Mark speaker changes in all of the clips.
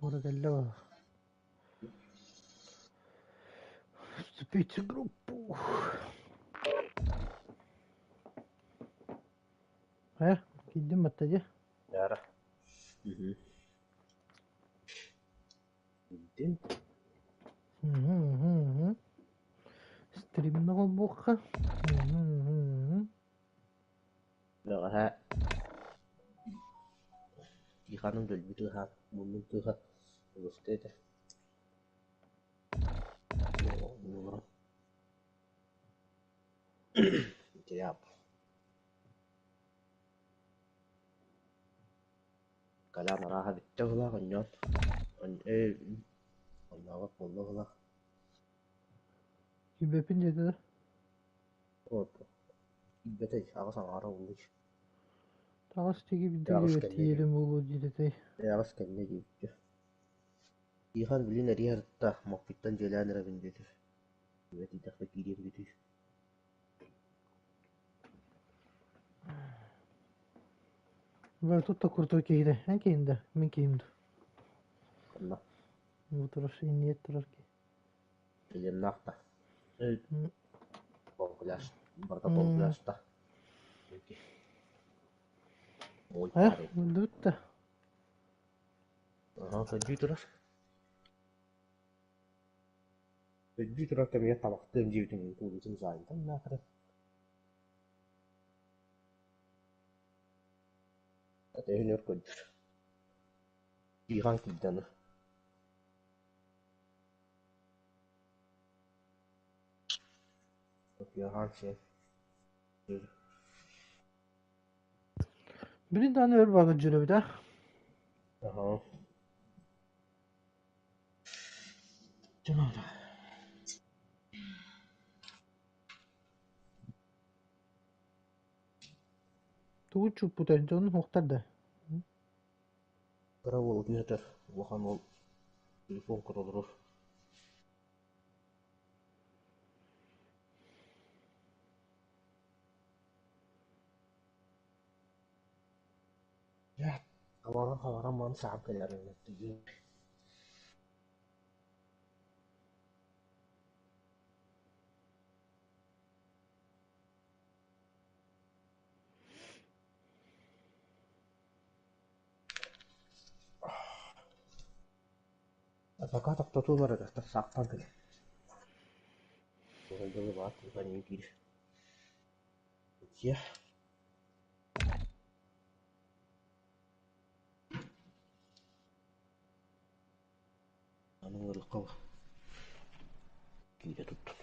Speaker 1: Туора кэллэ баҕа. Вступить в группу. Э, киирдим батта дии.
Speaker 2: Яра. Мгм. Киирдин.
Speaker 1: Мгм, мгм, мгм. Стримна холбуохха. Мгм, мгм, мгм.
Speaker 2: Бэҕэһээ Тихоным дөлбү тыаһаан, муннун тыаһа ылыста этэ. Олорон Колян арааһа бүттэ быһыылаах онньоон оннооҕор буолла быһыылаах.
Speaker 1: Киирбэппин диэтэ да?
Speaker 2: Киирбэтэй, аҕыс аҥаара буолуой.
Speaker 1: Таҕыс тиги
Speaker 2: Аҕыс
Speaker 1: билдиги
Speaker 2: кэннэ
Speaker 1: тиийэрим буолуо диэтэтэй.
Speaker 2: Аҕыс кэннэ диэбиччэ. Тихон билин эрийэ сырытта, Моппуттан дьиэлээн эрэбин диэтэ. Үбэ тиийдэхпинэ киириэм диэтэ.
Speaker 1: Бля, тут так крутой киһитэ. Эн киһин да, мин киһим да.
Speaker 2: Ханна?
Speaker 1: Бу турар, инниэт турар киһи.
Speaker 2: Леннаах да. Полупляж. Барыта полупляжта. Мой
Speaker 1: Э,
Speaker 2: парень.
Speaker 1: өлдүбүт да.
Speaker 2: Аха, көрдүү турар. Көрдүү турар кэмигэр табахтыам диэбитин куулутун саайытан наахара. Өтөһүн өр көрдүр. Тихан киирдэ аны. Тихан сиэн.
Speaker 1: Билин даҕаны өр баҕар дьүрэбит аа?
Speaker 2: Аха. Дьоно
Speaker 1: Тугу чууппутай, дьонун суохтар да?
Speaker 2: Кыра уол утуйа сытар, улахан уол телефон көрө олорор. Дьэ, хабаран-хабаран баран саҕан кэлэр Пока тохтотуулар эрэ, саахтан кэлэр. Дьылы баар тыытан киир. Дьиэ. Аны ыарыхха киирэ туттун.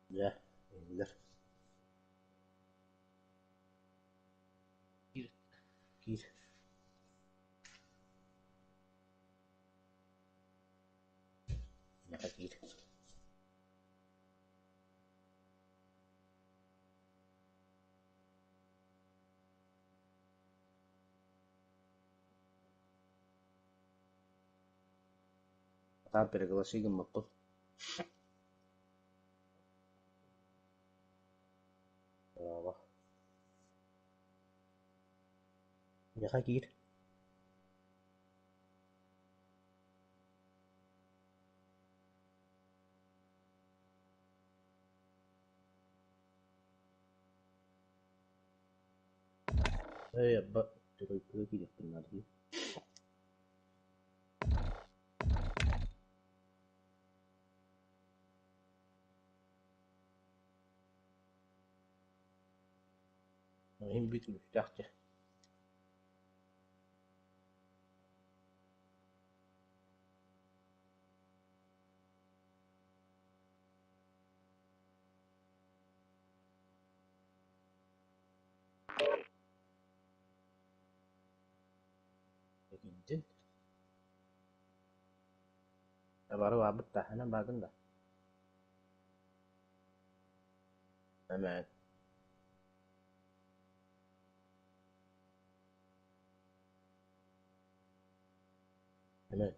Speaker 2: Дьэ, иһиллэр. Киир, киир. Миэхэ киир. Сатаан приглаши гыммыппын. Браво. Миэхэ киир. Эй, абба, тройкаҕа киириэхпин наада дии. Иһин бүт күүстээх дьэ. Этинтин. Бары баарбыт да, эн бааргын да? Эмээн. Эмээн.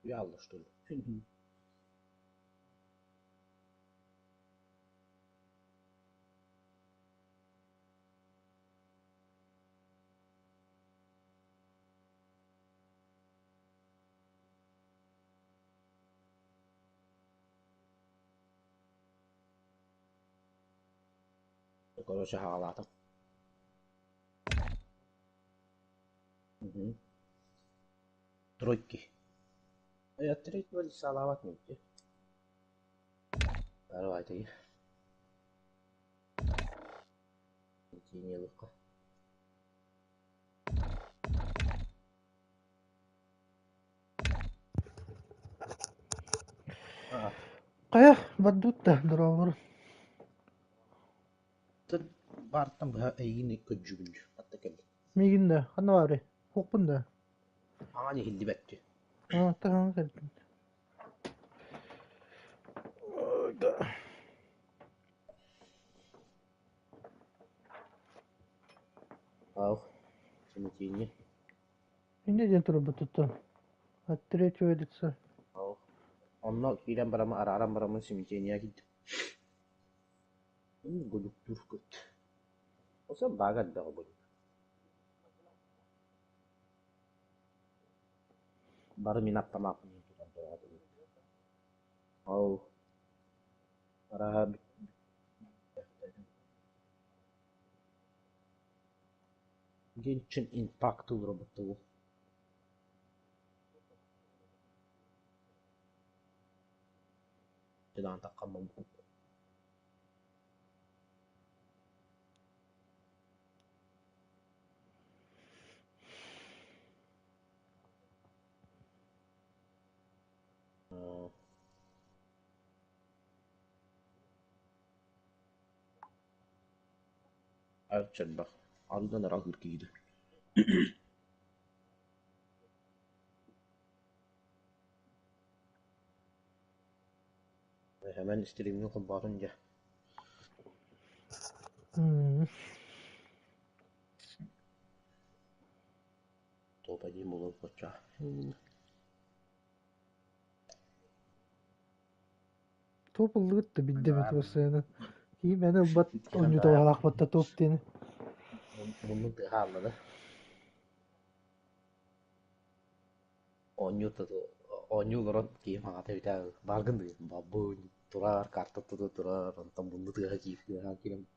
Speaker 2: Уйаалла что ли? Короче, хаалаатым. Мгм. Тройки. Я третьего салават нигде. Давайте. Легко.
Speaker 1: Хайа, бардут да, дорооболор.
Speaker 2: Баартан быһа эйигин көрдьүгүн атта кэллим.
Speaker 1: Миигин да, ханна баарый? Суохпун да.
Speaker 2: Аҥан иһиллибэт
Speaker 1: Аа, таһаҕа кэлбит.
Speaker 2: Ау, смятение.
Speaker 1: Инньэ диэн турбутуттан от третьего лица
Speaker 2: Ау. Онно киирэн бараммын арааран бараммын смятение киирдим. Гудуктуур көт. Осон баага элбэҕи булур. Бары мин аптамааппын тутан тураҕытын. Ол арааһа Геншин Impact ылларбыт Элбэх, арыынан эрэ аһыыр киһи Эмэн стримҥэ холбоотун дьэ Топ-один буолан коччо
Speaker 1: Топ ыллыгыт да билдэ эбит уоссайынан. Киһи мээнэ ылбат оонньуута баҕалаахпатта топ диэни.
Speaker 2: Муннун тыаһа аалла да Оонньуу оонньуу олорон киһи маҥата бүтэ бааргын дыы бабын турар карта тута турар онтон мунну тыаһа киир тыаһа киирэн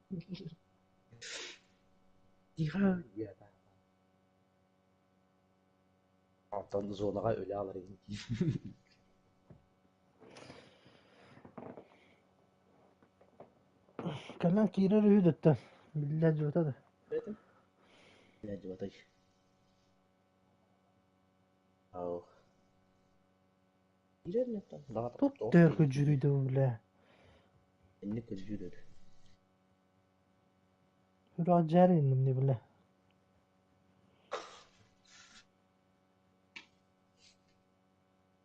Speaker 2: тихо диэтэ Онтон зонаҕа өлө аалар иһин
Speaker 1: Кэлэн киирэр үһү дөттөн. Биллэ дьуота да.
Speaker 2: Дьыбатай. Ау. Киирэр ини
Speaker 1: Туох
Speaker 2: тоҕо
Speaker 1: дөөр
Speaker 2: киирбит
Speaker 1: көрдьүүрүй да бля.
Speaker 2: Инник көрдүүр өр.
Speaker 1: Сүрэҕэлдьээри гынным дии бля.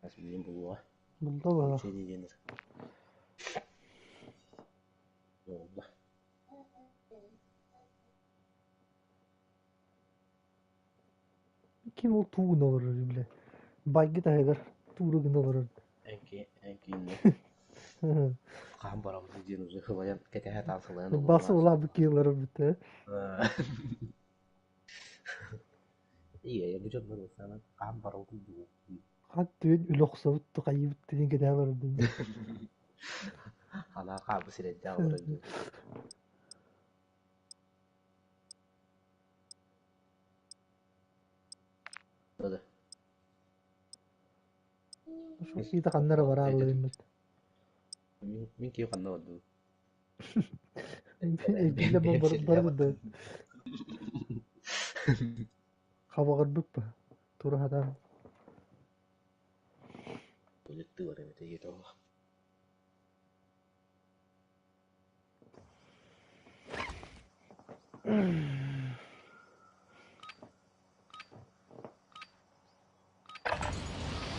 Speaker 2: Ас билигин булуоҕа.
Speaker 1: Булда быһа.
Speaker 2: Включение диэннэр. Буолла.
Speaker 1: Ким ол туу гына олорор бля. Байгы таһыгар туура гына олорор.
Speaker 2: Эн кииннэ. Хаһан барабыт диэн уже сылайан кэтэһэ таан сылайан
Speaker 1: Басы
Speaker 2: олорор.
Speaker 1: улаабыт киһилэр бүтэ.
Speaker 2: Ийэ, бу дьоннор ылсаанан хаһан барабыт дуу.
Speaker 1: Хат түөн үлэ охсобут хайыбыт диэн кэтэһэ олордум.
Speaker 2: Анаа хаабы сирэйдээх олорор дуу. Да.
Speaker 1: Шо ханна эрэ барааллыыммыт.
Speaker 2: Мин киһи ханна бардым?
Speaker 1: Эбиллэ бар да хабаҕырбыт ба тура сатаан.
Speaker 2: Туалеттыы бар эбит эйиэтэ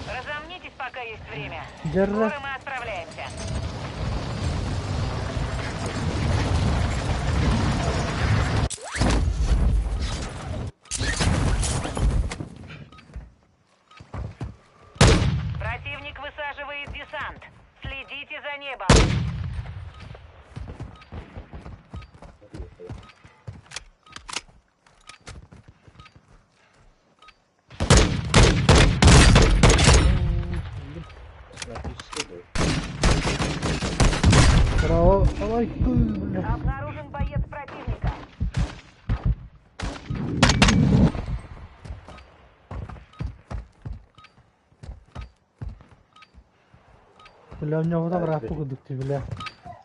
Speaker 3: Разомнитесь, пока есть время.
Speaker 1: Дьэррэ
Speaker 3: Скоро мы отправляемся. Противник высаживает десант. Следите за небом.
Speaker 1: Браво! Ой, бля.
Speaker 3: Обнаружен боец противника.
Speaker 1: Бля, у него курдук бля.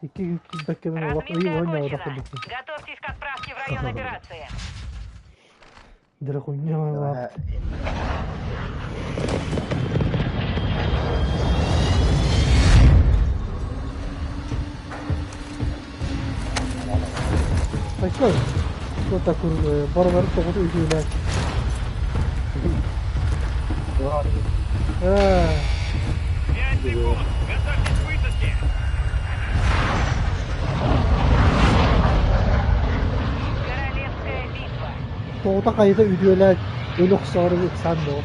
Speaker 1: Икки килбэккэ мин олох ый
Speaker 3: Разминка
Speaker 1: оонньообото
Speaker 3: окончена.
Speaker 1: курдук.
Speaker 3: Готовьтесь к отправке в район операции.
Speaker 1: Дere хуйня Айкой. Кто такой барбар тоҕото үтүөлээн. Ээ,
Speaker 4: 5 секунд! Готовьтесь к высадке!
Speaker 3: Королевская битва.
Speaker 1: тоҕото хайыта үтүөлээн өлө охсоору ыксаан буол.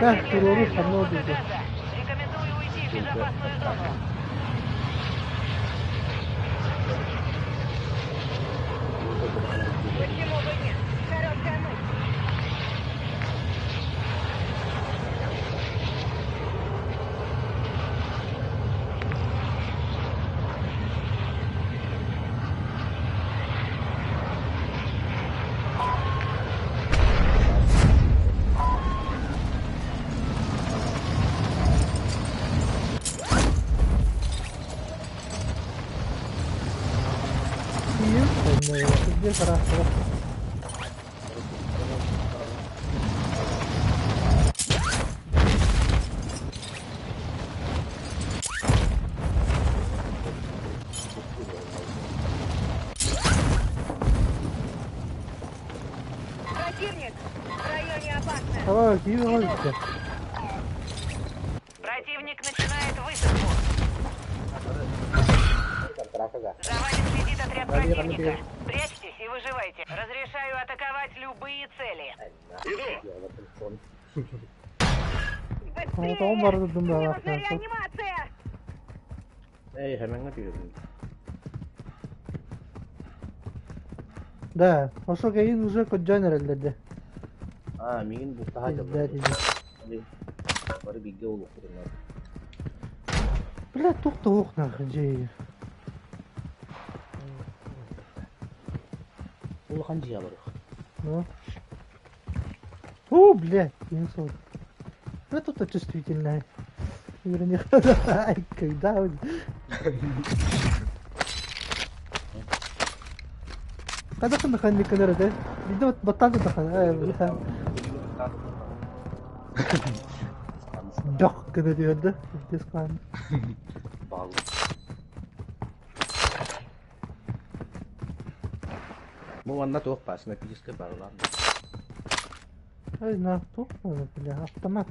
Speaker 1: Кэ
Speaker 3: Вам
Speaker 1: туруору
Speaker 3: приближается
Speaker 1: ханна
Speaker 3: облако
Speaker 1: диэки.
Speaker 3: газа. Рекомендую уйти в безопасную зону. Почему бы нет? Хорошая мысль.
Speaker 1: Тиийэн сирдиэ тараахтара.
Speaker 3: Противник! В районе опасно.
Speaker 1: Давай, киирэн
Speaker 3: Иду.
Speaker 1: бүттэ.
Speaker 3: Противник начинает высадку. За вами следит отряд противника. Прячьтесь и выживайте. Разрешаю атаковать любые цели.
Speaker 4: Иду!
Speaker 1: Тоҕотоҕун
Speaker 3: Быстрее!
Speaker 1: барытын
Speaker 3: Мне нужна
Speaker 1: баҕалаах
Speaker 3: реанимация!
Speaker 2: Эй, хэмэҥҥэ түһэрин.
Speaker 1: Да, ошо кэйин уже көрдөөн эрэллэр
Speaker 2: Аа, миигин бултаһа
Speaker 1: Пизда
Speaker 2: дьаллар.
Speaker 1: тебе.
Speaker 2: Бары бииргэ буолуохпутун
Speaker 1: Бля, туох нахуй дьиэ.
Speaker 2: Улахан дьиэ барыах.
Speaker 1: Ну. О, блядь, не сон. Ну тут чувствительная. Вернее, ай, когда он... Когда ты на да? Видимо, баттаан тутаххына, бля. Бөх гына түһэр да, дискан.
Speaker 2: Бал. Бу манна туох баар, снайперскай барылаан.
Speaker 1: Ай, на, туох бля, автомат.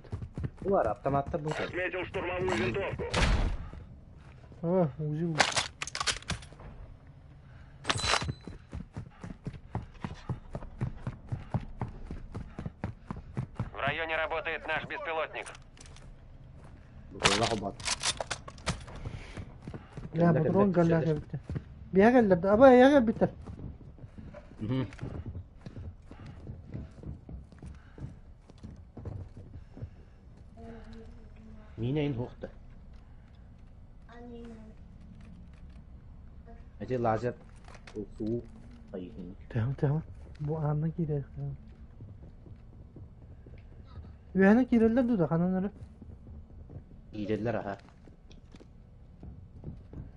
Speaker 2: Бу бар, автоматтар бу.
Speaker 4: Отметил штурмовую винтовку.
Speaker 1: О, УЗИ.
Speaker 4: В районе работает наш беспилотник.
Speaker 2: Бу бат.
Speaker 1: Бля, патрон галлаах эбит. Биһа кэллэр да, аба эйэ кэлбиттэр.
Speaker 2: Миинэ ин хуохта. Эти лазер уу айыһын.
Speaker 1: Тэһэн тэһэн. Бу аанна киирэр. Үөһэнэ киирэллэр дуу да ханан эрэ?
Speaker 2: Киирэллэр аха.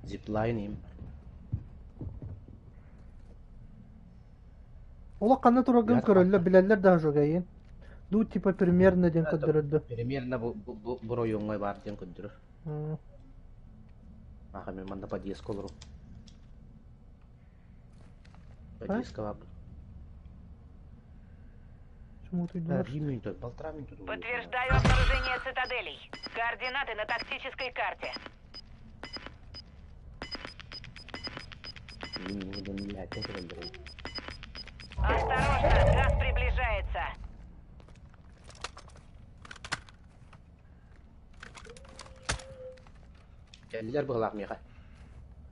Speaker 2: Зиплайн им.
Speaker 1: Олох ханна тураргын көрөллөр, билэллэр да жогайын. Дуу типа примерно диэн көрдөрөр да.
Speaker 2: Примерно бу бу райоҥҥа баар диэн көрдөрөр. Аха мен манна подъездка олору. Подъездка баар. Полтора минуты.
Speaker 3: Подтверждаю обнаружение цитаделей. Координаты на тактической карте. Осторожно, газ приближается.
Speaker 2: Кэллилэр быһылаах миэхэ.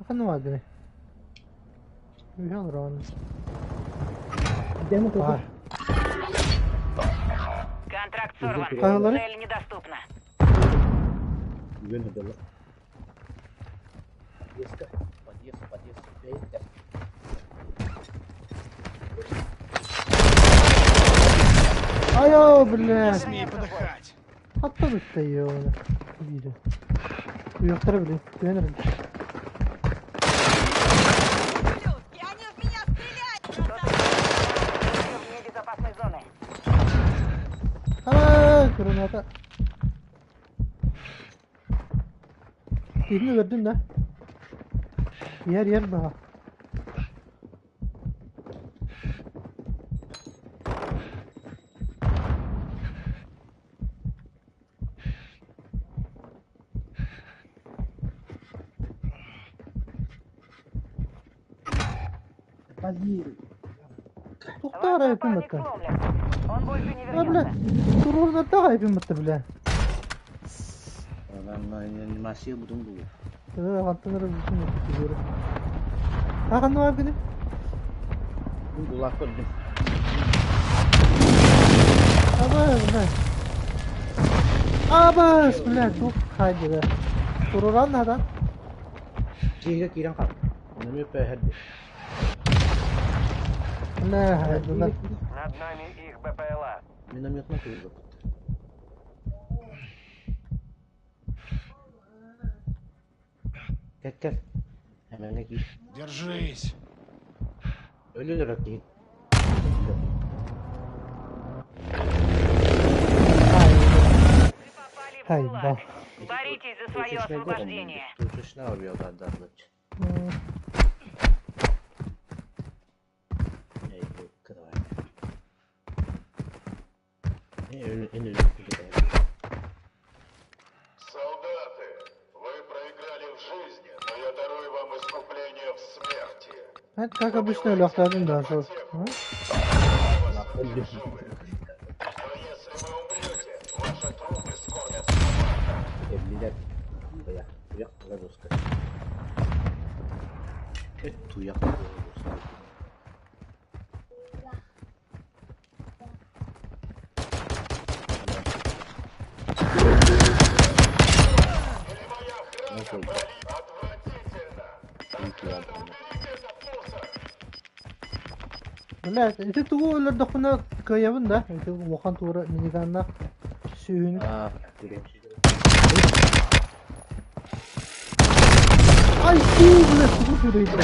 Speaker 1: Ханна баар Үһэ олорон.
Speaker 2: Демо
Speaker 1: Бар.
Speaker 3: Контракт сорван.
Speaker 1: Хаһалары?
Speaker 3: Цель недоступна.
Speaker 2: Үгэн өдөлө. Подъездка, подъезд, подъезд. Бэйдэ.
Speaker 1: Айоо, бля.
Speaker 4: Смей подыхать.
Speaker 1: Хатта бытта ёна. Биир. Уйахтара билин. Түһэн эрэн.
Speaker 3: Ублюдки, они в меня стреляют! Вне безопасной зоны.
Speaker 1: Аа, граната. Birini öldürdüm да. Yer yer daha.
Speaker 2: Блин.
Speaker 1: Тухтар
Speaker 3: Ваш
Speaker 1: айпын
Speaker 3: напарник
Speaker 1: бытта.
Speaker 3: сломлен. Он больше не
Speaker 1: А, бля.
Speaker 3: вернется.
Speaker 1: Турурна айпын бытта, бля.
Speaker 2: Анимация будун бу.
Speaker 1: Хантан эрэ бүтүн өттүгүрэ. А ханна бар гыны?
Speaker 2: Булак көрдүм.
Speaker 1: Аба, бля. Абас, бля, тух хайдыга. Туруран надан.
Speaker 2: Киһигэ киирэн хаал. Нөмү пөһөрдү.
Speaker 1: Бля, хайдылар.
Speaker 4: Над нами их БПЛА.
Speaker 2: Минометна кыырбыт. Кэл кэл. Эмэҥҥэ киир.
Speaker 4: Держись.
Speaker 2: Өлөлөр киһи.
Speaker 3: Вы попали в
Speaker 1: Хай,
Speaker 3: ГУЛАГ.
Speaker 1: ба.
Speaker 3: Боритесь за свое освобождение.
Speaker 2: Точечная убил, да. Эй, давай.
Speaker 5: Солдаты, вы проиграли в жизни, но я дарую вам искупление в смерти.
Speaker 1: Это как обычно өлөхтөрүн да шо.
Speaker 5: Но если вы умрете, ваши трупы скормят Отвратительно! Уберите этот мусор!
Speaker 1: Бля, ити тугу өлөрдөхпүнэ кыайабын да. Ити улахан туора миниганна сүүһүн. Ай, фу, бля, тугу сүрөйдө.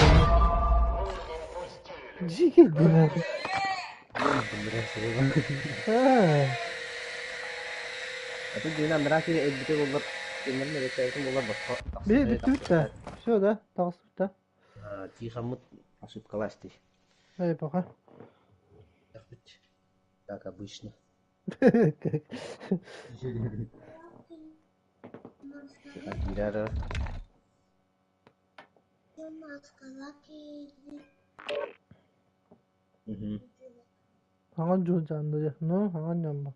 Speaker 1: Жиги, бля.
Speaker 2: Биллэрэр
Speaker 1: Ээ,
Speaker 2: Атын дьиҥинэн анараа киһи өлбүтэ буоллар, кимнэрин өлөттөөбүтүм буоллар босхо
Speaker 1: Биһи
Speaker 2: тахсыахтара
Speaker 1: бүттүбүт да.
Speaker 2: тахсыахтара.
Speaker 1: Все да, таҕыстыбыт да.
Speaker 2: Тихоммыт ошибкалаасти.
Speaker 1: Эй, пока.
Speaker 2: Как обычно. Тихон киирэр. Мгм.
Speaker 1: Хаҥан дьуһун дьаанныы. Ну, хаҥан ньамма.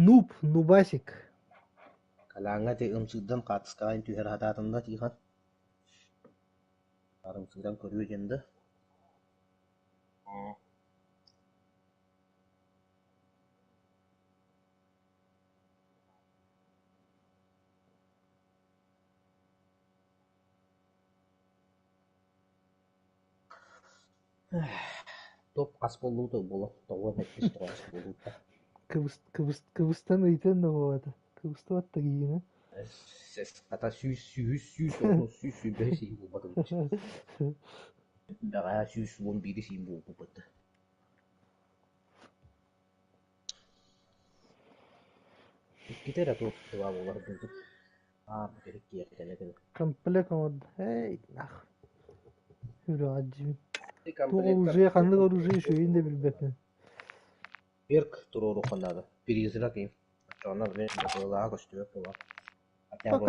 Speaker 1: Нуб, нубасик.
Speaker 2: Калааҥҥа ити ымсыырдан хаартыскаҕа түһэр сатаатым да Тихон. Ымсыыран көрүө диэн да. Топ хас буоллубут буола тоҕуон эппис тоҕус буолбута.
Speaker 1: Кыбыстан ыйтан да буолата. Кыбыстыбат да киһини.
Speaker 2: Хата сүүс сүүс сүүс уон сүүс сүүрбэһи сиин буолбатым. Бэҕэһээ 111 сиин буолбуппут. Иккитэ эрэ туох тыла буолар буолбут. Аа, бүтэһик киэркэлэ кэлэ.
Speaker 1: Комплект оҥордо. Эй, нах. Үрэҕэ дьибин. Туох оружие, ханнык оружие үчүгэйин да билбэппин.
Speaker 2: Перк туруоруохха наада. Призрак им. Оччоҕуна били быһыылааҕа көстүбэт буолар.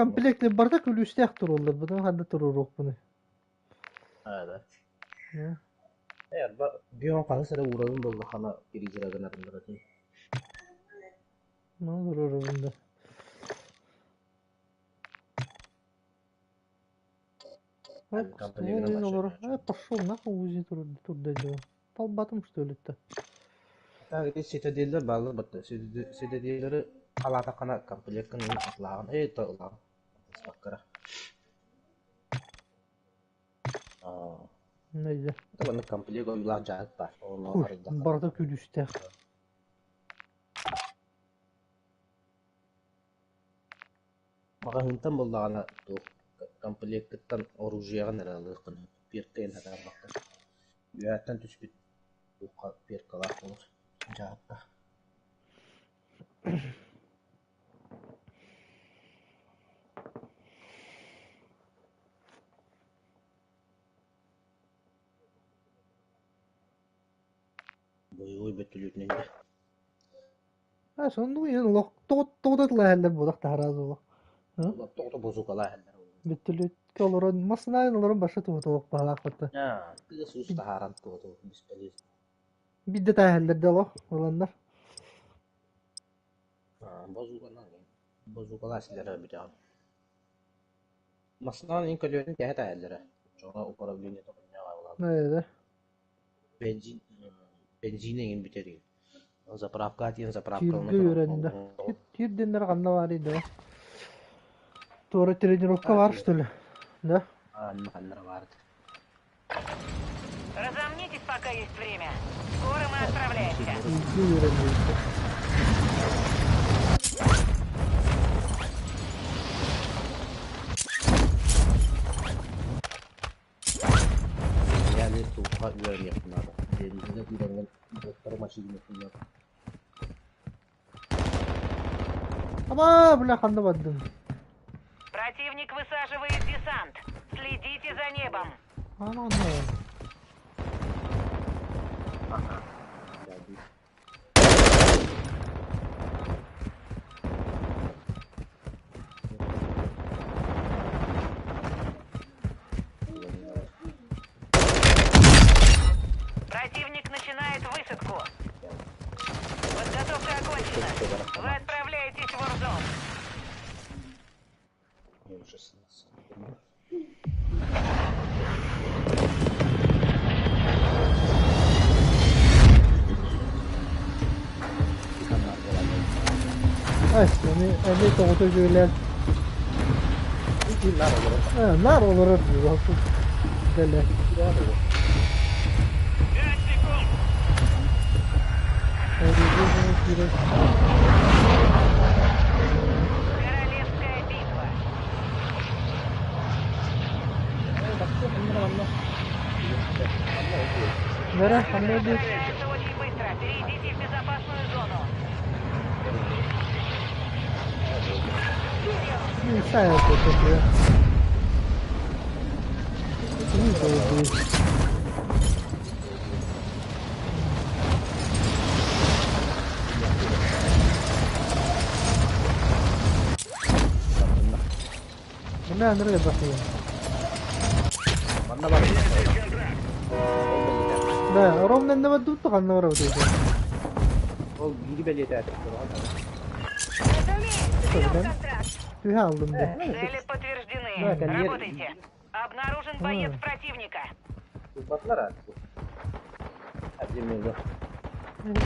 Speaker 1: Комплект барыта күлүүстээх туруоллар. Бутун ханна туруоруохпунуй?
Speaker 2: Аа, Ээ, арба бүөн хаһыс эрэ уурабын буоллаххына призрагын арыннаратын.
Speaker 1: Ну, туруорабын да. Олорор. Пошел нахуй УЗИ турда дела. Талбатым что ли-то?
Speaker 2: Так, ити ситаделлэр бааллар батта. Ситаделлэри халаатаххына комплекткын атлааҕын, эй, ылааҕын. Баккара.
Speaker 1: Найда.
Speaker 2: Маннык комплект ойуулаах дьаһык баар. Ону арыйдахха.
Speaker 1: Барыта күлүүстээх.
Speaker 2: Маҕаһыынтан буллаҕына туох комплеккыттан оружиеҕын эрэ ылыаххын сөп. Перка иһин сатаабакка. Үөһэттэн түспүт туохха перкалаах буолар дьаһыкка. Бойобуой бөтүлүөтүнэн дьэ.
Speaker 1: А соннук иһин олох тоҕо тылаһаллар буолах таһараас олох.
Speaker 2: Тоҕото бозукалаһаллар.
Speaker 1: Бөтүлүөткэ олорон массынаайын олорон баша туһутулук баһалаах батта.
Speaker 2: Тыас уус таһааран туоту бесполезно.
Speaker 1: Бидде тааһаллар да олох ыланнар.
Speaker 2: Бозуканан бозукалаасилара бүтэҕин. Массынаан иһин көлүөнүн тэһэ таһаллара. Дьоно управление
Speaker 1: Да.
Speaker 2: Бензин бензин эҥин бүтэрин. Заправка диэн заправка
Speaker 1: Тииргэ үөрэннэ. Тиирдиннэр ханна баарый да? Туора тренировка бар что ли? Да?
Speaker 2: Ханнара баар.
Speaker 3: Разомнитесь, пока есть время. Скоро мы отправляемся.
Speaker 1: Тииргэ үөрэннэ.
Speaker 2: Yani туохха үөрэниэхпин наада. Бензиҥҥэ киирэҥҥин боттары машинатын наада.
Speaker 1: Аба, бля, ханна бардым?
Speaker 3: Противник высаживает десант. Следите за небом.
Speaker 1: Ана, ана.
Speaker 3: Противник начинает высадку. Подготовка окончена. Вы отправляетесь в Warzone.
Speaker 2: 16.
Speaker 1: Ай, эми тоҕото үчүгүлээн. Наар олорор дии, дэлэ.
Speaker 4: 5 секунд.
Speaker 3: Королевская битва.
Speaker 1: Бэрэ, ханна диир?
Speaker 3: Распространяется очень быстро. Перейдите в безопасную зону.
Speaker 1: Не знаю, это такое. Не знаю, Бля, Андрей бахуя.
Speaker 2: Манна бар.
Speaker 1: Да, ровно на воду только на воду.
Speaker 2: Ол биири бэлиэтээтэ.
Speaker 3: Разумеется, берем контракт.
Speaker 1: Түһэ алдым да.
Speaker 3: Цели подтверждены.
Speaker 2: Да, конвейер.
Speaker 3: Работайте. Обнаружен боец противника.
Speaker 2: Тупатлар а. Әбден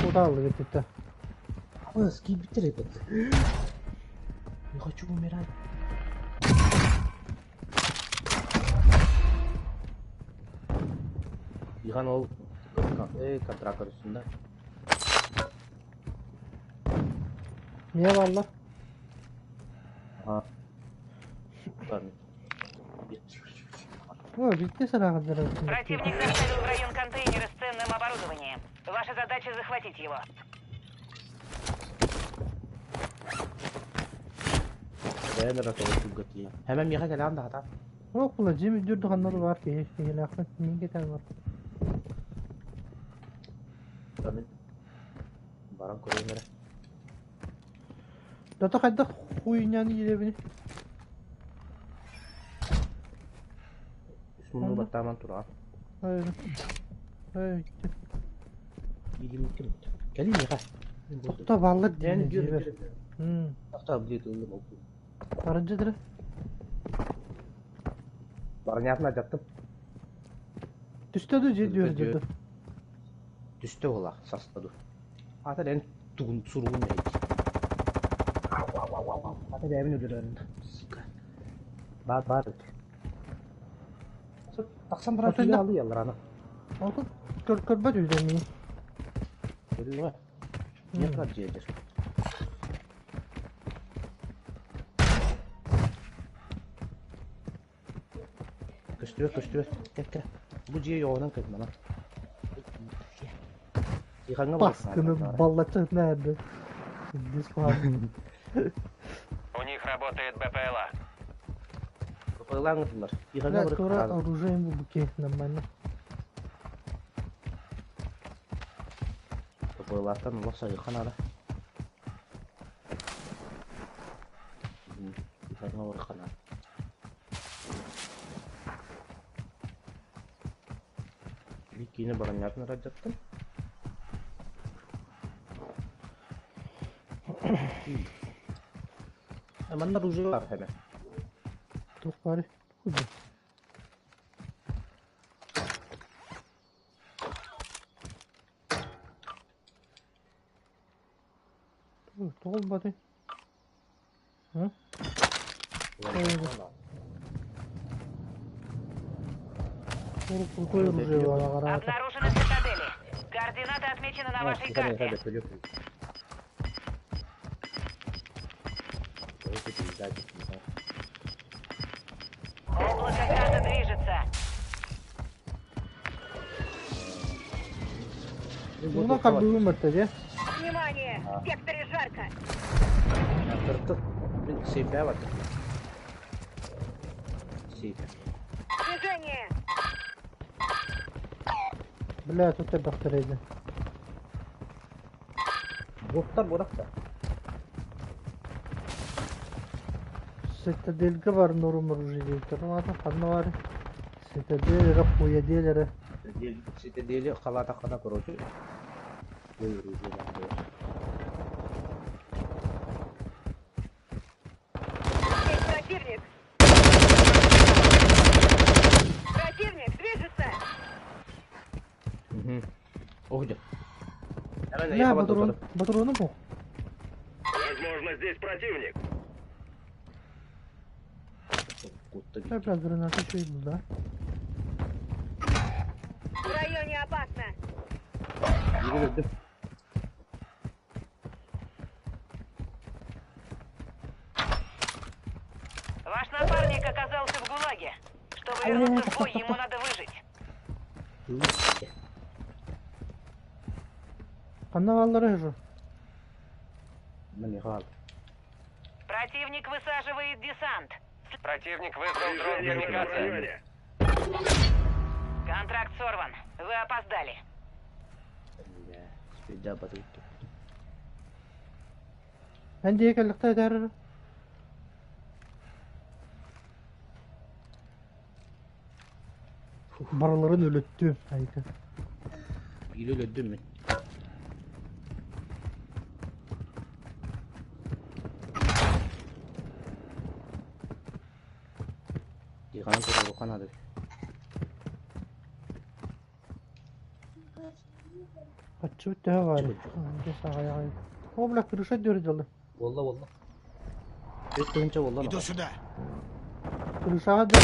Speaker 1: Куда алды кетті.
Speaker 2: Ой, скибитер этот. Не хочу умирать. Иған ол контракт үстінде.
Speaker 1: Не бар ла?
Speaker 2: Ага. Ладно.
Speaker 1: О, битте сарағандар.
Speaker 3: Противник доставил в район контейнеры с ценным оборудованием. Ваша задача захватить его.
Speaker 2: Бәйін ратауы түггәтли. Hemen миға кәлән да хата.
Speaker 1: О, кула жеми жүрді қандар бар ки, ешкеге лақын, мен кетен бар.
Speaker 2: Мен баран көрейін әрі.
Speaker 1: Дата қайда хуйняны елебіне.
Speaker 2: Үс мұны баттаман тұра.
Speaker 1: Ай, ай,
Speaker 2: Илим кім? Кәлі миға.
Speaker 1: Тоқта баллар
Speaker 2: Yani
Speaker 1: деймін
Speaker 2: diyor.
Speaker 1: жебер.
Speaker 2: Тоқта білет өлім ол.
Speaker 1: Барынжыдыры.
Speaker 2: Барнятына жаттым.
Speaker 1: Түсті же diyor
Speaker 2: Diyor.
Speaker 1: жүрді.
Speaker 2: Түсті ола, састады. Ата дән тугун суругун мәйт. Ата дәбин өлөрөн. Сука. Бар бар. Тақсан бара
Speaker 1: Ата
Speaker 2: түйе
Speaker 1: да-
Speaker 2: алды яллар аны.
Speaker 1: Олты көр көрбөт үйден мен.
Speaker 2: Көрдің ба? Не тұрады жердер. Көстүбөт, көстүбөт. Кеп, кеп. Бу жие yoğundan кеп мана. Иқанға
Speaker 1: Баскыны баллачы nerede? Здесь ладно.
Speaker 4: У них работает БПЛА.
Speaker 2: Қойлаңдылар. Иқанға
Speaker 1: Бля,
Speaker 2: барып
Speaker 1: скоро
Speaker 2: қарады.
Speaker 1: оружием в буке нормально.
Speaker 2: Қойлақтан ұлықса иқан ара. Иқанға барып қана. Бикини баранятын раджаттым. Манна оружие бар hemen.
Speaker 1: Тух бар. Хуй. Тоғыз баты. А? Крутой оружие бар ағара.
Speaker 3: Обнаружены цитадели. Координаты отмечены на вашей карте. Облако газа движется.
Speaker 1: Бұна қабылы мәрті, же?
Speaker 3: Внимание! В секторе жарко.
Speaker 2: Мен сейфе бар. Сейфе.
Speaker 3: Движение!
Speaker 1: Бля, тут та бақтыр еді.
Speaker 2: Боттар борақта.
Speaker 1: Цитадельге бар норм оружие деп тұр. Ладно, қанна бар. Цитадель, ра, хуядель, ра.
Speaker 2: Цитадели қалата қана короче. Ой, оружие бар.
Speaker 3: Есть противник! Противник движется!
Speaker 2: Ох, де.
Speaker 1: Бля, патрон, патроны бұл.
Speaker 4: Возможно, здесь противник.
Speaker 1: Бля, бля, граната еще иду, да?
Speaker 3: В районе опасно! Ваш напарник оказался в ГУЛАГе. Чтобы вернуться в бой, ему надо выжить.
Speaker 1: Ханна бааллара үһү?
Speaker 2: Мин хаал.
Speaker 3: Противник высаживает десант.
Speaker 4: Противник вызвал дрон камикадзе.
Speaker 3: Контракт сорван. Вы опоздали.
Speaker 1: Эн диэки кэллэхтэ этээр эрэ. Барыларын өлөттүм, айка.
Speaker 2: Биири өлөрдүм мин. Дыханан туруоруохха наада.
Speaker 1: Хаччыбыт төһө баарый? Дьэ саҕайаҕай. О, бля, крыша дьөрү
Speaker 2: Буолла буолла. Үс тыһыынча буолла
Speaker 6: Иду сюда.
Speaker 1: Крышаҕа дьэ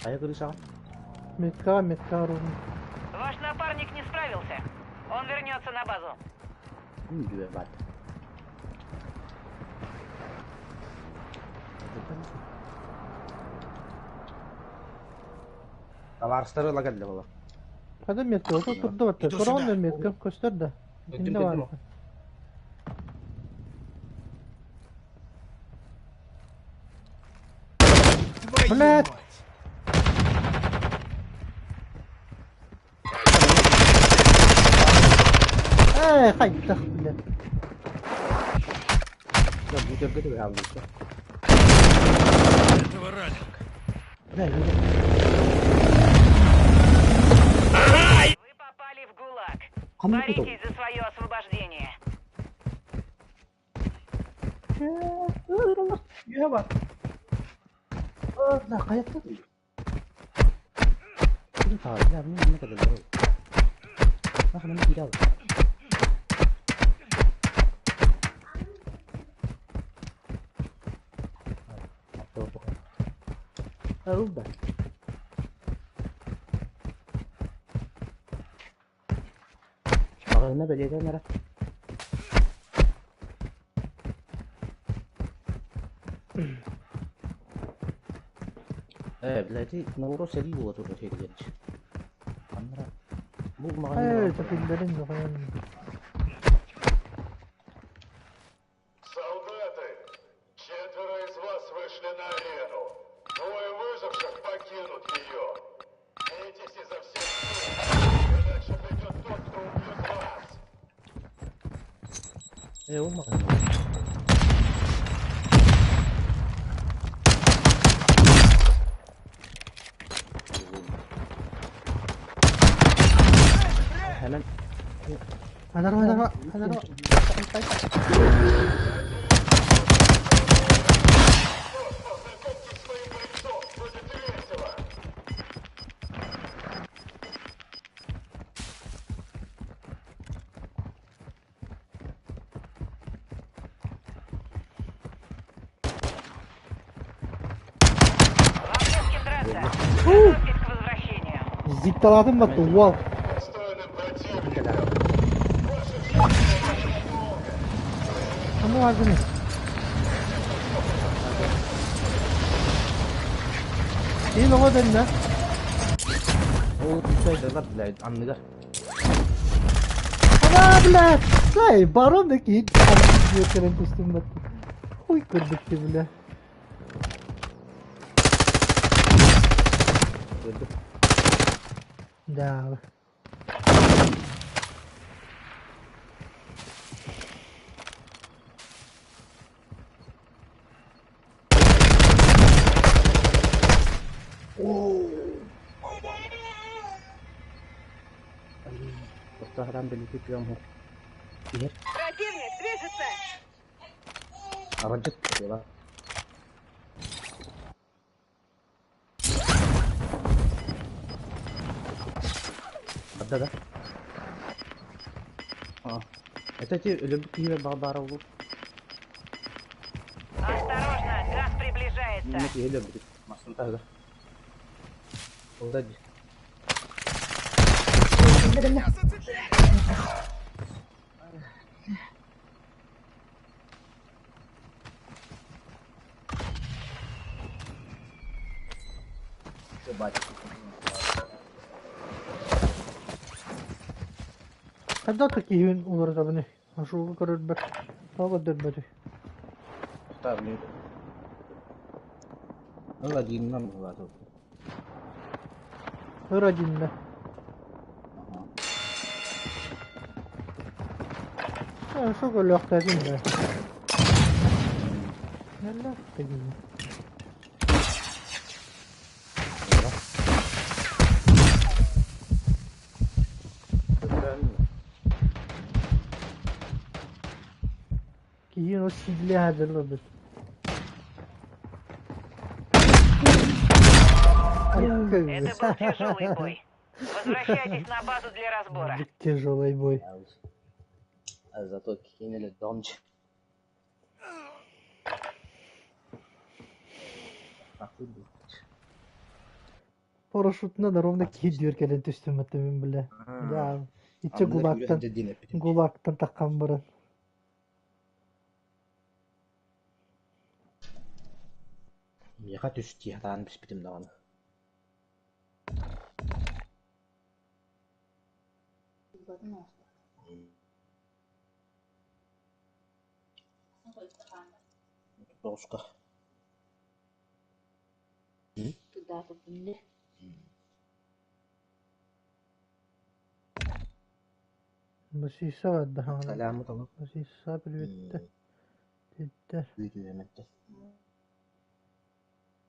Speaker 2: Хайа крышаҕа?
Speaker 1: Метка, метка оружие.
Speaker 3: Ваш напарник не справился. Он вернется на базу.
Speaker 2: Үндүө баат. Табаарыстары ыла кэллэ буолар.
Speaker 1: Хада метка, ото турда батта.
Speaker 6: Иду
Speaker 1: Көрөҕүн
Speaker 6: сюда.
Speaker 1: да метка көстөр да.
Speaker 2: Көттүм,
Speaker 1: Итиннэ баар.
Speaker 2: көттүм.
Speaker 6: Твою
Speaker 1: Блядь.
Speaker 6: мать!
Speaker 1: Ээ, хайдах, бля.
Speaker 2: Бу төргө түбэ хаалбыт.
Speaker 4: Этого ранил.
Speaker 2: Бля, бля.
Speaker 3: Вы попали в ГУЛАГ.
Speaker 2: Ханнык кутал?
Speaker 3: Боритесь за свое освобождение.
Speaker 2: Үө бар. Да, хайатта. Та, бля, мен не кадыр. Ах, мен кирал. Арубба. Бағына бәледен ара. Э, блядь, Науру сәли була туры тегелер. Аннара. Бу
Speaker 1: Ээ,
Speaker 2: маған
Speaker 1: тапиллерин доҕойон.
Speaker 5: Солдаты, четверо из вас вышли на арену. Двое выживших покинут ее. Бейтесь изо всех сил, иначе придет тот, кто убьет вас.
Speaker 2: Э, ол маған. Hemen
Speaker 1: Анарма, анарма, анарма.
Speaker 5: Познакомьтесь с моим бойцом, будет весело.
Speaker 3: Вам не с кем драться. Готовьтесь к возвращению.
Speaker 1: Зикталаатым батта, уол.
Speaker 5: Достойным противником.
Speaker 1: Ханна бааргыный? Киин оҕо дэннэ.
Speaker 2: Ол түсәйділер, блядь, анныгар.
Speaker 1: Ана, блядь! Сай, барон да киин кэлэн түстүм батта. Хуй көрдүк ти, бля.
Speaker 2: Көрдүк.
Speaker 1: Да.
Speaker 2: Ортаһаран белити пиам ху. Иһер.
Speaker 3: Противник движется!
Speaker 2: Аранчыт була. Адда да. А. Это те өлөм киһи баар болу.
Speaker 3: Осторожно, газ приближается.
Speaker 2: Мен киһи өлөм бит. Масын тагы. Ол да Еще батя.
Speaker 1: Хайдах да киһибин уларытабыный? Ашуга көрөрбөр тоҕо көрдөрбөтүй?
Speaker 2: Ставлю. Ну, один нам была тут.
Speaker 1: Ыр одинна.
Speaker 2: Ага.
Speaker 1: Э, Шо көрүөхтээтим да. Нэллэх дэгини. Киһи ол сиилээх дьылларбыт.
Speaker 3: Это был тяжелый бой. Возвращайтесь на базу для разбора.
Speaker 1: Тяжелый бой.
Speaker 2: А зато кинули домч.
Speaker 1: Парашютына да ровно киһи кэлэн түстүм мин бля. Да, иччэ гулактан гулактан таххан баран.
Speaker 2: Миэхэ түстии хатаан түспүтүм даҕаны. Тоҕуска.
Speaker 1: Басиса даҕаны.
Speaker 2: Салямы толук.
Speaker 1: Басиса приветтэ. Титтэ.
Speaker 2: Үтүөмэттэ.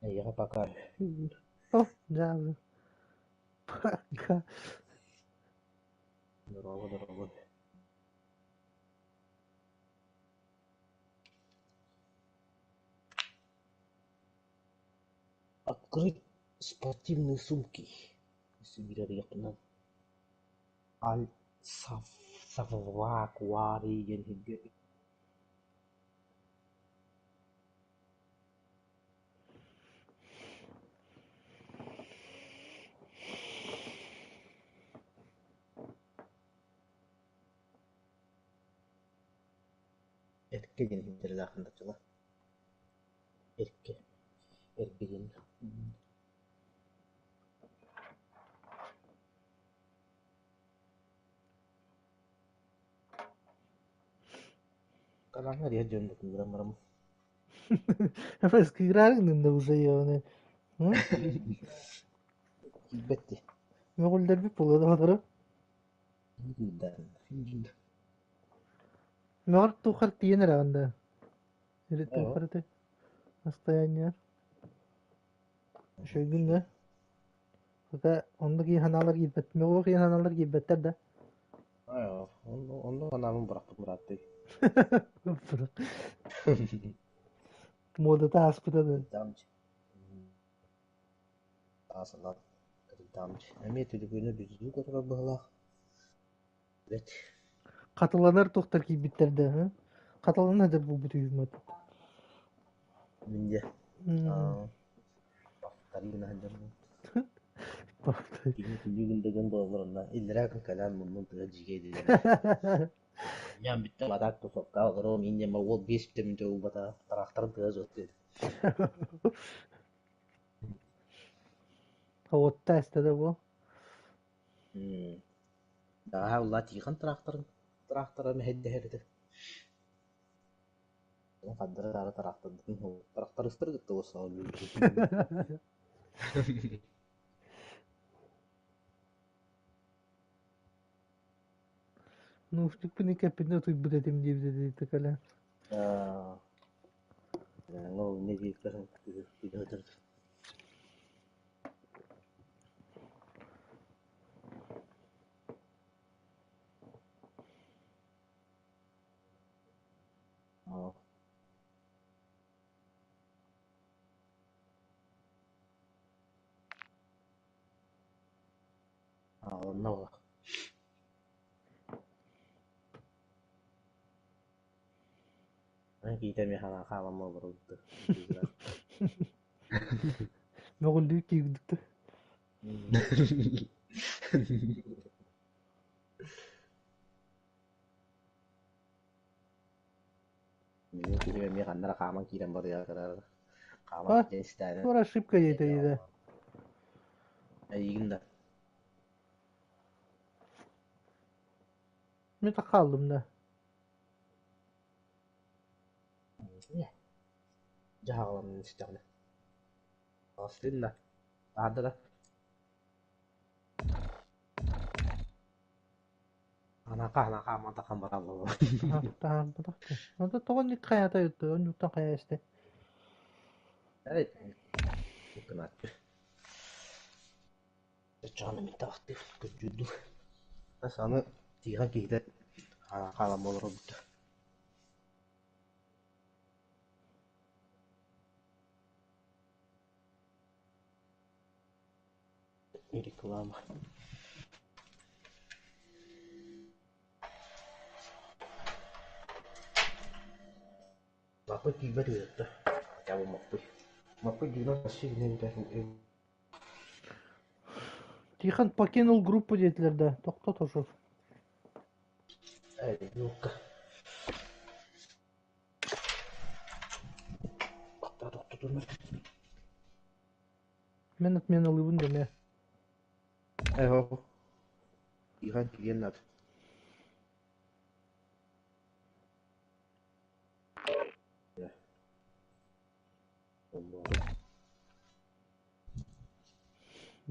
Speaker 2: Эйиэхэ пока.
Speaker 1: О, дьаабы. Пока.
Speaker 2: Здорово, здорово. Открыть спортивные сумки. Сибирярыйахпынан. Аль сав саввакуари диэн сиргэ Эркэ диэн иһиттэрилээххин даччыла. Эркэ. Эргэ диэн. Калаҥҥа диэн дьон кыыран барам.
Speaker 1: Кыыраарын да уже ебаный.
Speaker 2: Киирбэт дии.
Speaker 1: Мөҕүллэрбит буолуо да батары. Мөҕөр тухар тиийэн эрэҕин да. Или тухар ты расстояние. Үчүгүн да. Пока оннук иһаналар киирбэт. Мөҕүөх иһаналар киирбэттэр да.
Speaker 2: Онно санаабын бырахпыт бырааттыы.
Speaker 1: Муодата ааспыта да.
Speaker 2: Таасалар Эмиэ түлүкүнү бүзүү көтөрөр быһылаах. Бэт.
Speaker 1: Хатыланар туохтар киирбиттэр да, Хатылана да буолбут үһүммэт.
Speaker 2: Мин дьэ. Повтори гына Кини күлүүгүн дэгэн буоллар иллэрээ күн кэлэн муннун тыа дьигэ диэн. Ньам бүттэ батаак тусокка олором инньэ уол биэс бүтэ уубата тараахтарын тыа суот диэт.
Speaker 1: Уотта эстэ да буол.
Speaker 2: Даҕаһаа уллаа Тихон тыраахтарын тыраахтара мэһэйдэһэр этэ. Хандара таара тыраахтардын тырахтарыстары кытта уоссаҕын
Speaker 1: Наушникпын иккэппитинэ утуйбут этим диэбит этэ кэлэн.
Speaker 2: Ол не диэбиттэр Онно буолар. Киитэ эмиэ хаҥа хаалан олорбут.
Speaker 1: Мөҕүллүү киирдиктэ.
Speaker 2: Мин киһи эмиэ ханна эрэ хааман киирэн барыа хааман
Speaker 1: Туора ошибка диэтэ.
Speaker 2: Эйигин да.
Speaker 1: Мин хааллым да.
Speaker 2: Дьаһаҕаланан истэҕинэ. Аҕыстыын да, аһарда да. Анака анака амматахан бараллар.
Speaker 1: Таһаарбатах. Онто тоҕо инник хайаата оннуктан хайа истэ.
Speaker 2: Гынааччы. Чаҕаны мин табахтыыр көрдүүрдүм. Аны тиихэн киһитэ хаалан буолар буолбута. Реклама. Маппый тиийбэт ыытта. Хотя бы Маппый. Маппый 97
Speaker 1: Тихон покинул группу диэтилэр да, тохтот уже.
Speaker 2: Эй, ну-ка.
Speaker 1: Мин отменалыыбын дэмэ.
Speaker 2: Эй, хо. Тихон кириэн надо.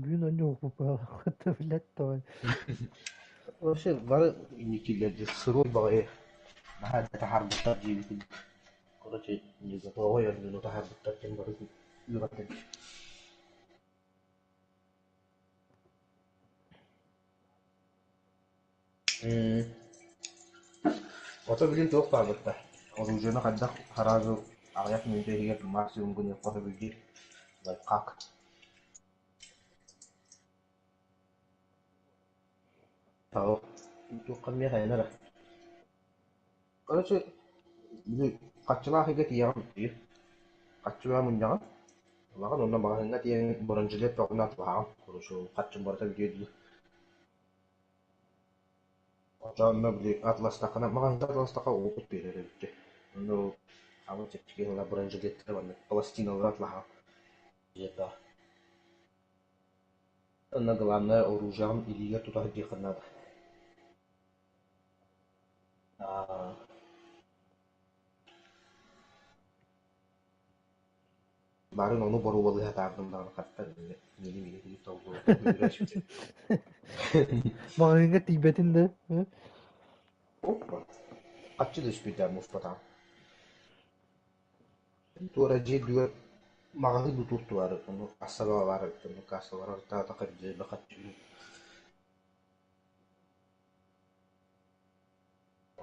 Speaker 1: Бүгүн онньуохпут блядь тоҕо.
Speaker 2: Вообще бары инникилэрди сырой баҕайы наһаа да таһаарбыттар диэбитин короче не готовый оонньууну таһаарбыттар диэн бары үөҕэтэр. Ото билин туох баабытта оружиены хайдах сразу аҕыйах мүнүүтэ иһигэр максимум гыныахха сөбүй диир лайфхак. Таҕыл туохха эмиэ хайанар эрэ. Короче, били хаччылаах ыйга тиийэҕин дии. Хаччылаах мунньаҕын, ылаҕын уонна маҕаһыыҥҥа тиийэн бронежилет бөҕөнү атыылаһаҕын. Короче, ол хаччыҥ барыта бүтүө дуу. Онно били атыластаххына, маҕаһыынтан атыластахха уопут биэрэр эбит дии. Онно ол хаалан чэпчэки ыла бронежилеттары маннык пластиналары атылаһаҕын. Онно главное оружиеҕын илиигэр тута сылдьыаххын наада. Аа Баарын ону боруобалыы сатаабытым даҕаны хатта миини миини толлубутум
Speaker 1: Маҕаһыыҥҥа тиийбэтин да
Speaker 2: Хаччы да үспүйдээн муспатаҕым. Туора дьиэ үрдүгэр маҕаһыын тутуохтулар, ону кассаҕа баар эбит, онно кассалара таата хаччы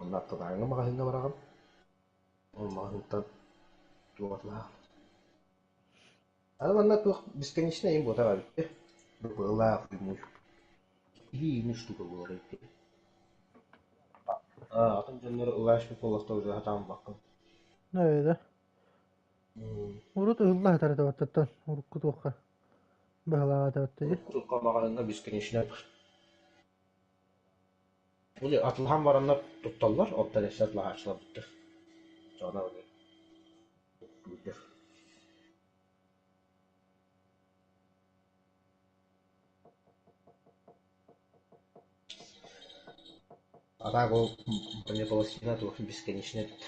Speaker 2: Онно аттынааҥҥы маҕаһыыҥҥа бараҕын, ол маҕаһыынтан туох атылаах. Аны манна туох бесконечнай эҥин буотах эбит быылаах үҥүү киһи штука буолар эбит. Атын дьоннор ылаашпыт буоллахтар уже сатаан булбаккын.
Speaker 1: Да. Урут ыһылла сытар этэ баттаттан урукку туохха быһалаабата баттыы.
Speaker 2: Урукку маҕаһыыҥҥа бесконечнай Били атылаһан бараннар тутталлар, оттон өссө атылаһааччылар бүттэр. Дьоно били А так ол бронепластина туох бесконечный эбит.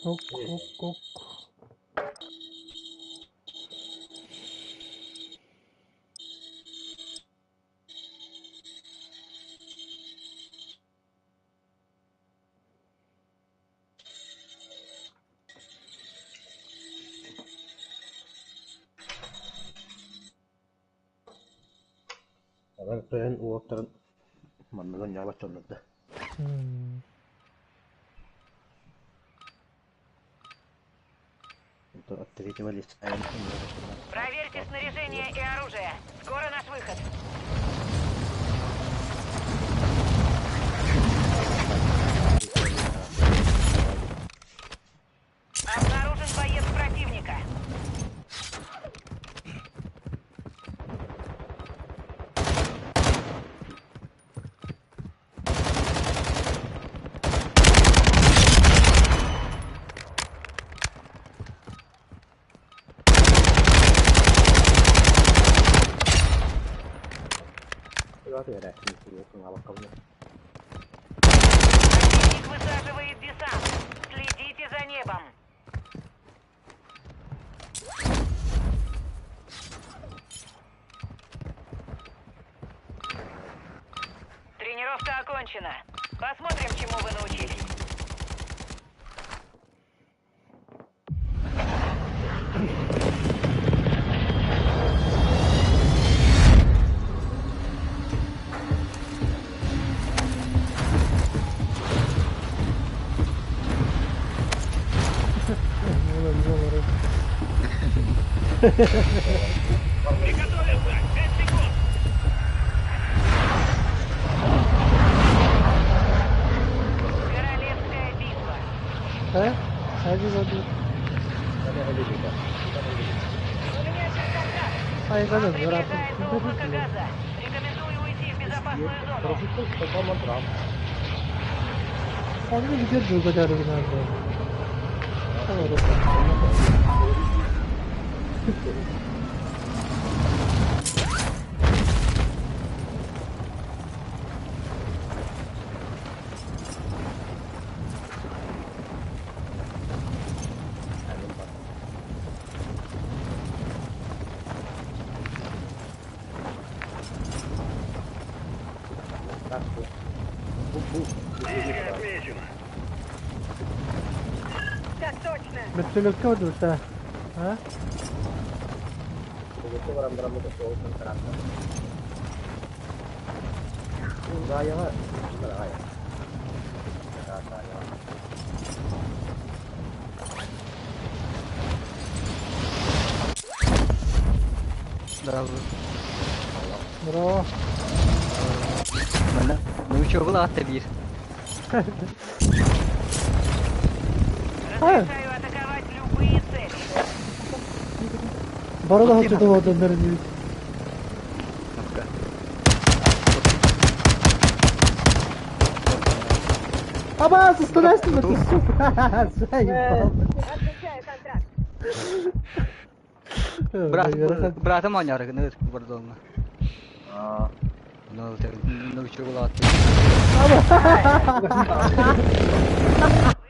Speaker 1: Ок, ок, ок.
Speaker 2: Алар тойон уолаттарын манныгын ньаабат дьоннордо. От третьего лица
Speaker 3: Проверьте снаряжение и оружие. Скоро наш выход. Обнаружен боец противника. Противник высаживает десант. Следите за небом. Тренировка окончена. Посмотрим, чему вы научились.
Speaker 4: Приготовиться! 5 секунд!
Speaker 3: Королевская битва.
Speaker 1: Э? Hadi hadi.
Speaker 3: У меня сейчас контакт.
Speaker 1: Ay
Speaker 3: Вам
Speaker 1: kadın
Speaker 3: приближается облако газа. Рекомендую уйти в безопасную зону.
Speaker 1: Onu gidiyor durga nerede? Tamam.
Speaker 3: Так точно.
Speaker 1: Вертолетка var Ha?
Speaker 6: Bravo.
Speaker 1: Bravo.
Speaker 6: Bana ну чё было атта бир.
Speaker 3: Разрешаю атаковать любые цели.
Speaker 1: Bana da hatırladım o döndürün. Ama сустарайся на эту сука. Заебал.
Speaker 3: Отключаю контракт.
Speaker 6: Брат, братым оняр, ну бордонна. Ну ну чё было атта.
Speaker 3: Вы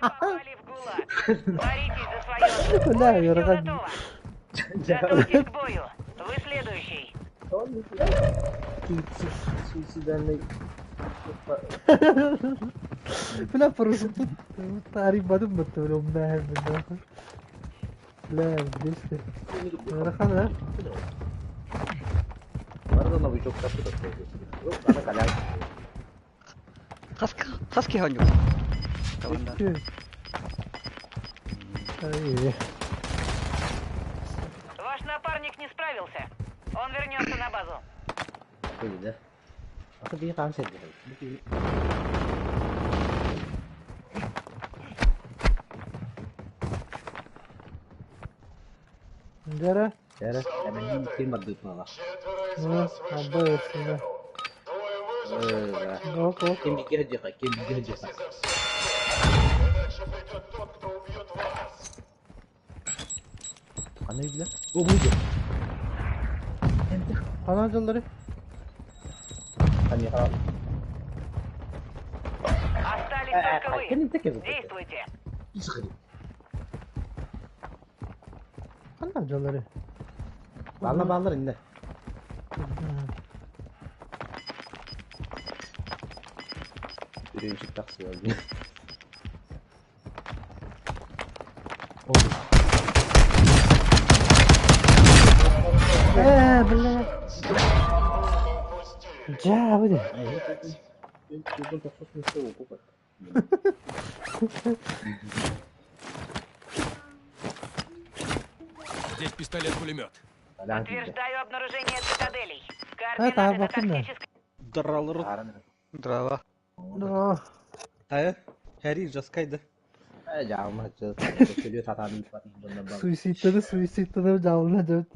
Speaker 3: попали в гулаг. Боритесь за свое.
Speaker 1: Бля,
Speaker 3: Бой,
Speaker 1: я
Speaker 3: всё
Speaker 1: рад.
Speaker 3: готово. Готовьтесь к бою. Вы следующий.
Speaker 1: Бля, парашют тарибадым баттым, Бля, 200. Рахана.
Speaker 6: Хаски хоню.
Speaker 3: Ваш напарник не справился. Он вернется на базу.
Speaker 1: Дера?
Speaker 5: Четверо из
Speaker 1: Ну,
Speaker 5: вас вышли на
Speaker 1: обои
Speaker 5: арену. Двое выживших покинут
Speaker 1: Ок, ок.
Speaker 5: Боритесь изо всех сил, иначе придет тот, кто убьет вас.
Speaker 1: Ana canları.
Speaker 3: Остались только вы. Действуйте.
Speaker 1: Ana canları.
Speaker 2: Bağlar bağlar indi. Yürüyüşük taksi oldu.
Speaker 1: Бля. Ja, hadi.
Speaker 4: Здесь пистолет-пулемет.
Speaker 3: Подтверждаю обнаружение цитаделей.
Speaker 1: Это
Speaker 3: Координаты на
Speaker 1: обыкновенно.
Speaker 3: тактической
Speaker 6: Дрова.
Speaker 1: Ах,
Speaker 7: Harry жаскайды.
Speaker 1: Суицидтeni суицидтeni canlı dört.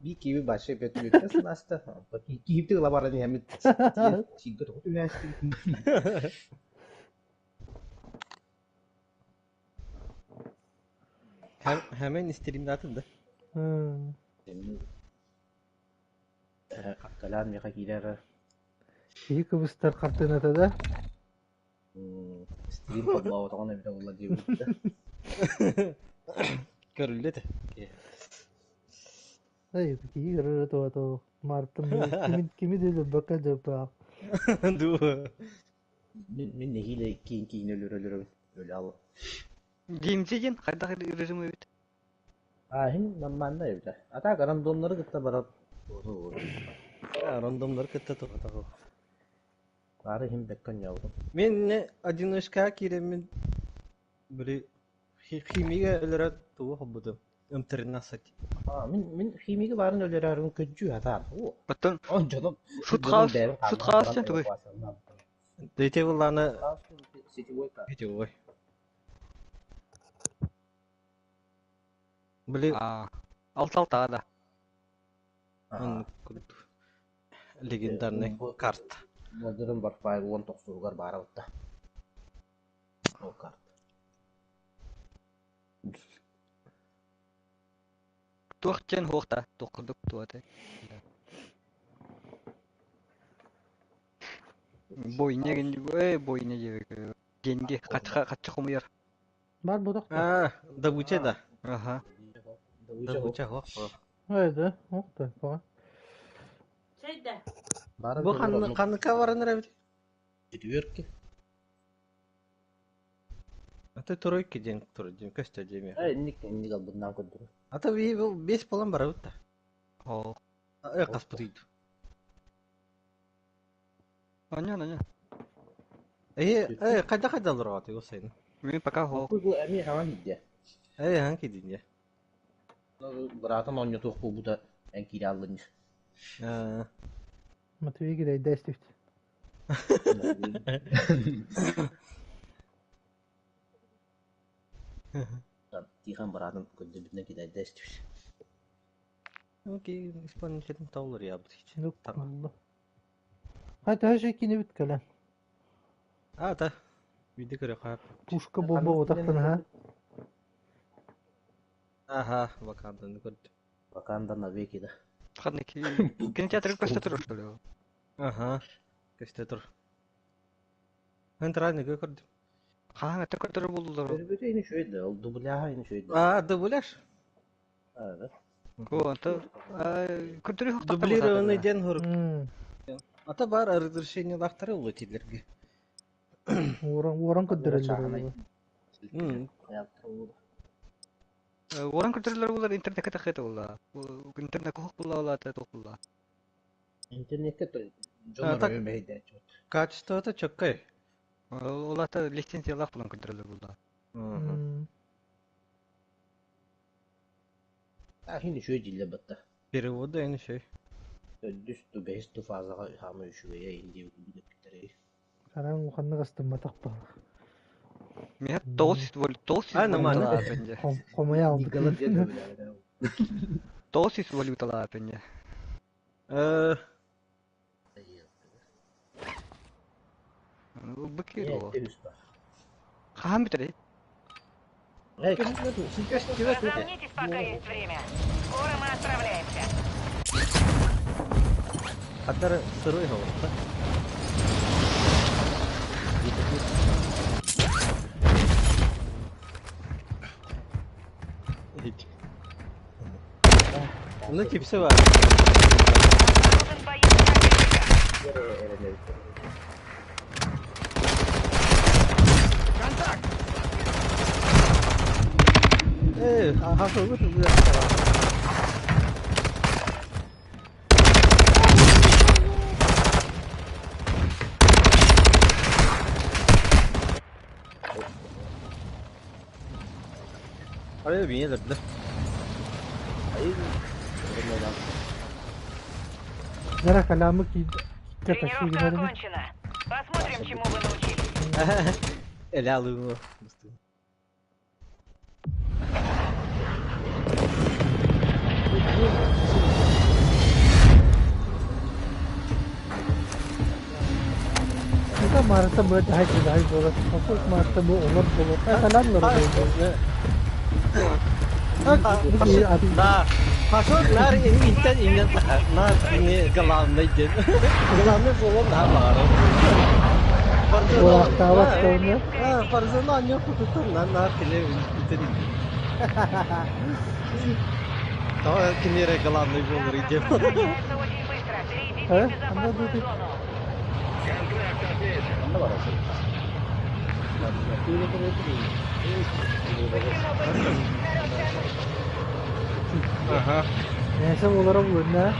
Speaker 2: Би киви баше бет наста. Киви лабара не хэмит.
Speaker 7: Hem hemen istediğimde atın da.
Speaker 1: Hmm.
Speaker 2: Колян миэхэ киирэр
Speaker 1: Киһи кыбыстар хартыыната да?
Speaker 2: Стрим холбооботоҕун эбитэ буолла диэбит да.
Speaker 7: Көрүллэ этэ.
Speaker 1: Эй, киһи көрөрө туһа Мартын кими кими да өлөрбөккө дьылпаах.
Speaker 7: Дуу.
Speaker 2: Мин нэһиилэ киин киин өлөрө-өлөрөбүн. Өлө ал.
Speaker 6: Димзи диэн хайдах режим эбит?
Speaker 2: Ааһын нормально эбитэ. А так рандомнары кытта барар.
Speaker 7: Рандомнары кытта туһатаҕы.
Speaker 2: Бары иһин бэккэ онньообутум.
Speaker 7: Мин одиночка киирэммин били химига өлөрө тугу хоббутум. М13.
Speaker 2: А, мин химиги баарын өлөрөөрүн көддүү хатаан.
Speaker 6: Оттон
Speaker 2: Он дьоном
Speaker 6: Шут хаус диэн тугуй?
Speaker 7: Дете булланы
Speaker 2: Сетевой карта.
Speaker 7: сетевой. Били
Speaker 6: Алта-алтаҕа да.
Speaker 7: оннук курдук легендарный карта.
Speaker 2: Modern Warfare 19-угар баара бутта. Ол карта.
Speaker 6: Туох диэн хуохта, туох курдук туотай. Бойня бойня диэбик. Деньги хаччы хомуйар.
Speaker 1: Бар бодох.
Speaker 7: А, добыча да.
Speaker 6: Ага.
Speaker 7: Добыча хох.
Speaker 1: Haydi, ох да, пока.
Speaker 7: Бу ханныка баран эрэбит?
Speaker 2: Четверки.
Speaker 7: Аты тройки диэн тур диэн көстө диэми.
Speaker 2: Э, инник инник албыннаан көрдөрөр.
Speaker 7: Ата би бу бес болан барабыт да.
Speaker 6: Ол.
Speaker 7: Э каспытыйду.
Speaker 6: Аня, аня.
Speaker 7: Э, э кайда кайда алырга ол сайын.
Speaker 6: Мен пока хол.
Speaker 2: Бу эми хаван идде.
Speaker 7: Э, хан кидинде.
Speaker 2: Братан онньотуох буолбута эн киирэ аллын.
Speaker 7: А,
Speaker 1: Матвей кирэйдэ истибит.
Speaker 2: Тихон братан көрдөрбүтүнэн кидэйдэ истибит.
Speaker 7: Окей, исполнитель таулар я бут.
Speaker 1: Yok Allah. Hadi her şey kine bit кэлэн.
Speaker 7: А, та. Види көрө хап.
Speaker 1: Пушка бомба отақтан ha.
Speaker 7: Аха, вакантаны көрдүм.
Speaker 2: Ваканда навеки да.
Speaker 6: Ханнык кинотеатр көстө турар что ли?
Speaker 7: Аха. Көстө тур. Центральный көрдүм.
Speaker 6: Хаһан это көтөрөр булдулар.
Speaker 2: Көрбөтө ини шөйдө, ол дубляха ини шөйдө.
Speaker 7: А, дубляж.
Speaker 2: А, да.
Speaker 6: О, anta көтөрү хохтар.
Speaker 7: Дублированный ден хур. Ата бар разрешение лахтары улытилерге.
Speaker 1: Уоран уоран көрдөрөллөр.
Speaker 6: Уоран көтөрөлөр булар интернетке тахыта була. Интернет хох була ола та тох була.
Speaker 2: Интернетке дьон өрөмөйдө.
Speaker 7: Качество это чөккөй.
Speaker 6: Ола та лицензиялаах булан көтөрөлөр була.
Speaker 2: А хини шөй диле батта.
Speaker 7: Переводы эни шөй.
Speaker 2: Дүс ту бэс ту фазага хамы шөйе инди бүктерей.
Speaker 1: Каран ханнык астымматах баар.
Speaker 6: Мен тоғыз валют, тоғыз
Speaker 7: А, нормально.
Speaker 6: валюталаа пенде.
Speaker 1: Хомоя алдык.
Speaker 2: Николай ден
Speaker 6: 900 валюталаа пенде.
Speaker 7: Э,
Speaker 6: Быкыр о. Хаһан бүтэрэй?
Speaker 2: Эй,
Speaker 3: Разомнитесь, пока есть время. Скоро мы отправляемся.
Speaker 7: Хаттар сырой говорит, да? Ну, типсы бар.
Speaker 3: Обнаружен боец противника.
Speaker 4: Контакт!
Speaker 7: Э, ага, вышел, бля. Арай бейне да.
Speaker 1: Зара каламы ки
Speaker 3: Тренировка окончена. Посмотрим, чему вы научились.
Speaker 7: Эле алуу.
Speaker 1: Это марта бы дай дай болот. Хокук марта бу олор болот. Калам лор.
Speaker 7: Да. Пашок наар интен иннен наар кини главный диэн. Главный буолуон наһаа баҕарар.
Speaker 1: Буолаахтаабат да
Speaker 7: Фарзаны анньа кутуттан наар кини интен иннен. Тоҕо кини эрэ главный буолар диэн.
Speaker 3: Распространяется очень быстро. Перейдите
Speaker 1: Э?
Speaker 3: в безопасную зону.
Speaker 2: Ханна барар
Speaker 7: Аха.
Speaker 1: Neyse олара булуна.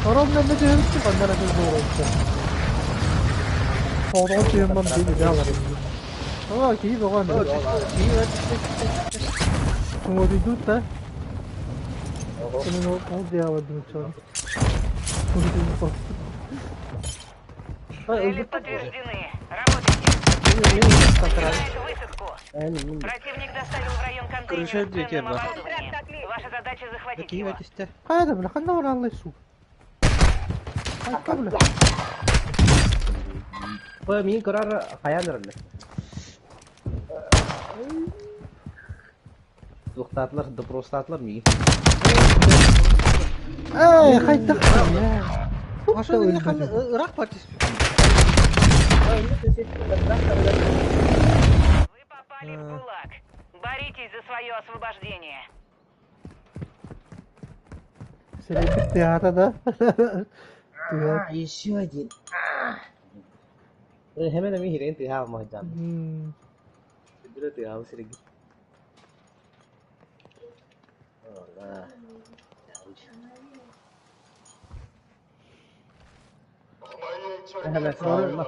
Speaker 1: Орон мен de diyorum ki benden akıl doğru olsa. Oradan tüyüm ben bir daha var. Aa ki doğan. Чуҥуотуйдут да. Senin o o diye çağır.
Speaker 3: Цели подтверждены. Работайте. Начинает высадку. Противник доставил в район контейнер
Speaker 7: Крыша
Speaker 3: с ценным
Speaker 7: дверь, да.
Speaker 3: оборудованием. Ваша задача захватить
Speaker 7: Такие
Speaker 3: его.
Speaker 7: вот исте.
Speaker 1: Хайда бля, ханна бар аллай су. Хайда бля.
Speaker 2: Бу мин көрөр хайан эрэллэр. Туохтаатылар, допростаатылар миигин.
Speaker 1: Эй, хайда я.
Speaker 7: Пашок инне ханна ыраах партис.
Speaker 3: Вы попали в ГУЛАГ. Боритесь за свое освобождение.
Speaker 1: Сен театр да. Театр.
Speaker 2: Еще один. Hemen эми хирен тыһаа маһдам. Сүдүрэ тыһаа сириги. Ола.
Speaker 5: В моей тюрьме правила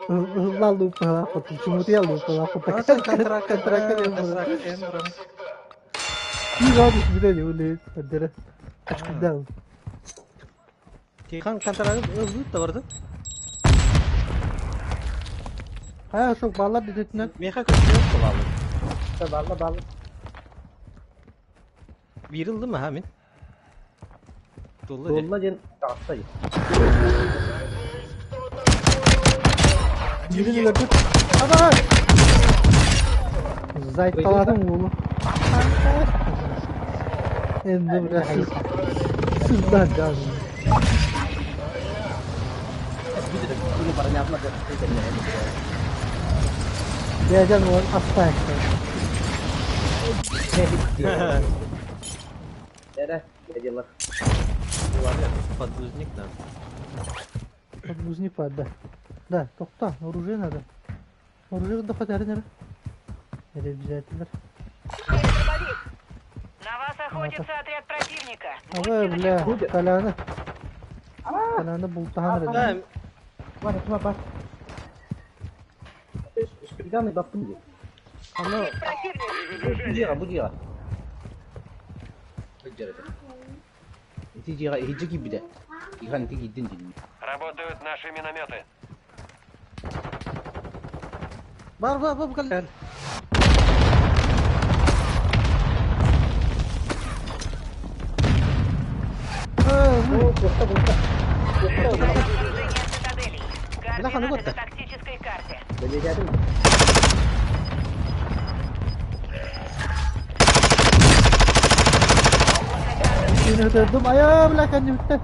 Speaker 5: придумываю
Speaker 1: La lupa, чумутия lupa, контракт
Speaker 5: навсегда.
Speaker 1: И радость меня не улет, отдера. Да.
Speaker 7: Тихан контракт ылбыт да барды.
Speaker 1: Хая шок баллар дедетинен.
Speaker 7: Меха көчүрөт кылалы.
Speaker 2: Балла балла.
Speaker 7: Бир ылды ма мин? Долла де.
Speaker 2: Долла диэн таҕыста дии.
Speaker 1: Birini gördük. Ama! Zaytaladım oğlum. Endi biraz sızdan canım. Diyeceğim oğlum asla
Speaker 2: Nere? Geliyorlar.
Speaker 7: Подгузник надо.
Speaker 1: Подгузник да. Да, тохта, оружие надо. Оружие да хотя нere? Nereye düzelttiler?
Speaker 3: На вас охотится отряд противника.
Speaker 1: Ага, бля, Толяны. Толяны бултахан
Speaker 7: Да,
Speaker 2: Бар, бар, бар. Үстүгән баптым ди. Аны бу жига, бу жига. Ити жига, хиджи кибиде. Ихан ти гиддин дин.
Speaker 4: Работают наши минометы.
Speaker 7: Бар бар бар кал.
Speaker 3: Окружение цитаделей.
Speaker 7: Бляха, ну
Speaker 3: Координаты
Speaker 7: вот
Speaker 3: на
Speaker 7: так.
Speaker 3: тактической карте.
Speaker 1: Yine öldürdüm. Aya бля, kendim bitti.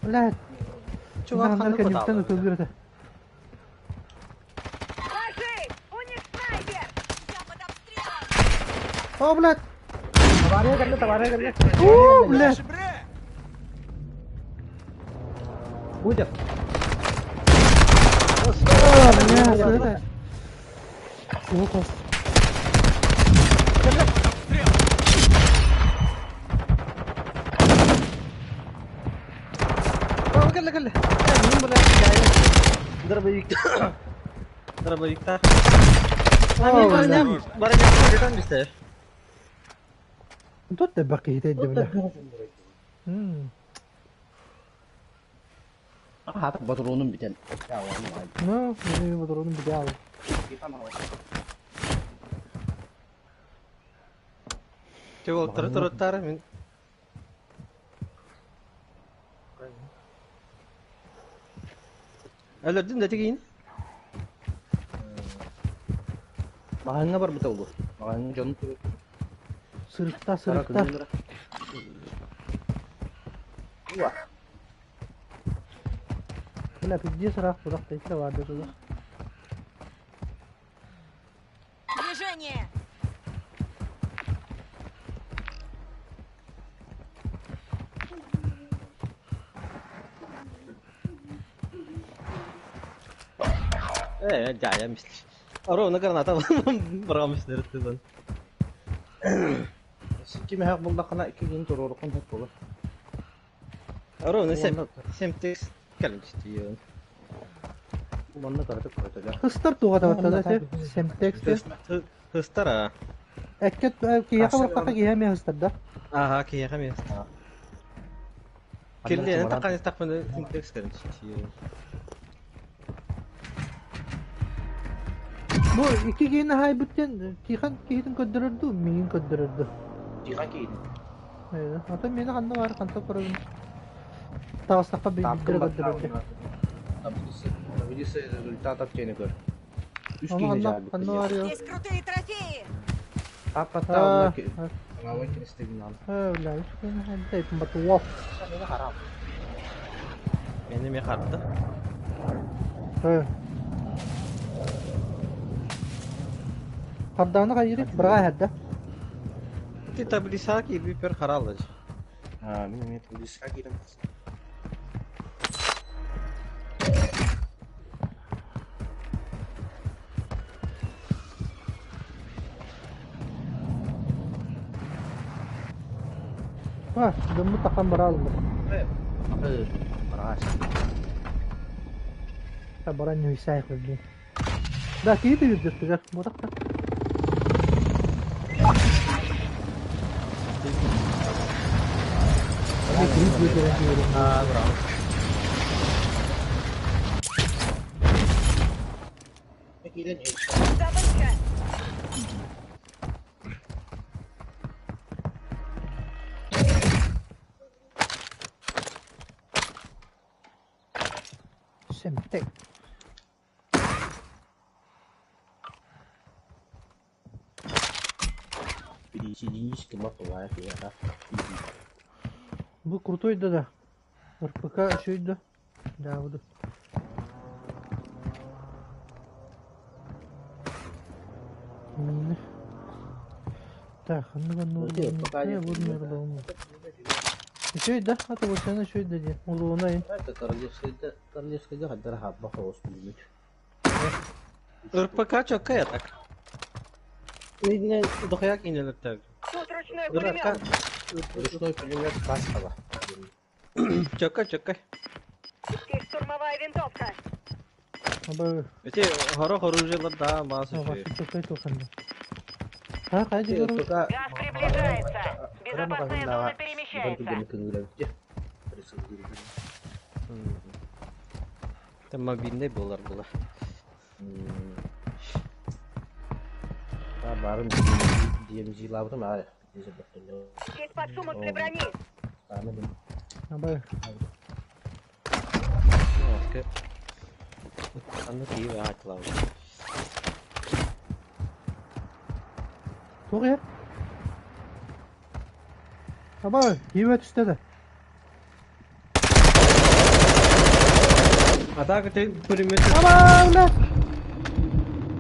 Speaker 1: Бля,
Speaker 7: Чувак,
Speaker 1: ханна
Speaker 7: ханна
Speaker 1: kendim bitti
Speaker 7: кодалы.
Speaker 1: öldürdü. О, блядь.
Speaker 2: Табарга кэллэ, табарга кэллэ.
Speaker 1: О, блядь.
Speaker 2: Будет.
Speaker 1: О, блядь, это. Всего класс.
Speaker 7: Кэллэ кэллэ. Мин бля. Дробовик. Дробовикта.
Speaker 1: О, бля.
Speaker 7: Бараням бараням бисте.
Speaker 1: Тут да бакы хитейди, бля.
Speaker 2: Хата батронун битен.
Speaker 1: Ну, benim motorunun bir daha.
Speaker 7: Чего, тары тары тары мин. Өлөрдүн да тигиин.
Speaker 2: Маҕаһыыҥҥа барбыта буолуо. Маҕаһыыҥҥа дьону
Speaker 1: Сырытта,
Speaker 2: Хара
Speaker 1: сырытта.
Speaker 2: күннэрэ. Уа.
Speaker 1: Бля, пиздец ыраах тудах тэйсэ баарды тудах.
Speaker 3: Движение!
Speaker 7: Э, дьаайа мислиш. Ровно граната быраҕаммыттар тылын.
Speaker 2: Икки мөһөөх буллаххына икки күн туруоруккун сөп буолар.
Speaker 7: Ровно сем семтекс кэлин түстүйөн.
Speaker 2: Манна кыратык көтөлөр.
Speaker 1: Хыстар туға табаттады те. Семтекс те.
Speaker 7: Хыстар а.
Speaker 1: Эккет киһиэхэ барахтахха киһи эмиэ хыстар да.
Speaker 7: Ага, киһиэхэ эмиэ хыстар. Киллиэн таххан истахпына семтекс кэлин түстүйөн.
Speaker 1: Бу икки киһини хаайбыт диэн Тихон киһитин көрдөрөр дуу, миигин көрдөрөр дуу?
Speaker 2: Тихон киһитин.
Speaker 1: Ото миэнэ ханна баар хантан көрөбүн? Таҕыстахха билдэрэ көрдөрөр дии.
Speaker 2: Таблица результатов диэни көр. Үс
Speaker 1: Ону
Speaker 2: киһини
Speaker 1: ханна
Speaker 2: дьаһайбыт
Speaker 1: ханна
Speaker 2: диэн.
Speaker 1: баар
Speaker 3: Здесь крутые трофеи!
Speaker 2: Аппаттаа онно киристигинан.
Speaker 1: Бля, үс киһини хаайбыт батуоп.
Speaker 7: Мени ме харда.
Speaker 1: Хардааны хайыырый? Быраҕа эһэрдэ.
Speaker 7: Ты таблица киирбит пер хараллаж.
Speaker 2: Аа, мин эмиэ таблица киирэн
Speaker 1: А, дьоммут тахан барааллар.
Speaker 2: Бараас.
Speaker 1: Баран ньуйсаах блин. Да, киһи түһүрдүттүгэр. Буотахта. Киһи түһүрдүрэн түһүрүн.
Speaker 7: Аа, браво.
Speaker 3: Добыча!
Speaker 1: Семтек. Бу крутой да да. РПК үчүгэй да. Да буду. Мины. Так, ханнык оннугар Үчүгэй да, ата босяна үчүгэй да диэн. Улуунай.
Speaker 2: Это королевская хаддара хабба хоос билбит.
Speaker 7: РПК чокка я так. Не, дохуя кинелер
Speaker 3: Тут ручной пулемет!
Speaker 2: Ручной пулемет каскала.
Speaker 7: Чокка, чокка.
Speaker 3: Здесь штурмовая винтовка!
Speaker 1: Аба,
Speaker 7: Эти хорох оружиелар да маас үчүгэй.
Speaker 1: чоккай туханда. Ha, хайа диyorum.
Speaker 3: Газ приближается! Безопасная зона перемещается!
Speaker 7: Там мобильный болар була.
Speaker 2: Барын DMG лабытым аа.
Speaker 3: Здесь подсумок для брони!
Speaker 1: Аба,
Speaker 7: Анны киип аатылау.
Speaker 1: туох иһэр? Аба, киибэ түстэ да.
Speaker 7: Атака ты пулемет
Speaker 1: Аба, бля!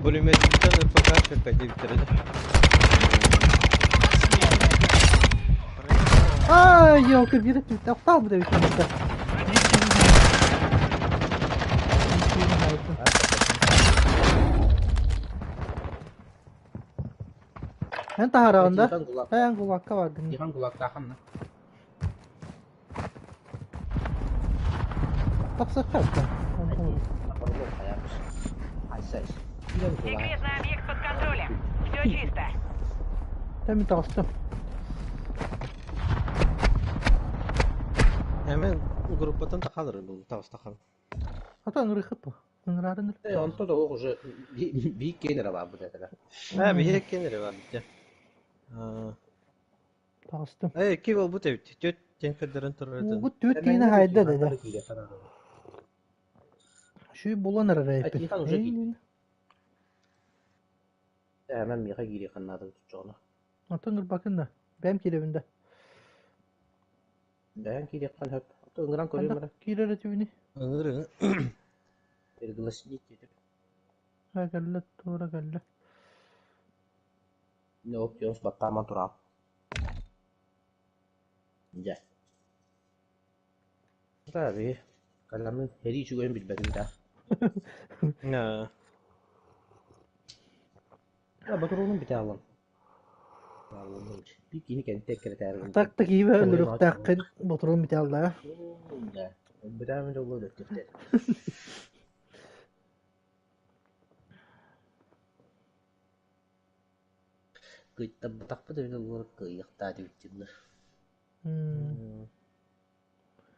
Speaker 7: пулеметтен РПК чокка диэбиттэрэ
Speaker 1: Ай, елка, биир түстэ. Охтал бу да бүтүн. Эн таһараҕын да? Тайан кулакка бардын.
Speaker 2: Тихон кулактаахан
Speaker 1: Тахсахха да.
Speaker 3: Секретный объект под контролем! Все чисто!
Speaker 1: Тэмин таҕыстым.
Speaker 7: Эмен группаттан тахалар бу таҕыстахан.
Speaker 1: Ата ынырыхып бу. Ынырарын
Speaker 2: Онто да уже бии кенера бар бу дэтэ.
Speaker 7: Э биһи кенере бар битте. Аа,
Speaker 1: таҕыстым.
Speaker 7: э ки бол бу тэбит. Төт тен көрдөрөн турар.
Speaker 1: Бу түөт киһини хайда да. Үчүгэй буолан эрэр эбиппин.
Speaker 2: Тихон уже киирдэ. Ээ, миэхэ киириэххин наада оччоҕуна.
Speaker 1: Оттон ырбакын да. Бэйэм киирэбин да.
Speaker 2: Бэйэҥ киириэххин сөп. Оттон ыҥыран көрүөм эрэ.
Speaker 1: Киирэр этибини.
Speaker 7: Ыҥыр ыҥыр.
Speaker 2: Пригласить диэтим.
Speaker 1: Ха кэллэ, туора кэллэ.
Speaker 2: Не оптиос баттааман тураам. Дьэ. Таби, каламын эрии үчүгэйин билбэтим да.
Speaker 7: Аа.
Speaker 2: Ботуруонум бүтэ аллан. Биир киһи кэнтэ эккирэтээри
Speaker 1: Так так иибэ өлөрүөхтээххин ботуруон бүтэ алла.
Speaker 2: Да. Бүтээм дьолло өлөртүөхтэр. Кыйтарбатахпыт эбитэ буоллар кыайыахтаах этибит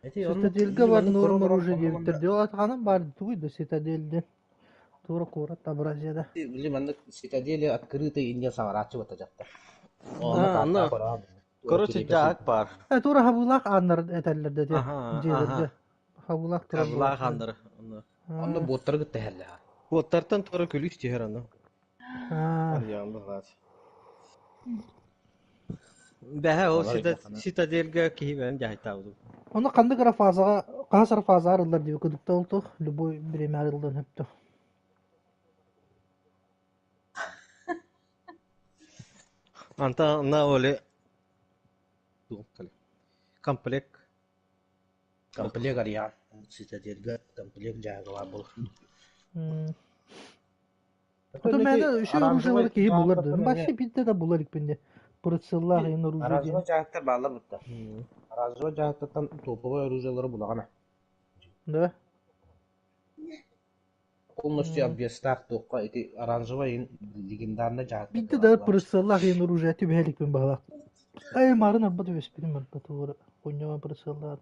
Speaker 1: Цитадельга бар норм оружие диэбиттэр дии. Ол атаҕынан баар тугуй да Цитадель диэн. Туора куорат Абразияда.
Speaker 2: Били маннык Цитадели открытый инде саҥарааччы бата дьахтар.
Speaker 7: Онно короче дьаак баар.
Speaker 1: Э туора хабыылаах ааннар этэллэр да дьиэлэргэ. Хабыылаах турар.
Speaker 7: Хабыылаах ааннар.
Speaker 2: Онно буоттары кытта иһэллэр.
Speaker 7: Буоттартан туора күлүүс түһэр ону. Арыйаҕын быһалаат. Бэһэ ол Цитадельга киһи бэйэм дьаһайтаабытым.
Speaker 1: Ону ханнык эрэ фазаҕа, хаһыс эрэ фазаҕа арыллар диэбит курдук ол туох любой бириэмэ арыллан сөптөөх.
Speaker 7: Антон на оле комплект
Speaker 2: Комплект арыйаҕын. Цитадельга комплект дьаагалаах буолар.
Speaker 1: Потом мээнэ үчүгэй оружиелары киһи булар да. Вообще биирдэ да булар иликпин дии. Прицеллаах иһин оружие диэн.
Speaker 2: Оранжевай дьаһыктар бааллар бутта. Оранжевай дьаһыктартан топовай оружиелары булаҕына.
Speaker 1: Да?
Speaker 2: Полностью обвестаах туохха ити оранжевай иһин легендарный дьаһыктар.
Speaker 1: Биирдэ да прицеллаах иһин оружие түбэһэ иликпин баһылаах. Ай марын арба түбэспитим арба туора хунньаҕа прицеллаах.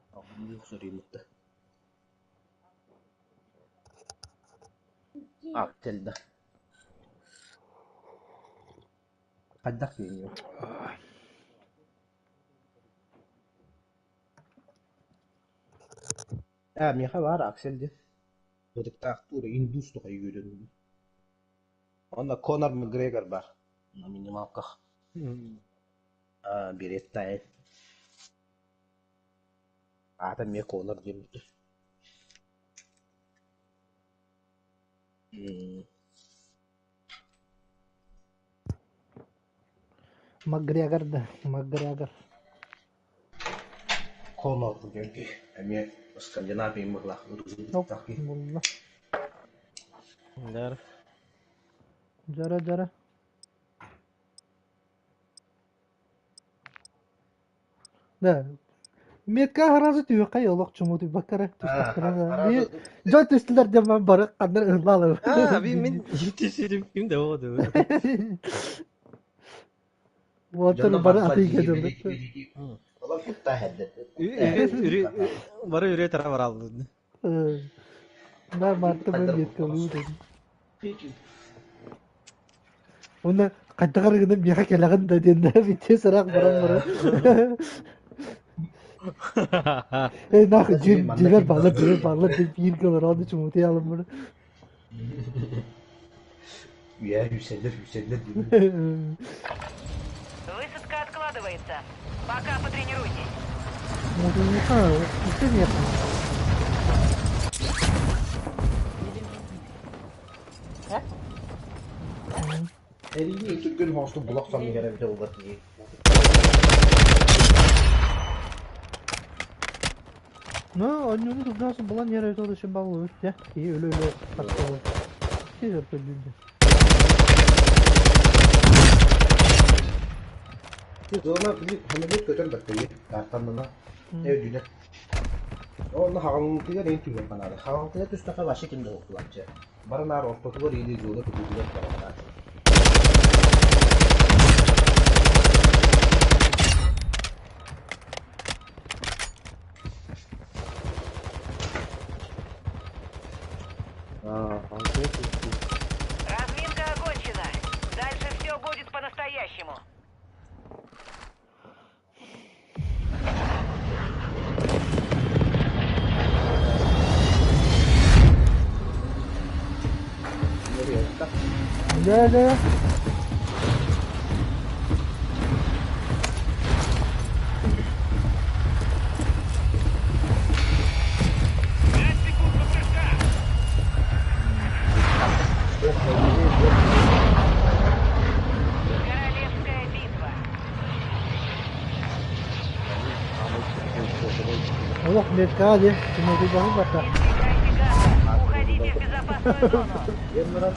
Speaker 2: Аксель да. Хайдах киһиний? Ээ, миэхэ баар Аксель диэн. Ытыктаахтыыр индус тухай үөрэн. Онно Конор Макгрегор баар. На минималках. Аа, Береттай. Аата эмиэ Конор диэн
Speaker 1: Макгрегор да, Макгрегор.
Speaker 2: Конор диэн киһи эмиэ Скандинавия быһыылаах
Speaker 1: Булла. Дьара дьара. Да. Метка сразу түһүөххэ олох чумутуйбакка эрэ түстэхтэрэ Дьон түстүлэр диэн бары ханна ыллаалар.
Speaker 7: Аа, мин түсүрүм ким да оҕо
Speaker 1: Уолаттар бары атыыга дылы.
Speaker 7: Бары үрүө тара бараллын.
Speaker 1: Да, Марта мен метка Уонна хайдах эрэ гынан миэхэ кэлэҕин да диэн да бүтүө сыраах баран баран. Э нах дьиэбэр бааллар дьиэбэр бааллар деп бииргэ олороон чумутуй алым бары.
Speaker 2: Үйэ үсэллэр үсэллэр
Speaker 3: Высадка откладывается. Пока потренируйтесь.
Speaker 2: Эриини үтүргүн хоостук булах санныгар эбитэ буолбат дии.
Speaker 1: Ну, оонньууну турдаасың булан иһэр эбит ол үшін бағылы өттө. Киһи өлө-өлө тахсыбыт. Тез өртөлдүүрдэ.
Speaker 2: Зона били самолет көтөр баттайы картаннана өйдүнэ. Онно хаҕалыытыгар эйин түһүөх наада. Хаҕалыытыгар түстэххэ вообще ким да уһуктулааччы. Бары наар ортотугар или зона кытыытыгар бараҕынааччы.
Speaker 3: Разминка окончена. Дальше все будет по-настоящему.
Speaker 1: Да, да.
Speaker 4: Пять секунд до прыжка.
Speaker 3: Королевская битва.
Speaker 1: Олох метка дии, Тимофей баһы барда.
Speaker 3: Избегайте газа. Уходите в безопасную зону.
Speaker 2: Диэн баран,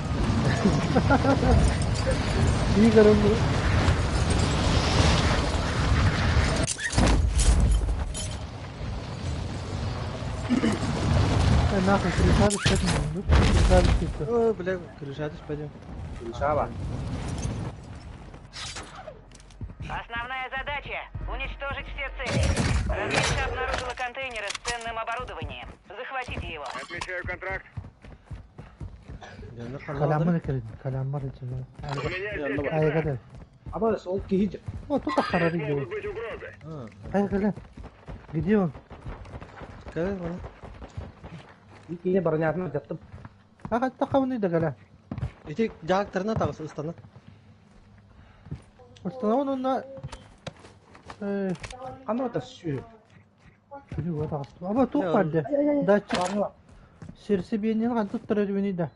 Speaker 1: Игорь нахуй крыша түспэт муҥду. Крыша түспүт.
Speaker 7: Ой, бля, крыша түспэтим.
Speaker 2: Крыша
Speaker 3: Основная задача – уничтожить все цели. Разведка обнаружила контейнеры с ценным оборудованием. Захватите его.
Speaker 4: Отмечаю контракт.
Speaker 7: Дьоннор ханна
Speaker 1: Каляммын кэлин, каляммар ичимэ.
Speaker 4: У меня здесь контракт.
Speaker 1: Айгада.
Speaker 2: Аба, ол киһи
Speaker 1: О, тут ахтарар
Speaker 4: Здесь
Speaker 1: иди.
Speaker 4: могут быть угрозы.
Speaker 7: А,
Speaker 1: Айгада. Где он?
Speaker 7: кэлэн бана.
Speaker 2: киһи баранятына жаттым.
Speaker 1: Ага, тахауны да кала.
Speaker 7: Ити жаактарына тагыс ыстана.
Speaker 1: Установон онна э
Speaker 2: Ханна та сүү.
Speaker 1: күнү вот агыс. Аба тух барды. Датчик. Серси биэнин кан туттар өбүнү да.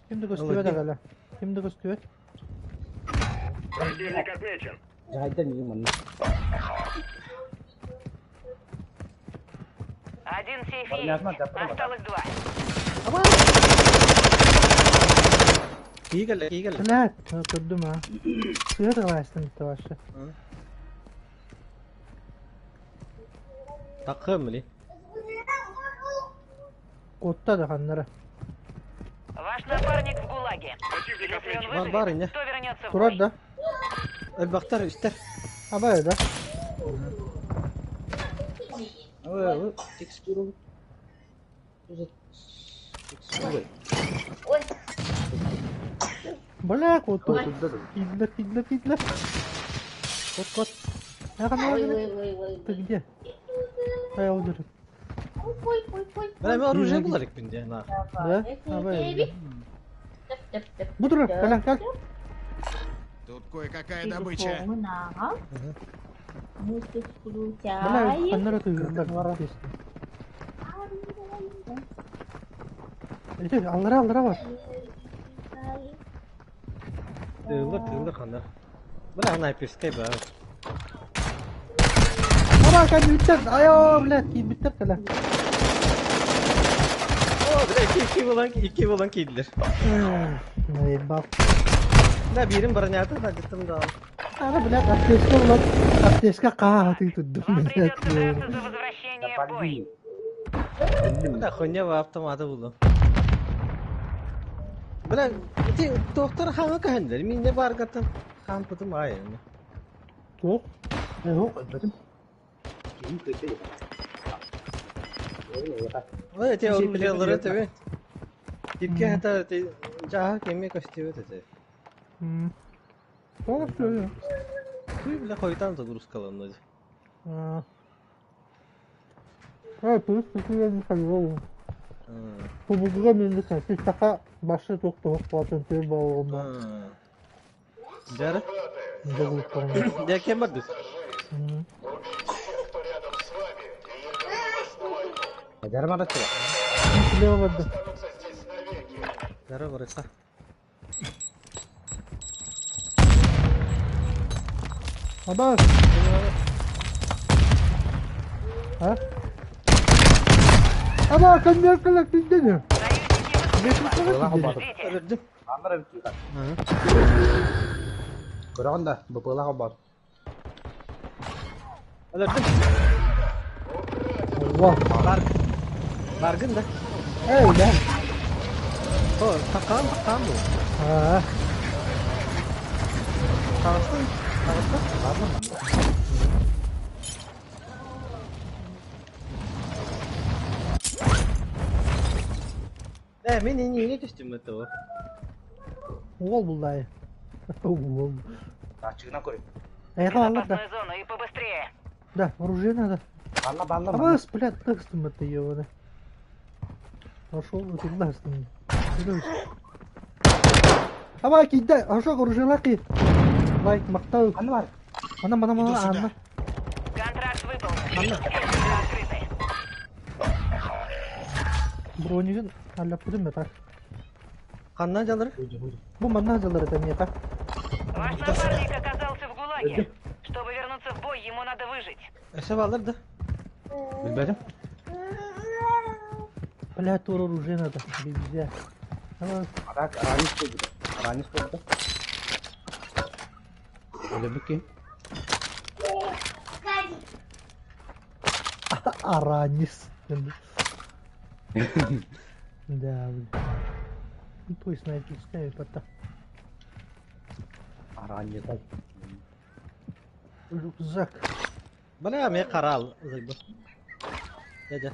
Speaker 1: Ким да көстүбөт агала. Ким да көстүбөт.
Speaker 4: Противник отмечен.
Speaker 2: Жайдан миин манна.
Speaker 3: Один сейф
Speaker 2: Понятно,
Speaker 3: есть.
Speaker 2: да, понял.
Speaker 3: Осталось два.
Speaker 7: Кии кэллэ, кии кэллэ.
Speaker 1: Блядь, көрдүм а. Сыыр кылаастын тавашы.
Speaker 7: Такым били.
Speaker 1: Котта да ханнара.
Speaker 3: Ваш напарник в ГУЛАГе.
Speaker 4: Противник
Speaker 3: Если
Speaker 4: отмечен.
Speaker 3: он
Speaker 7: Бар- бар,
Speaker 3: выживет,
Speaker 7: не?
Speaker 3: то вернется в
Speaker 1: Турар
Speaker 3: бой.
Speaker 1: да.
Speaker 7: Элбахтар үстер.
Speaker 1: Аба да.
Speaker 2: Ой, текстуру. Текстуру.
Speaker 1: Бля, коту. Кидлер, кидлер, кидлер.
Speaker 7: Кот кот.
Speaker 1: Я Ты где? А я удержу.
Speaker 7: Бля, мен оружие булар икпин де, на.
Speaker 1: Да? Аба Будур, калян, кал.
Speaker 5: Тут кое-какая добыча.
Speaker 1: Бля, ханнара ты Эти, аллара, аллара бар.
Speaker 7: Тыылар, тыылар ханна. Бля, снайперскай ба.
Speaker 1: Аба, кан биттер. Айо, бля, кийин биттер каля.
Speaker 7: О, бля, iki iki болан, iki болан кийдилер.
Speaker 1: Эй, бак.
Speaker 7: Да, бирин бронята да жыттым да.
Speaker 1: Ана, бля, аптечка булат. Аптечка каа ты тут.
Speaker 3: Вам придется драться за возвращение в бой.
Speaker 7: Бля, хуйня ба автоматы булду. Бля, ити доктор хаңа кахандар, мин не бар гатын. Хан путум ай.
Speaker 1: Тох.
Speaker 2: Yok, öldürdüm. Киһи көтө.
Speaker 7: Ой, те оружиялары тебе. Типке хата те жаха кеме костюмы те.
Speaker 1: Тох, все.
Speaker 7: Хуй, бля, хойтан загрузкаланды.
Speaker 1: А, плюс я не ходил. Бу мен де саха башы тоқ болатын төр болғанда.
Speaker 7: Жары?
Speaker 1: Загрузкаланды.
Speaker 7: Я кем барды?
Speaker 5: Убейте всех, кто рядом с вами, и я верну вас на войну.
Speaker 2: Жарым арасы.
Speaker 1: Лево барды.
Speaker 5: Останутся здесь навеки.
Speaker 7: Жары барыса.
Speaker 1: Аба. А? Аба, конверт кылак тиндени.
Speaker 3: Союзники выступили. Ждите.
Speaker 7: Өлөрдүм.
Speaker 2: Аннара бит. Көрөҕүн да, быпылаах бар.
Speaker 7: Өлөрдүм.
Speaker 1: Allah.
Speaker 7: Бар. Баргын да.
Speaker 1: Ey lan.
Speaker 7: О, такан, такан бу.
Speaker 1: Ha.
Speaker 7: Тагыстын. Тагыстын. Э, мен не не түстүм этого.
Speaker 1: Oğul bulday. Oğul.
Speaker 2: Ачыгынан көрөйүн.
Speaker 1: Эй, алла да.
Speaker 3: Безопасную зону и побыстрее.
Speaker 1: Да, оружие надо.
Speaker 2: Анна банна.
Speaker 1: Аба, блядь, текстом это ёбаный. Пошел, вот туда с ним. Аба киирдэ, Ашок оружиелаах киир. Лайк, махтал.
Speaker 2: Ханна бар?
Speaker 1: Мана, мана,
Speaker 4: Иду
Speaker 1: мана,
Speaker 4: сюда.
Speaker 1: Анна.
Speaker 3: Контракт выполнен.
Speaker 2: Ханна?
Speaker 3: Все открыты.
Speaker 1: Бронигын аллаппытым да так.
Speaker 7: Ханна дьалар?
Speaker 1: Бу манна дьалар это миэхэ.
Speaker 3: Ваш напарник оказался в ГУЛАГе. Чтобы вернуться в бой, ему надо выжить.
Speaker 7: Өссө баалар да?
Speaker 2: Билбэтим.
Speaker 1: Бля, тур оружие надо. Везде. Давай.
Speaker 2: Арак, аранис буолбута. Аранис буолбута. Өлөбүт киһи.
Speaker 1: Аранис. Да, блин. Ну, твой снайперская пота.
Speaker 2: Араньетай.
Speaker 1: Рюкзак.
Speaker 7: Бля, эмиэ хараал ылыйбыт. Дьэ дьэ.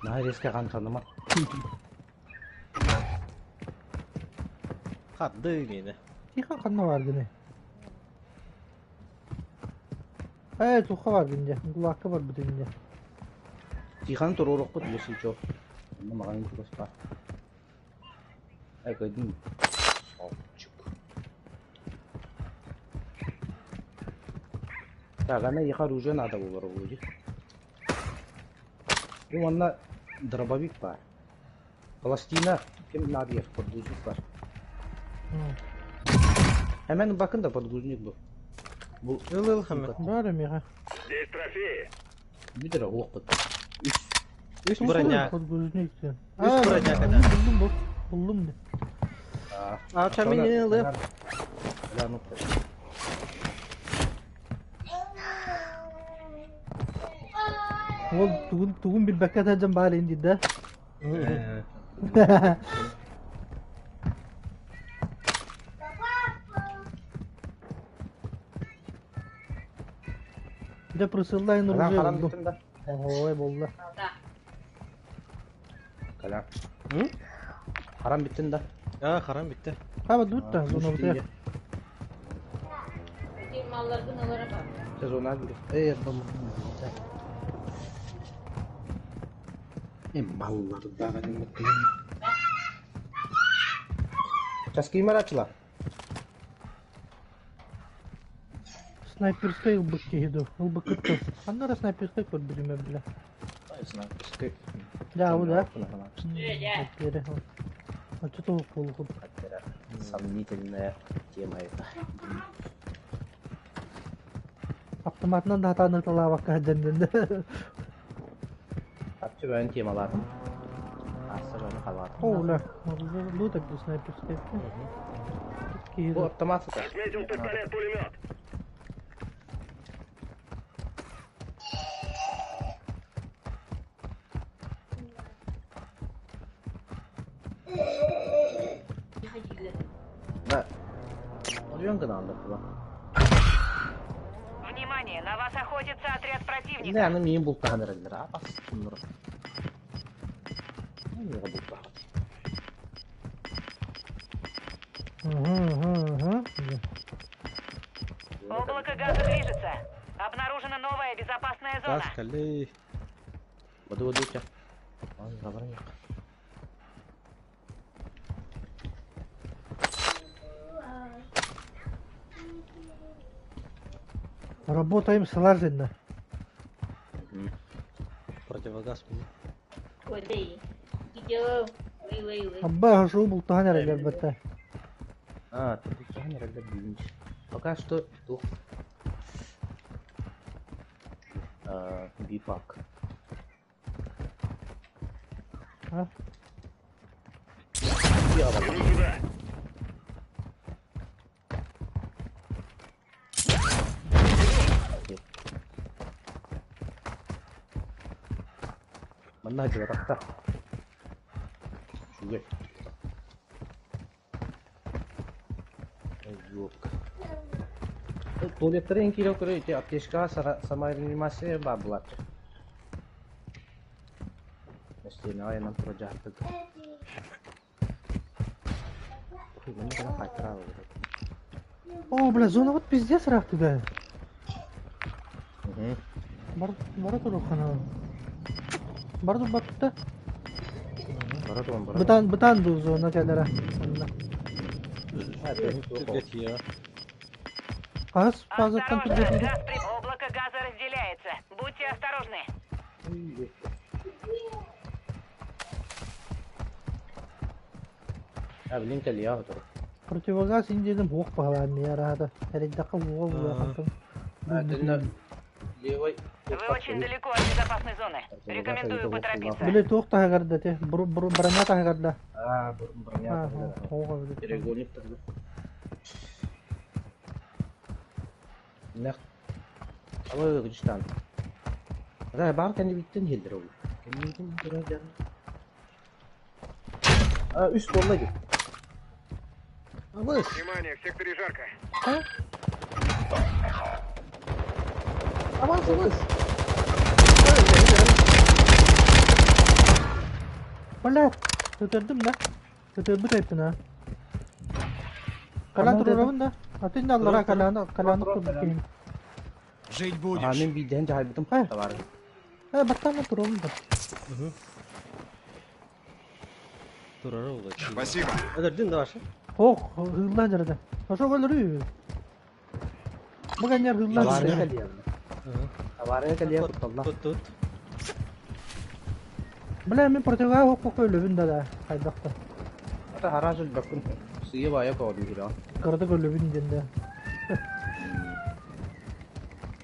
Speaker 2: Наһаа резко хантаныма.
Speaker 7: Харды миэнэ.
Speaker 1: Тихо ханна баар гыный? Ээ, туха бар гын дьэ. Гулаакка барбыт инде.
Speaker 2: Тихоны туруорукпут если чё. Онно маҕан чугас баар. Э, көйдүн. Чук. Так, ана их оружие надо было вроде. И онно дробовик бар. Пластина ким надо подгузник бар. Hemen bakın da подгузник bu. Bu
Speaker 7: Ыл ыл хэмэ.
Speaker 1: Баар эмиэхэ.
Speaker 4: Здесь трофеи.
Speaker 2: bir lira уоппут. Үс.
Speaker 7: Үс броня.
Speaker 1: Подгузник диэн.
Speaker 7: Үс броня кэлэ.
Speaker 1: Буллум бу. Буллум де.
Speaker 7: А чамини ылып.
Speaker 1: Ол тугун тугун билбэккэ сылдьан баар ин диир да. Дьэ присыллайын
Speaker 2: Харам
Speaker 1: оружие
Speaker 2: харам
Speaker 1: буллум.
Speaker 2: бүтүн да.
Speaker 1: Ой, буолла.
Speaker 2: Калам. Харам бүттүн да.
Speaker 7: А, харам бүттэ.
Speaker 1: Хаба дутта, зона бутыа.
Speaker 2: Сезона бир. Эй, бам. Э, малларда Часки ачыла.
Speaker 1: Снайперскай ылбыт киһи дуу, ылбыккыт дуу. Ханна эрэ снайперскай көрбүтүм бile.
Speaker 2: Снайперскай.
Speaker 1: Дьэ, бу да? Эппиэрэ. Оччо буолуохут.
Speaker 2: Сомнительная тема это.
Speaker 1: Автоматынан да хатаан ыталаабакка сылдьан диэн.
Speaker 2: Апчы бөөн темаларын. Аса бөөн халаатын.
Speaker 1: О, бля, лут эбит снайперскай. Киһи
Speaker 2: Бу
Speaker 1: дуу.
Speaker 2: автомат сытар.
Speaker 4: Отметил пистолет-пулемет.
Speaker 2: Да. Oluyor гына була.
Speaker 3: Внимание, на вас охотится отряд противника.
Speaker 2: Не, аны миин бултахан эрэллэр, а бас туннур. Мига бултахан.
Speaker 1: Угу, угу, угу.
Speaker 3: Облако газа движется. Обнаружена новая безопасная зона.
Speaker 7: Тас кэлли.
Speaker 2: Баду баду ча. Ай, габаран як.
Speaker 1: Работаем слаженно.
Speaker 7: Противогаз.
Speaker 1: Абба хошуу бултахан эрэллэр бэтэ.
Speaker 2: А, ты бултахан эрэллэр бүүнч. Пока что тух. А, бипак.
Speaker 1: А?
Speaker 4: Иду сюда.
Speaker 2: Манна журатта. Шугай. Ёпка. Туалеттары кире көрө ити аптечка самореанимация бар булар. Местене айынан тура жааттык. Ой, мени гана кайтара алды.
Speaker 1: О, бля, зона вот пиздец ыраах да.
Speaker 2: Мгм.
Speaker 1: Бар бара туруоххана. Бар баттыта.
Speaker 2: Бара Бара туран бара.
Speaker 1: Бытан бытан дуу зона кэлэрэ. Онно.
Speaker 7: Түргэтиэ.
Speaker 1: Хаһыс фазаттан
Speaker 3: Осторожно,
Speaker 1: түргэтиир?
Speaker 3: газ при... Облако газа разделяется. Будьте осторожны.
Speaker 2: А, блин, кэлиэ отур.
Speaker 1: Противогаз индиэдим уох баһылаан миэ араата. Эрэйдэххэ уоҕа булуохаттан.
Speaker 2: Левой.
Speaker 3: Вы очень далеко от безопасной зоны. Рекомендую поторопиться.
Speaker 1: Били туох таһыгар да ти броня таһыгар да.
Speaker 2: А, броня.
Speaker 1: Оҕо били.
Speaker 2: Треугольник таһыгар. Нах. Алы гүчтан. Да, бар кэннибиттэн иһэллэр ол. Кэннибитин көрөр А, үс буолла дии.
Speaker 7: Абыс.
Speaker 4: Внимание, в секторе жарко.
Speaker 7: Абас, абыс.
Speaker 1: Бля, көтөрдүм да. Көтөрбүт айппын а. Калан турурабын да. Атын аллара каланы каланы турбут киһим.
Speaker 4: Жить
Speaker 2: А,
Speaker 4: будешь.
Speaker 2: мин биирдэһин дьаһайбытым
Speaker 1: Э.
Speaker 2: табаары.
Speaker 1: Э, баттаама турабын да.
Speaker 7: Турар ол.
Speaker 5: Спасибо.
Speaker 7: Öldürdün de başı.
Speaker 1: Ох, hızlan жарады. Ошо өлөрүү. Бу кэннер hızlan
Speaker 2: Табаары
Speaker 1: жарады.
Speaker 2: кэлиэ. Табаары кэлиэ кутталла.
Speaker 7: Tut tut.
Speaker 1: Бля, мен противогаз ох өлөбүн да да. Хайдакта.
Speaker 2: Ата хараас өлбөккүн. Сыйы баайа коодуу кирэҕин.
Speaker 1: Кырдык өлөбүн диэн да.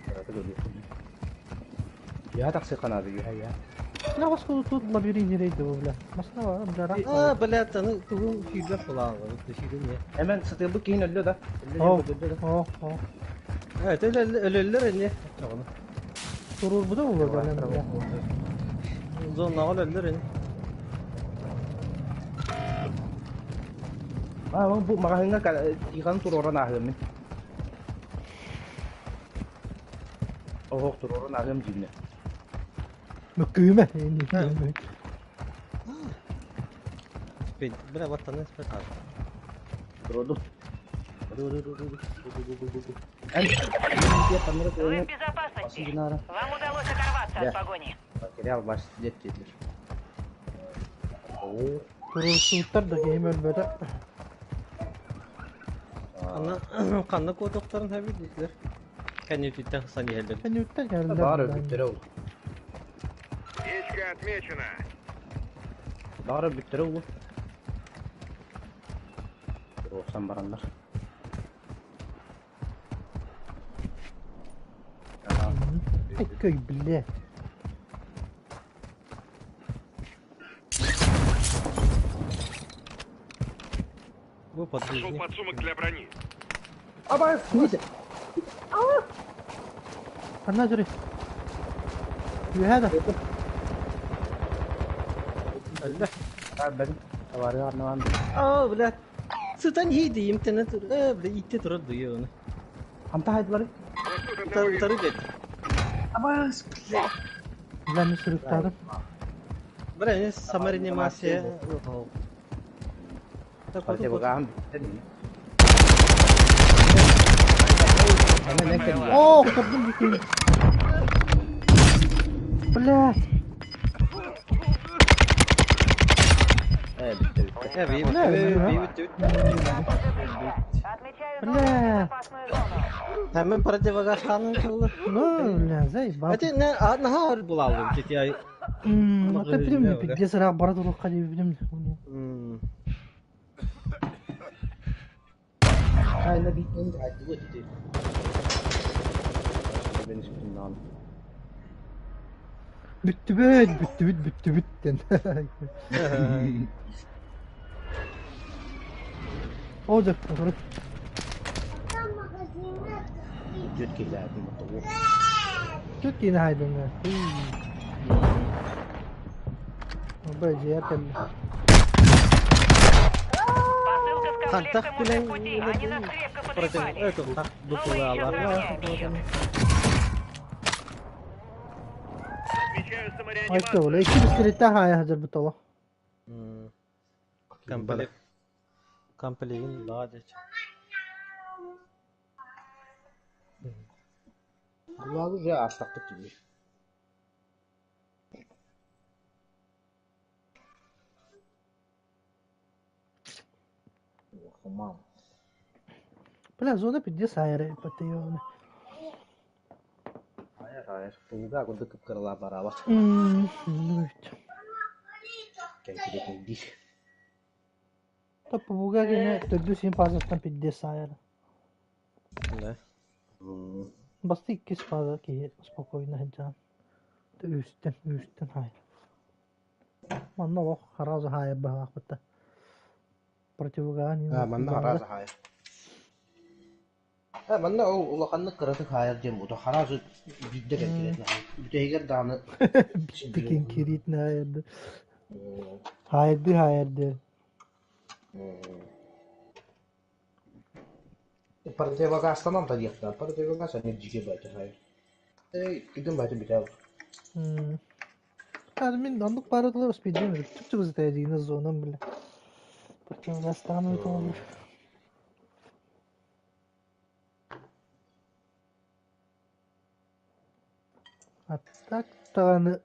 Speaker 2: Кырата көрүөххүн. Үөһэ тахсыахха наада, үөһэ, үөһэ.
Speaker 1: Бля, баска тут лабиринт рейді бля. Масна бар, бля, рах.
Speaker 7: А, блядь, аны тугун сүүрбэх булаҕа. Сүүрүн не.
Speaker 2: Эмэн сытыырбыт киһин өллө да. Өллө
Speaker 1: О,
Speaker 2: өллө да.
Speaker 1: о, о.
Speaker 7: Evet, ölөллөр эмне. Чоҕуну.
Speaker 1: Турурбуда болор бля. Бля.
Speaker 7: Зонаҕа өлөллөр эне.
Speaker 2: А, бу маҕаһыыҥҥа тиихэн туруоран ааһыам мин. Оһох туруоран ааһыам дьиҥнэ.
Speaker 1: Мөккүүмэ.
Speaker 7: Спид, бля, баттаны спид.
Speaker 2: Туруордум. Эн,
Speaker 3: Вы в безопасности. Вам удалось оторваться от погони.
Speaker 2: Материал ваш дед диэтилэр. Оо,
Speaker 1: Турурсууттар да киһим өлбөтө.
Speaker 7: Ана канны куотуохтарын хэби диилэр. Кэннититтэн хасан иһэллэр.
Speaker 1: Кэнниттэн кэллэр.
Speaker 2: баар өлбүттэрэ ол.
Speaker 4: Печка отмечена.
Speaker 2: Баар өлбүттэрэ ол. Туруорсан бараннар.
Speaker 1: Эй, бля.
Speaker 7: Бу
Speaker 4: Нашел
Speaker 7: подвижник.
Speaker 4: подсумок для брони.
Speaker 2: Абай, Митя!
Speaker 1: Ханна жүрі. Үөһэ да.
Speaker 7: Өллө.
Speaker 2: Бен, табаары арнаван.
Speaker 7: Аа, блядь. Сытан хийди имтене тур. Э, бля, итте турар дуйу оны.
Speaker 2: Хамта хайдылары.
Speaker 4: Вот тут одного
Speaker 7: Тары бет.
Speaker 2: Абас, бля.
Speaker 1: Бля, мен сүрүктадым.
Speaker 7: Бля, не самореанимация.
Speaker 2: Противогазым бүттэ. Эмэн эн кэлиэ.
Speaker 1: О, көтөрдүм бүкүн. Бля.
Speaker 2: Э, бүттэ, бүттэ.
Speaker 7: Э, би,
Speaker 1: Бля,
Speaker 7: би,
Speaker 1: бля.
Speaker 7: би, бүттү.
Speaker 3: Отмечаю
Speaker 1: Бля.
Speaker 3: новую безопасную зону.
Speaker 7: Hemen противогаз ханын кылы.
Speaker 1: Ну, бля, заебал.
Speaker 7: Ати не, а нахар булалым тити ай.
Speaker 1: Ата билим, пиздец, ыраах бара туруохха дии билим.
Speaker 2: Айна бийтэн хайдыгы тити. Бен испиннан.
Speaker 1: Бүттүбүт, бүттүбүт, бүттүбүт ден. О, дьэ, отурут.
Speaker 2: Түөрт киһилээбин мотоҕу.
Speaker 1: Түт киинэ хайдыҥҥа. Бай, дьиэ кэллэ.
Speaker 3: Посылка с
Speaker 7: Хантах
Speaker 3: комплектом уже в
Speaker 7: билен
Speaker 3: пути. Они нас крепко
Speaker 7: против
Speaker 3: потрепали.
Speaker 7: это так
Speaker 3: Но мы еще сравняем счет.
Speaker 4: Отмечаю самореанимацию.
Speaker 1: Айта ола, икки бискелетте хаайа хадьар бутала.
Speaker 7: Комплект. Комплект ладить.
Speaker 2: Булагы же астакты тиби.
Speaker 1: Бля, зона пиздец аайар потайон.
Speaker 2: Хайар хайар. Тулуга курдук кып-кыралаах бараабат. Кэҥкилэтинэрдии.
Speaker 1: Попуга гene төрдүс син фазаттан пиздец аайар.
Speaker 7: Да.
Speaker 1: Басты иккис фаза киһи спокойно сылдьан. Үүстэн, үүстэн хаайар. Манна олох хараза хаайар баһаахпытта. Противогаан
Speaker 2: А, манна хараза хаайар. А, манна ол улаханнык кыратык хаайар диэн буолта. Харазы биирдэ кэнкириэтин хаайар. Бүтэһигэр даҕаны
Speaker 1: Биирдэ кэнкириэтин хаайарды. Хаайарды хаайарды.
Speaker 2: Противогастанан да диэхтээх. Противогаз эмиэ дьигэ баайта хаайар. Кидин баайта бүтээ.
Speaker 1: Мин оннук бары тылы успейдим. Чуп-чуп зытайдыгына зонам, бля. Противогастанан өтө А так даҕаны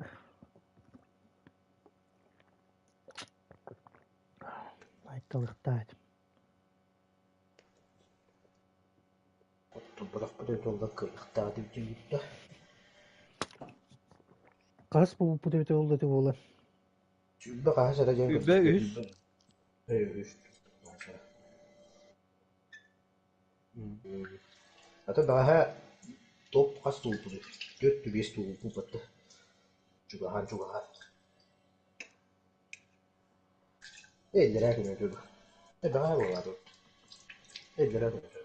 Speaker 1: айталыктаат.
Speaker 2: Оттон бырахпыт өтө кыайыахтаах дии
Speaker 1: Хас буолбут эбитэ буолла ити буолан?
Speaker 2: Сүүрбэ хаһыс эрэ диэн
Speaker 7: Сүүрбэ үс.
Speaker 2: Үс. Ата бэҕэһээ топ хас туолбутуй? Түөрт биэс туолбут батта. Чугаһаан чугаһаан. Эллэрээ күнэ үтүө. Бэҕэһээ буолаат. Эллэрээ күнэ үтүө.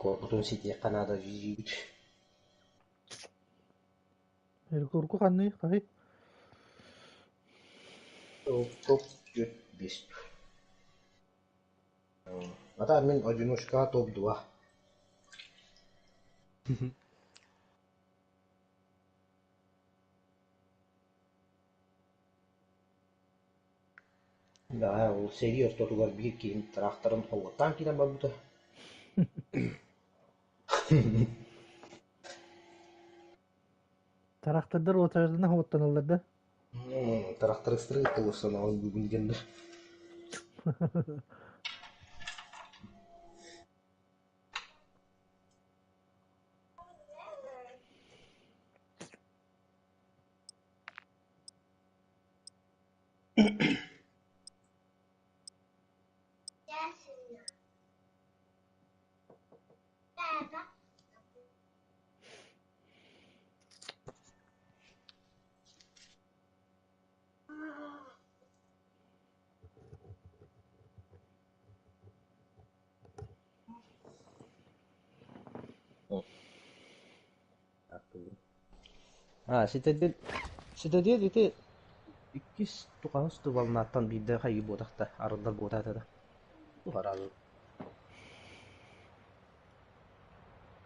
Speaker 2: Рекордун ситиэххэ наада дии
Speaker 1: Рекорду ханный хаһый?
Speaker 2: Топ түөрт биэс. Ата мин одиночкаҕа топ два. Бэҕэһээ ол сэрии ортотугар биир киһим тыраахтарын холуоттаан киирэн барбыта.
Speaker 1: Тыраахтардар уотардарынан уоттаналлар да?
Speaker 2: Тырахтарыстары кытта уоссанаҕын бүгүн диэн да. А, Ситадел Ситадел ити иккис тухаһыс тубалнааттан биирдэ хайыы буотахта, арыллар буотаата да. Туһараалы.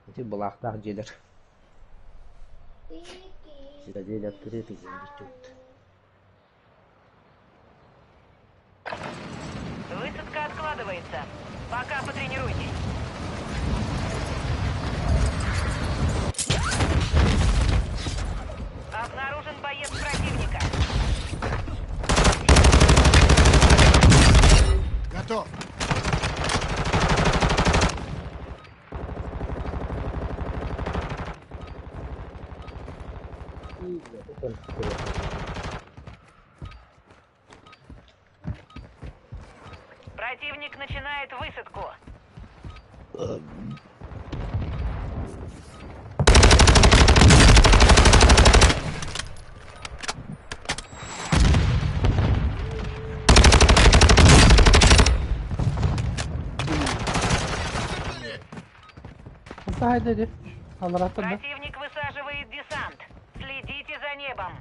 Speaker 2: Ити былаахтаах дьиэлэр. Ситадель открытый диэн бүттүбүт.
Speaker 3: Высадка откладывается. Пока потренируйтесь. Обнаружен боец противника.
Speaker 5: Готов.
Speaker 3: Противник начинает высадку.
Speaker 1: Хайда ди. Алараттан да.
Speaker 3: Противник высаживает десант. Следите за небом.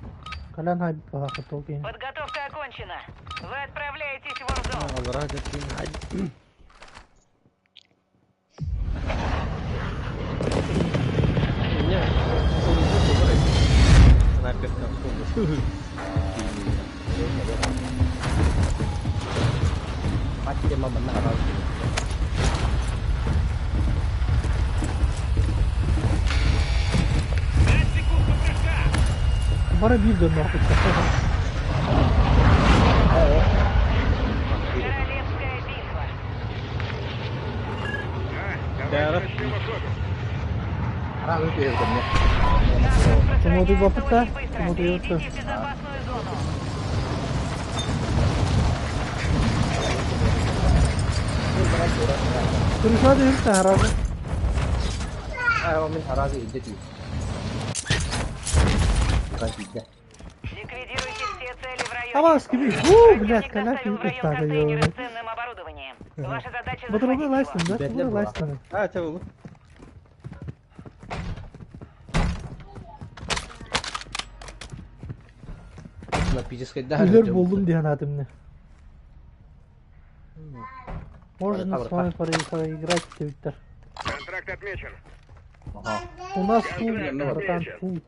Speaker 1: Калан хай баха толкин.
Speaker 3: Подготовка окончена. Вы отправляетесь в Warzone.
Speaker 7: Аллара дэтин. Не, снайперка вспомнил.
Speaker 2: Паттема манна хараал.
Speaker 4: 5 секунд до прыжка.
Speaker 1: Бары биир дьонноохпут.
Speaker 3: Королевская битва.
Speaker 4: А, давай
Speaker 7: Дара.
Speaker 4: начнем охоту.
Speaker 2: Араҕы түһэрдэмҥэ.
Speaker 3: Газ
Speaker 1: Чумуутуй
Speaker 3: распространяется
Speaker 1: баппыт да?
Speaker 3: очень быстро.
Speaker 1: Чумуутуй
Speaker 3: Перейдите в безопасную зону.
Speaker 1: Крышада түһүртэ хараҕы.
Speaker 2: Аа, мин араҕы илдьэ тиий. Тута тиийдэ.
Speaker 3: Ликвидируйте все цели в районе.
Speaker 1: Абаас кими? Уу, блядь,
Speaker 3: Противник
Speaker 1: кэлэр
Speaker 3: доставил
Speaker 1: киһи
Speaker 3: в район
Speaker 1: кыттаата
Speaker 3: контейнеры
Speaker 1: ёбаный.
Speaker 3: с ценным оборудованием. Ваша задача
Speaker 1: Ботуругу
Speaker 3: захватить его.
Speaker 1: лайстан да?
Speaker 2: Бэтлэр
Speaker 1: Тугу
Speaker 2: буолар.
Speaker 1: лайстан?
Speaker 7: А, те oldu.
Speaker 2: Напическайдаан
Speaker 1: Үлэр булдум диэн аатымны. Можно с вами поиграть, Виктор.
Speaker 4: Контракт отмечен.
Speaker 2: Аха.
Speaker 1: У нас фул,
Speaker 4: Контракт
Speaker 1: братан,
Speaker 4: отмечен.
Speaker 1: фул.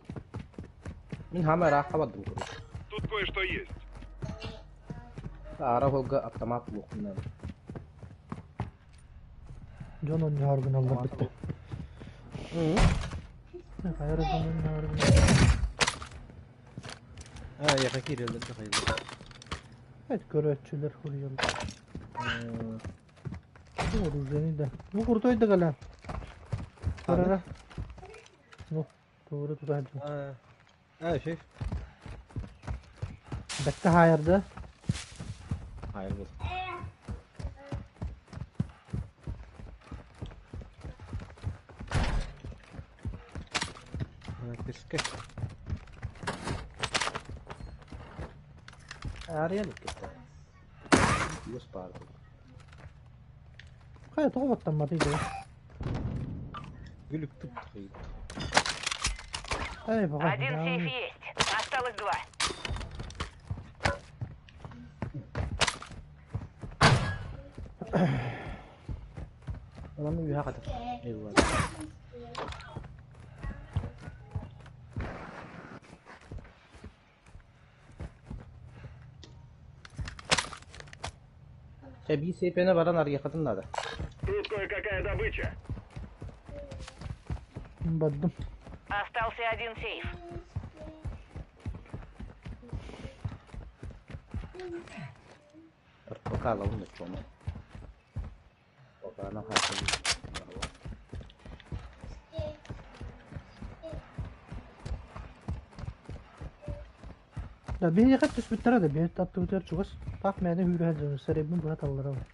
Speaker 2: Мин хаама ыраахха бардым курдук.
Speaker 4: Тут кое-что есть.
Speaker 2: Аара уолга автомат буолуохпун
Speaker 1: Дьон онньоһор гыналлар битте. Хайра дьон онньоһор гыналлар.
Speaker 7: А, я киирэллэр да хайылар.
Speaker 1: Evet көрөөччүлэр хуруйаллар. Бу оружиены да. Бу крутой да кэлэн. Карара. Ну, тугура тутааччы.
Speaker 7: А, а, şey.
Speaker 1: Бэккэ хаайарда.
Speaker 7: Hayır bu. Кирскэ.
Speaker 2: Аарыйан иккитэ. Үс баар.
Speaker 1: Хайа тоҕо баттамматый да.
Speaker 7: Күлүк тут хайыр.
Speaker 1: Эй, баҕа.
Speaker 3: Один сейф есть. Осталось два.
Speaker 2: Онон үһэ хатар. Эйуа. Чэ биир сейпэни баран арыйаххытын наада.
Speaker 4: Тут кое-какая добыча.
Speaker 1: Бардым.
Speaker 3: Остался один сейф.
Speaker 2: Пока лауна чома. Пока на хата.
Speaker 1: Да биһиэхэ түспүттэрэ да биһи аттыбытыгар чугас таах мээнэ үүрэ сылдьан сэрэйбин быһа талларабын.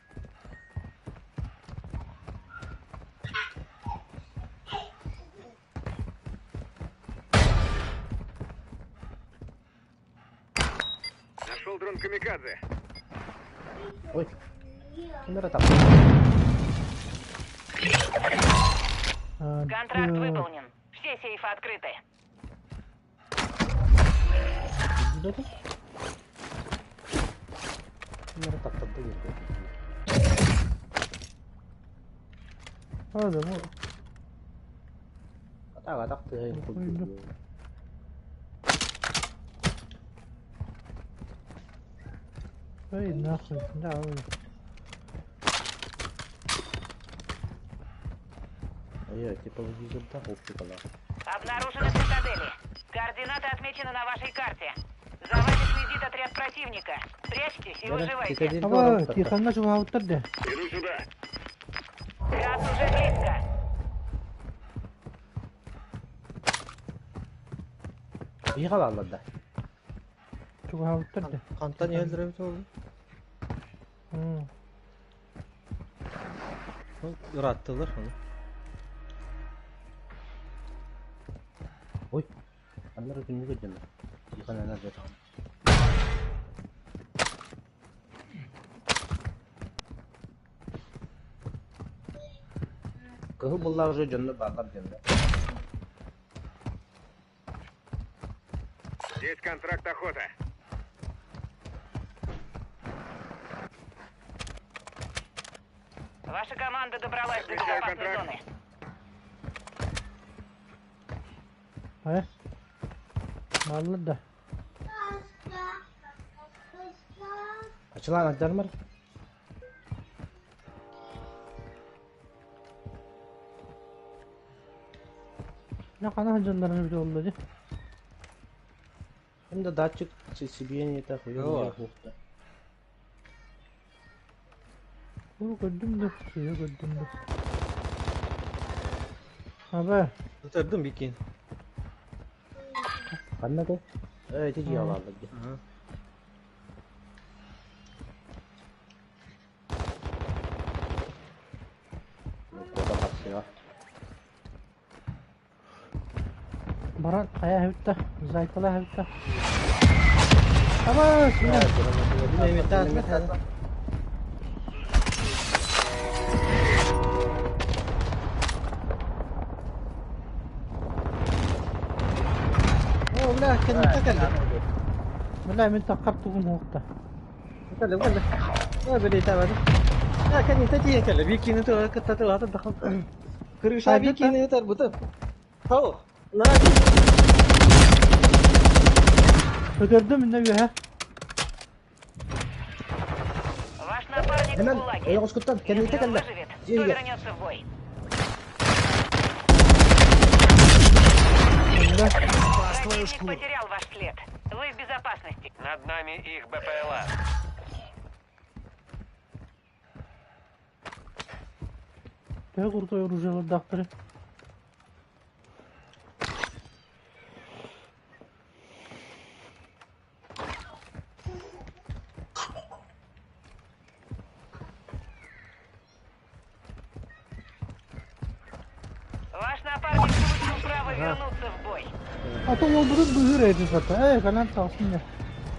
Speaker 4: Нашел дрон Камикадзе.
Speaker 2: Ой. Ким эрэ там.
Speaker 3: Контракт выполнен. Все сейфы открыты.
Speaker 2: Ким эрэ таптарда диэн.
Speaker 1: А, да, бу
Speaker 2: Атак атак тыһын курдук.
Speaker 1: Эй, нахуй, да, ой.
Speaker 2: Ой, тепловизорда оптикалар.
Speaker 3: Обнаружены цитадели. Координаты отмечены на вашей карте. За вами следит отряд противника. Прячьтесь и выживайте.
Speaker 1: Аба, тихонна чугаабыттар дии.
Speaker 4: Иду сюда.
Speaker 3: Газ уже близко.
Speaker 2: Биһиэхэ бааллар да.
Speaker 1: Чугаабыттар дии.
Speaker 7: Хантан иһэллэр эбит ол? Ыраттылар оны.
Speaker 2: Ой. Аннары күннүк өйдөнөр. Тихон ана дэтаҕын. Кыһыл буллаах уже дьоннор бааллар диэн да.
Speaker 4: Здесь контракт охота.
Speaker 3: Ваша команда добралась до
Speaker 4: Отмечаю
Speaker 3: безопасной
Speaker 4: контракт.
Speaker 3: зоны.
Speaker 1: Хайа? Бааллар да.
Speaker 2: Ачылаан альдармар.
Speaker 1: Я хана сылдьалларын эбитэ буолла дии.
Speaker 2: Ким да датчик сибиэн хуйа
Speaker 7: Оо.
Speaker 2: хуохта.
Speaker 1: Ол көрдүм да, сыыһа көрдүм да. Аба,
Speaker 7: Тутардым бикин.
Speaker 2: Ханна ты? Э, ити дьиэ алааллар дии.
Speaker 7: Ага.
Speaker 2: Куота хапсыга.
Speaker 1: баран хайа хэвтэ, зайкала хэвтэ. Аба, сыыһа.
Speaker 7: О, бля, кэннитэ кэллэ.
Speaker 1: Бля, мин таххар тугум хуохта.
Speaker 7: Кэллэ, кэллэ. О, били табады. Я кэннитэ тиийэн кэллэ. Бикини тыа кытта тылата дахал. Крыша бикини тарбыта. Хау. На.
Speaker 1: Өтөрдүм инне үөһэ.
Speaker 3: Ваш напарник в
Speaker 2: Hemen
Speaker 3: ГУЛАГе.
Speaker 2: ойоҕоскуттан
Speaker 3: Если
Speaker 2: кэннитэ
Speaker 3: он
Speaker 2: кэллэ.
Speaker 3: выживет, то
Speaker 2: Дьиэ иһигэр.
Speaker 3: вернется в бой.
Speaker 1: Инде.
Speaker 4: Спас твою
Speaker 3: Противник
Speaker 4: шкуру.
Speaker 3: потерял ваш след. Вы в безопасности.
Speaker 4: Над нами их БПЛА.
Speaker 1: Төһө куртой оружиелардаахтары.
Speaker 3: Ваш напарник получил право вернуться в бой.
Speaker 1: А то уолбутун быһыыр эти сата. Э, канан таҕыстым дьэ.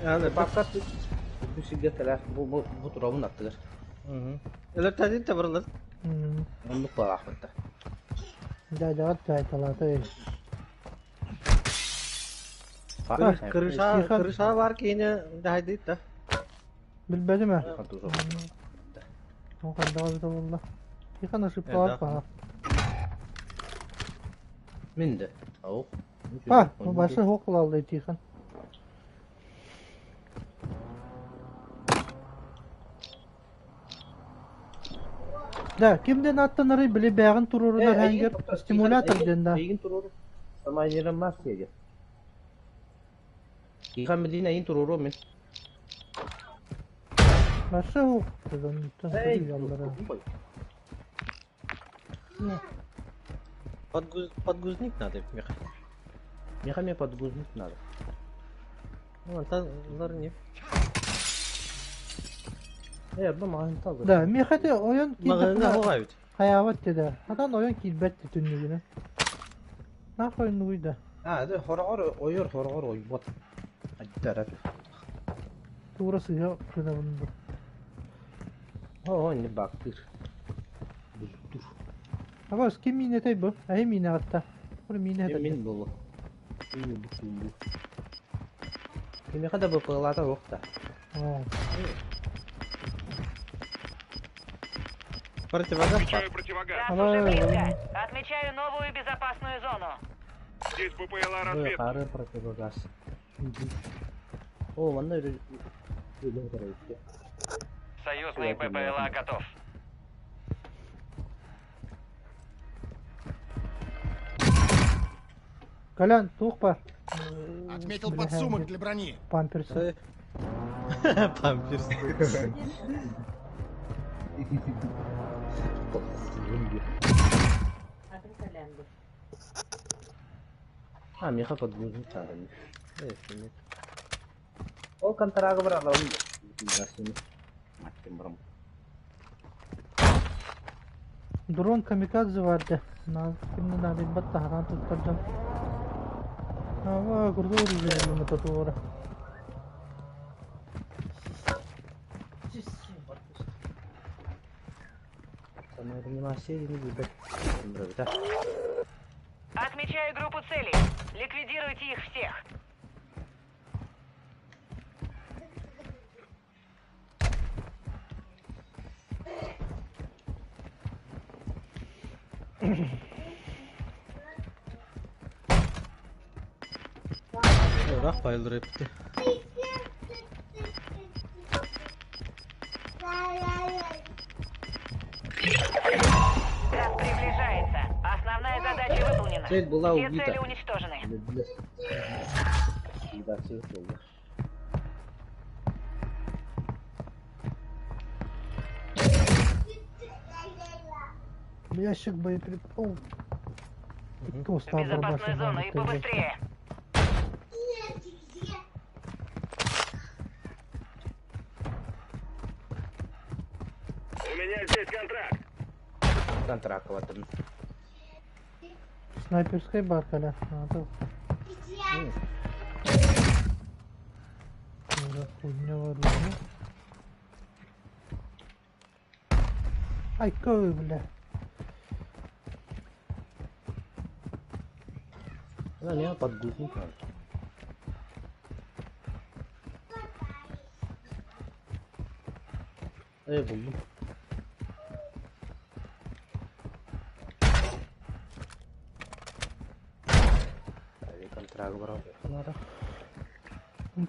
Speaker 7: Аны
Speaker 2: Бакка бу сиргэ кэлэр бу бу бу турабын аттыгар.
Speaker 7: Элер тадин табырлар.
Speaker 1: М,
Speaker 2: Оннук баахпытта.
Speaker 1: Дядяҕыт чайталаата э.
Speaker 7: Крыша,
Speaker 1: Тихон.
Speaker 7: крыша бар кине дахайдыт да.
Speaker 1: Билбэтим ээ.
Speaker 2: Тихон тузов.
Speaker 1: Ол хайдаҕа эбитэ буолла. Тихон ошибкалар
Speaker 7: Элбэх.
Speaker 1: баҕа.
Speaker 2: Мин де. Ау.
Speaker 1: Па, башы хоқ кылалды Тихон. Да, кимден аттанары били бэҕин туруорунар хангер стимулятор диэн да.
Speaker 2: Эйигин туруру. Самайнерым мафия диэн. Тихон билин эйин туруру мин.
Speaker 1: Башы хоқ деден яллара.
Speaker 7: Подгуз, подгузник надо, Миха.
Speaker 2: Миха мне подгузник надо.
Speaker 7: Ну, антан лар не.
Speaker 2: Э, бу маған талды.
Speaker 1: Да, мехате ойон
Speaker 7: Мағына
Speaker 1: киирдэххинэ
Speaker 7: хоғайбыт.
Speaker 1: хайаабат дедэ. Хатан ойон киирбэт түннүгүнэ. Нахуй нугуйда.
Speaker 2: А, это хорогор ойор хорогор ойбот. Айдарат.
Speaker 1: Тура сыһа гынабын бу.
Speaker 2: О, не бактыр. Бултур.
Speaker 1: Абас ким миинэтэй бу? Эһи миинэ атта. Бу миинэ этэ.
Speaker 2: Мин болу. Мин бу. Кимиха да бу охта.
Speaker 1: Оо.
Speaker 7: Противогаз.
Speaker 4: Включаю противогаз.
Speaker 3: Газ уже близко. Отмечаю новую безопасную зону.
Speaker 4: Здесь БПЛА разведки.
Speaker 2: Қары противогаз. О, манна үрі...
Speaker 4: Союзный БПЛА готов.
Speaker 1: Колян, туох бар.
Speaker 5: Отметил подсумок для брони.
Speaker 1: Памперсы.
Speaker 7: Памперс.
Speaker 2: А, меха подгузник надо. Ол контрагы бар алам.
Speaker 1: Дрон камикадзе барды. Кимне надо батта харан туттардан. Ава, курду оружие мототуора.
Speaker 3: Отмечаю группу целей. Ликвидируйте их всех.
Speaker 7: Рах байылдыр епті.
Speaker 3: Газ приближается. Основная задача выполнена.
Speaker 2: Цель была
Speaker 3: Все
Speaker 2: убита.
Speaker 3: цели уничтожены.
Speaker 2: Ликвидация буолла.
Speaker 1: Ящик боеприпасов.
Speaker 3: В безопасную зону и побыстрее.
Speaker 4: У меня здесь контракт.
Speaker 2: Контракт ватым.
Speaker 1: Снайперская баркаля. Айка, бля.
Speaker 2: Да, не, подгузник надо. Булдум. Контракт барар. Надо.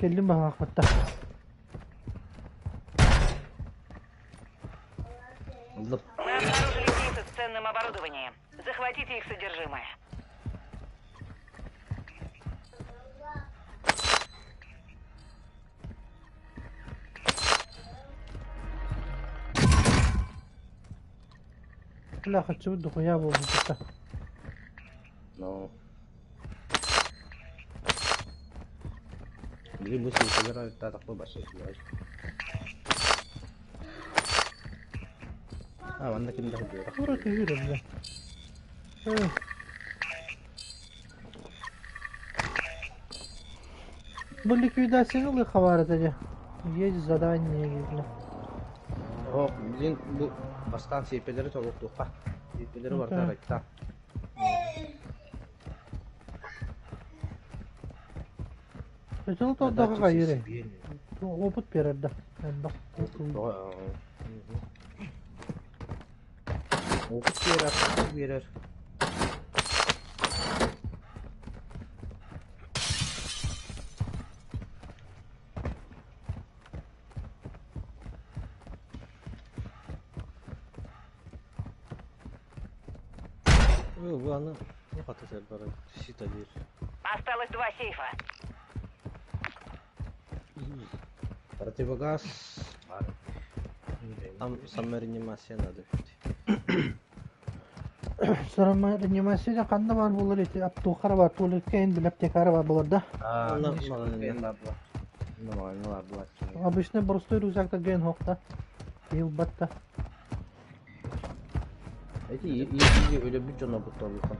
Speaker 1: Кэллим баҕаахпатта.
Speaker 2: Ыллым.
Speaker 3: Мы обнаружили кейсы с ценным оборудованием. Захватите их содержимое.
Speaker 1: Бля, хочу дохуя буолбута.
Speaker 2: Но. Били бу силкалар татакпы башы. А, манна ким да худура.
Speaker 1: Тура киһи бля. Эй. Бу ликвидацияны ылы хабар этэ Есть задание, бля.
Speaker 2: О, блин, бу бастан сепелери толуктуха. Сепелери бар
Speaker 1: Да.
Speaker 2: да.
Speaker 1: Өтөл тордоҕо кайыры. Опыт берер да. Элбэх.
Speaker 2: Опыт берер, берер.
Speaker 7: Бу аны хата бар. Сита бир.
Speaker 3: Осталось два сейфа.
Speaker 2: Противогаз.
Speaker 7: Там самореанимация надо.
Speaker 1: Сарама реанимация ханна бар булар эти аптухар бар, туалетке ин аптекары бар булар да.
Speaker 2: А,
Speaker 7: На-
Speaker 2: Нормально, ладно.
Speaker 1: Обычно простой рюкзакта ген хокта. Ил батта.
Speaker 2: Эти и өлө бүт жона бутталыхан.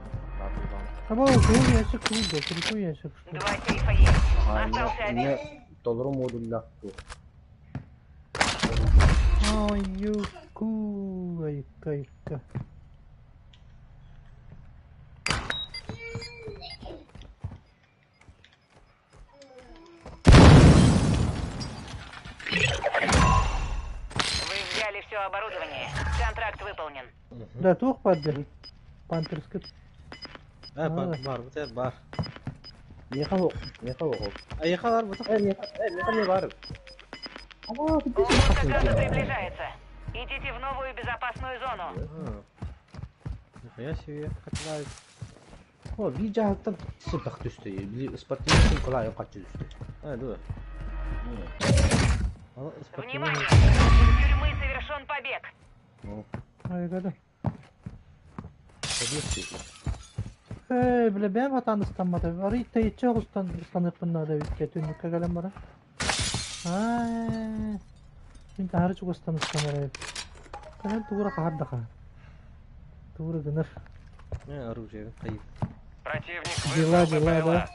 Speaker 1: Аба кул ящик кул да, крутой ящик. что ли.
Speaker 3: Два сейфа есть. Остался один.
Speaker 2: Толору модулла.
Speaker 1: Ай, юку, ай, кайка.
Speaker 3: Вы взяли все оборудование. Контракт выполнен.
Speaker 1: Да, туох падды. Памперский.
Speaker 7: А, бар, бар, бу бар.
Speaker 2: Меха хо, меха хо.
Speaker 7: Айха бар бу.
Speaker 2: Меха не бар.
Speaker 3: Облако газа приближается. Идите в новую безопасную зону.
Speaker 7: Нихуя себе, катывает.
Speaker 2: О, би жахтан сыпах түстү. Би спортивный сумкалар качы түстү.
Speaker 7: А, да.
Speaker 3: Внимание! Из тюрьмы совершен побег.
Speaker 1: Ай, гада.
Speaker 2: Побег.
Speaker 1: Эй, бля, бэм хатан ыстаммата. Ары тейче устан ыстаныппын да бит түннүккэ кэлэн бара. Ай. Мин тахары чугастан ыстанар эбит. Кэлэн тугура хахардаха. Тугура гыныр.
Speaker 7: Оружие, кайып.
Speaker 4: Противник
Speaker 1: Дела,
Speaker 4: вызвал
Speaker 1: дела,
Speaker 4: БПЛА.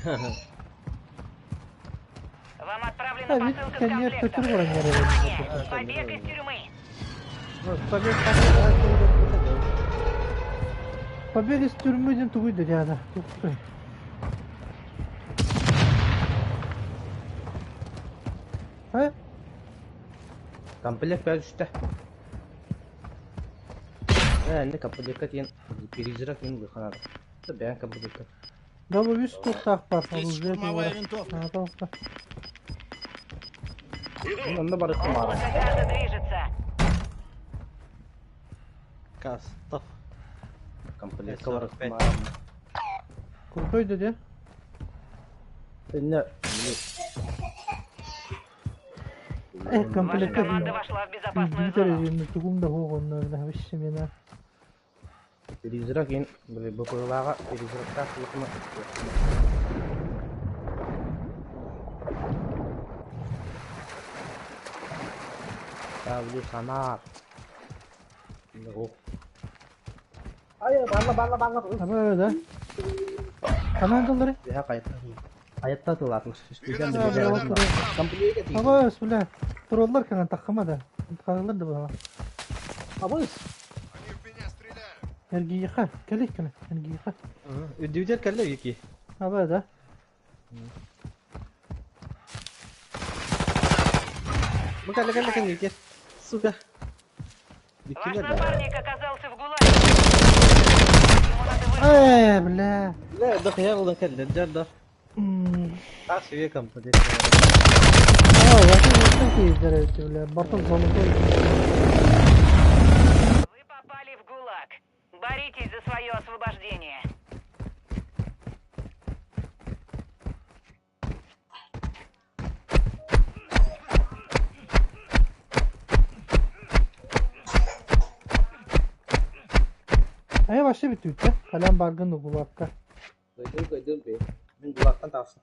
Speaker 1: да.
Speaker 3: Вам отправлена
Speaker 1: А, ведь
Speaker 3: посылка с
Speaker 1: коньяк
Speaker 3: комплектом.
Speaker 1: көтөр баран
Speaker 3: Внимание! Побег из тюрьмы.
Speaker 7: Побег, побег.
Speaker 1: Побег из тюрьмы диэн тугуй да дяда. Тухты. А?
Speaker 2: Комплект пәлүстә. Э, инде комплектка тиен перезирак ин выханар. Бәян комплектка.
Speaker 1: Да бу үс туктаах бар.
Speaker 8: Здесь
Speaker 1: Оружие
Speaker 8: штурмовая
Speaker 1: тугура.
Speaker 8: винтовка.
Speaker 1: А, тоқта.
Speaker 2: Онда бар
Speaker 3: Облако газа движется.
Speaker 7: Кастов.
Speaker 2: Комплектка бар.
Speaker 7: 45.
Speaker 1: Крутой да де?
Speaker 2: Инне
Speaker 1: Эх,
Speaker 3: Ваша
Speaker 1: комплектка
Speaker 3: команда вошла в безопасную
Speaker 1: компьютер
Speaker 3: зону.
Speaker 1: üzerinde тугум да хоҕонно вообще мена.
Speaker 2: Призрак ин били БПЛА-ҕа призрактаах улахана Ставлю сонар. Ай, балла балла балла.
Speaker 1: Аба да. Командалары.
Speaker 2: Бэһэ хайта. Хайатта тылаатын.
Speaker 5: Перед
Speaker 1: Да,
Speaker 5: нас
Speaker 1: да,
Speaker 2: Комплект
Speaker 1: Аба бля. Троллар кана таххама да. Тахалар да була.
Speaker 7: Абыс.
Speaker 5: Они в меня стреляют.
Speaker 1: Эргиха, кэлик кэлэ. Эргиха.
Speaker 7: Үдүдер кэллэ вики.
Speaker 1: Аба да.
Speaker 7: Бу кэллэ кэллэ кэллэ вики. Сука.
Speaker 3: Ваш
Speaker 7: Биккилер да.
Speaker 3: напарник оказался в ГУЛАГе. Ему надо выжить.
Speaker 1: Э, бля.
Speaker 7: Ла дохуя булан кэллэ дьэр да.
Speaker 1: М.
Speaker 7: Тас үе комплект.
Speaker 1: А, вообще не бля. Бартон золотой.
Speaker 3: Вы попали в ГУЛАГ. Боритесь за свое освобождение.
Speaker 1: Ая вообще бит үтте. Калям баргын угулакка.
Speaker 2: Көйдүм көйдүм бе. Мин дулактан тахсым.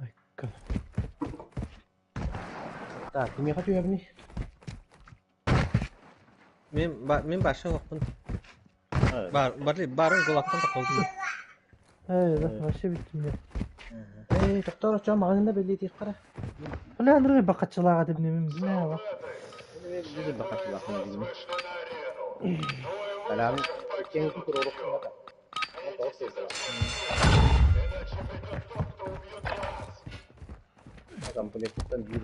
Speaker 1: Айка.
Speaker 2: Так, кимиэхэ түһэбиний?
Speaker 7: Мен ба мен башы оқпын. Бар бар барын гулактан да колдум.
Speaker 1: Э, да, вообще бит мне.
Speaker 2: Эй, токтор очо магында белли тип кара.
Speaker 1: Бля, Андрей бакачылага деп немем. Бля, ва.
Speaker 2: Биз бакачылаах
Speaker 5: Вас вышли на арену. Двое
Speaker 2: Салам.
Speaker 5: выживших
Speaker 2: Кең
Speaker 5: покинут
Speaker 2: турурук.
Speaker 5: ее. Бейтесь изо всех сил, иначе придет тот, кто убьет вас.
Speaker 2: Комплекттан бир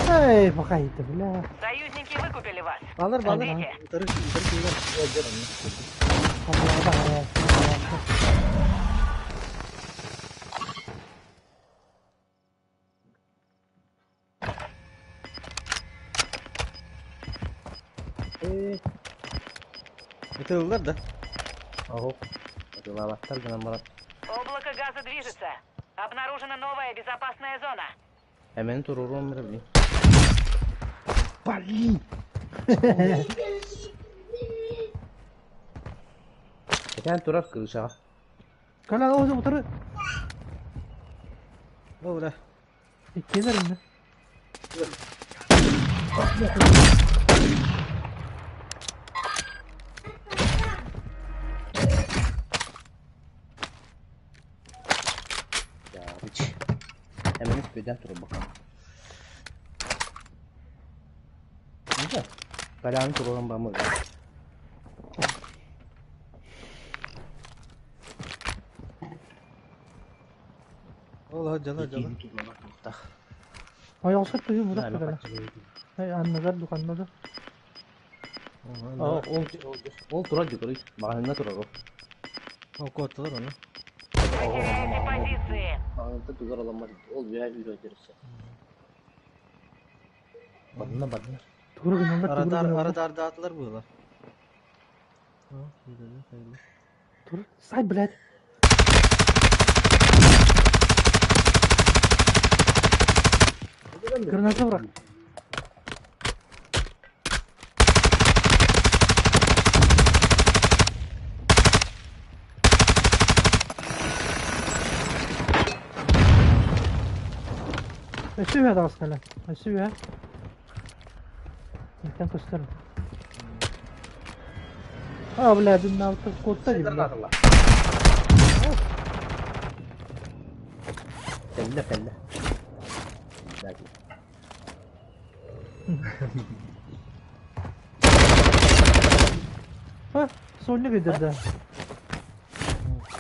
Speaker 1: Эй, бакайты, бля.
Speaker 3: Союзники выкупили вас.
Speaker 7: Балар балар.
Speaker 3: Ждите.
Speaker 7: Тыры тыры Битылдар да.
Speaker 2: Ого. Атылаабаттар гынан барат.
Speaker 3: Облако газа движется. Обнаружена новая безопасная зона.
Speaker 2: Эмен туруруум бир Блин. Этен турар кырышаға.
Speaker 1: Кала ози утыры.
Speaker 7: О, бля.
Speaker 1: Иккилер инде.
Speaker 2: Бич. Эмен үспеден туруп бакам. Ниче? Каланы туруруум бамы.
Speaker 7: Ола жала жала.
Speaker 1: Ай, алсак туйу мудак бля. Ай, аннагар дуканна да.
Speaker 2: Ол ол турар жүгүрүй. Магазинда турар ол.
Speaker 7: О, коттылар оны.
Speaker 3: Вы теряете позиции.
Speaker 2: Магазинда тугар аламат. Ол бүйә үйрө жүрсө. Бадына бадына.
Speaker 1: Тугур гыналар, тугур
Speaker 7: Арадар
Speaker 1: гыналар.
Speaker 7: арадар датылар була. О, үйрөнө, хайли.
Speaker 1: Тур. Сай, блядь. Граната враг. Өссө дағыс кәлі. Өссө Интен көстер. А, бля, дün altı kodda gibi.
Speaker 2: Кэллэ кэллэ. Дагы.
Speaker 1: Ha, sonuna gidirdi.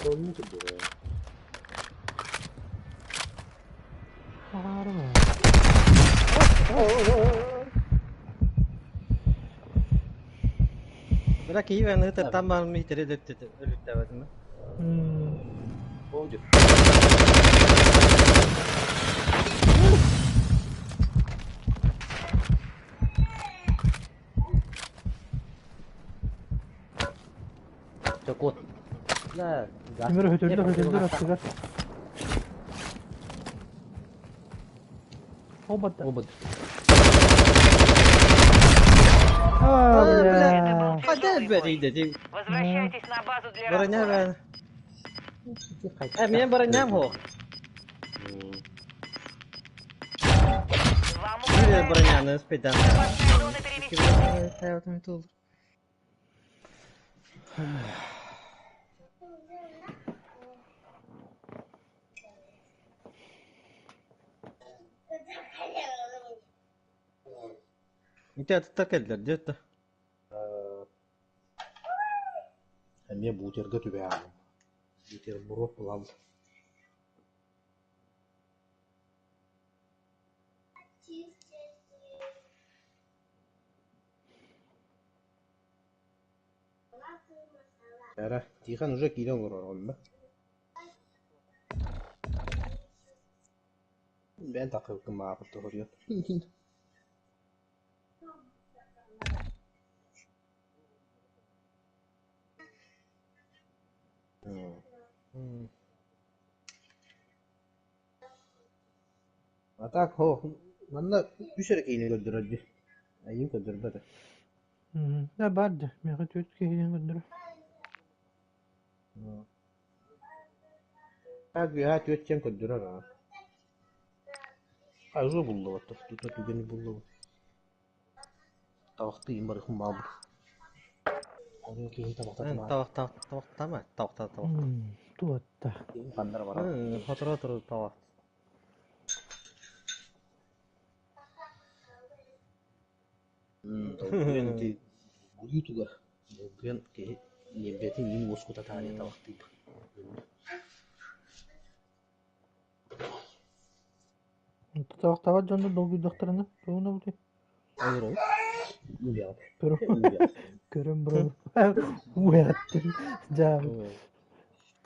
Speaker 2: Сонун түдүрө.
Speaker 1: Ağrı
Speaker 7: Бля, кийвен ытыр таман митере деп өлүктәбәдим.
Speaker 2: Болду. Кот. Да, газ.
Speaker 1: Тимир өтөлдөр өтөлдөр аттыгар. Оба-да.
Speaker 2: Оба.
Speaker 1: А, бля.
Speaker 3: Это был
Speaker 7: Хата
Speaker 3: тяжелый бой.
Speaker 7: бэрийдэ.
Speaker 3: Возвращайтесь на базу для
Speaker 7: Броня
Speaker 3: разбора.
Speaker 7: бэн. Мен броням хо.
Speaker 3: Вам
Speaker 7: Bir
Speaker 3: угрожает
Speaker 7: броняны спедан.
Speaker 3: опасная зона перемещения.
Speaker 7: Ити атыттар келдер, деді.
Speaker 2: Эмиэ бутерга түбэҕин. Бутерброд булал. Ара, Тихон уже киирэн олорор онно. Бэйэн таххыбыккын маапыт тоһуруйан. А так, хо, манна үс эрэ киинэ көрдөрөр дии. Айыы көрдөрбөтө.
Speaker 1: Да бар да, меха төрт киһинен көрдөрөр.
Speaker 2: Так, үөһэ түөрт диэн көрдөрөр аа. Ажы буллубат, тута түгэни буллубат. Табахты им барыхым баабыт. Onun киһи табахтатма.
Speaker 7: Тавақ, тавақ, тавақ, тама, тавақ, тавақ, тавақ.
Speaker 1: Туотта.
Speaker 2: Ханнар барар.
Speaker 7: Хотура туру тавақ.
Speaker 2: Долгуйан ити буйу туга. Долгуйан киһи ньиэрбэтин иин уоскута таарыйа табахтыыр.
Speaker 1: Табахтабат дьоннор долгуйдахтарына, тугуна бути.
Speaker 2: Олорон. Уяат.
Speaker 1: Көрөн көрөн бро. Уяттыр. Жаа.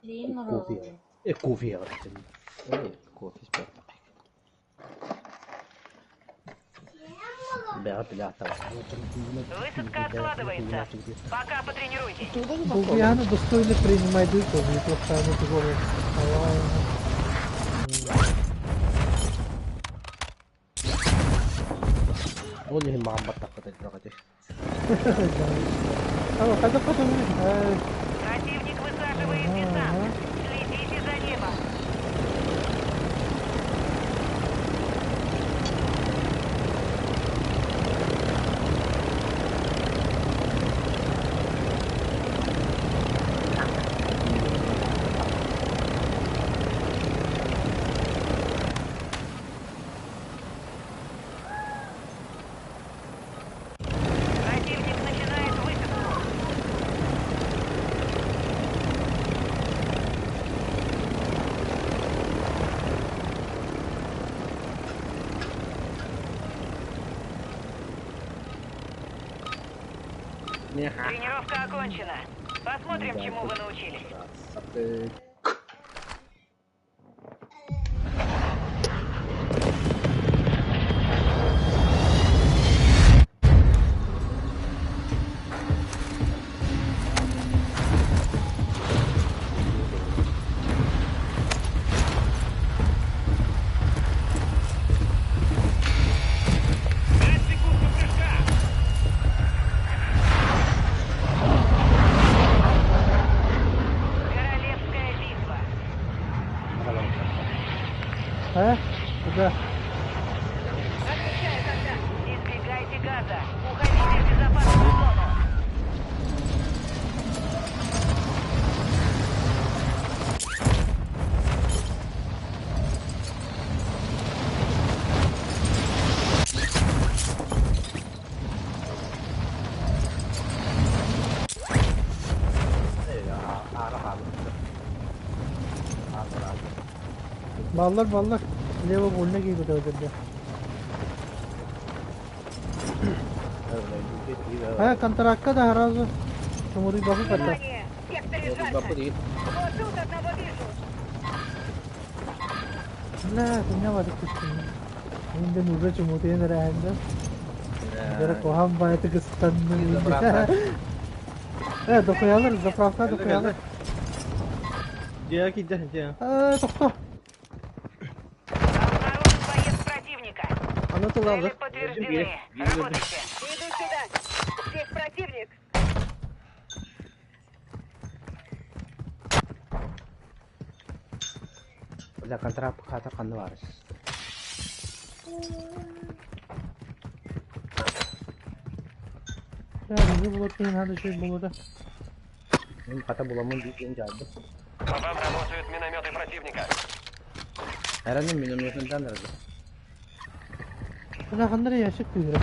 Speaker 2: Кофе. Э, кофе
Speaker 7: Кофе испер.
Speaker 2: Бэҕэ билэ табах.
Speaker 3: Высадка откладывается. Пока потренируйтесь.
Speaker 1: Долгуяны достойно принимайды, долгуйдахтарына тугуна.
Speaker 2: Ол иһин маҕан баттаххыт элбэҕити.
Speaker 1: А, хада хада.
Speaker 3: Противник высаживает десант. Следите за небом. Противник начинает высадку. Тренировка окончена. Посмотрим, чему вы научились.
Speaker 4: Пять секунд до прыжка!
Speaker 3: Королевская битва.
Speaker 1: А? Куда?
Speaker 3: Отмечаю контакт. Избегайте газа. Уходите в безопасную зону.
Speaker 1: Ballar ballar. Лево больно кийбит өтөрдө. А, контрактка да сразу. Чумури баху ката.
Speaker 3: Внимание! В секторе жарко. Вот тут одного вижу.
Speaker 1: Бля, у меня воды кустин. Инден уже чумутен рахенда. जरा कोहम बात के स्तन। Дохуялар, заправка дохуялар.
Speaker 7: Дьиэ киирдэ, дьиэ.
Speaker 1: Тохто.
Speaker 3: Обнаружен боец противника.
Speaker 7: Аны
Speaker 3: Цели
Speaker 7: тыллалыр.
Speaker 3: подтверждены. Работайте.
Speaker 8: Иду сюда. Здесь противник.
Speaker 2: Бля, контракт хата ханна баар.
Speaker 1: Я, не было ты, надо еще было, да.
Speaker 2: Мин хата буламмын диэн дьаалбыт.
Speaker 4: По вам работают минометы противника.
Speaker 2: Эрэnim минометынан эрэ.
Speaker 1: Бля, ханна ящик күйрэ.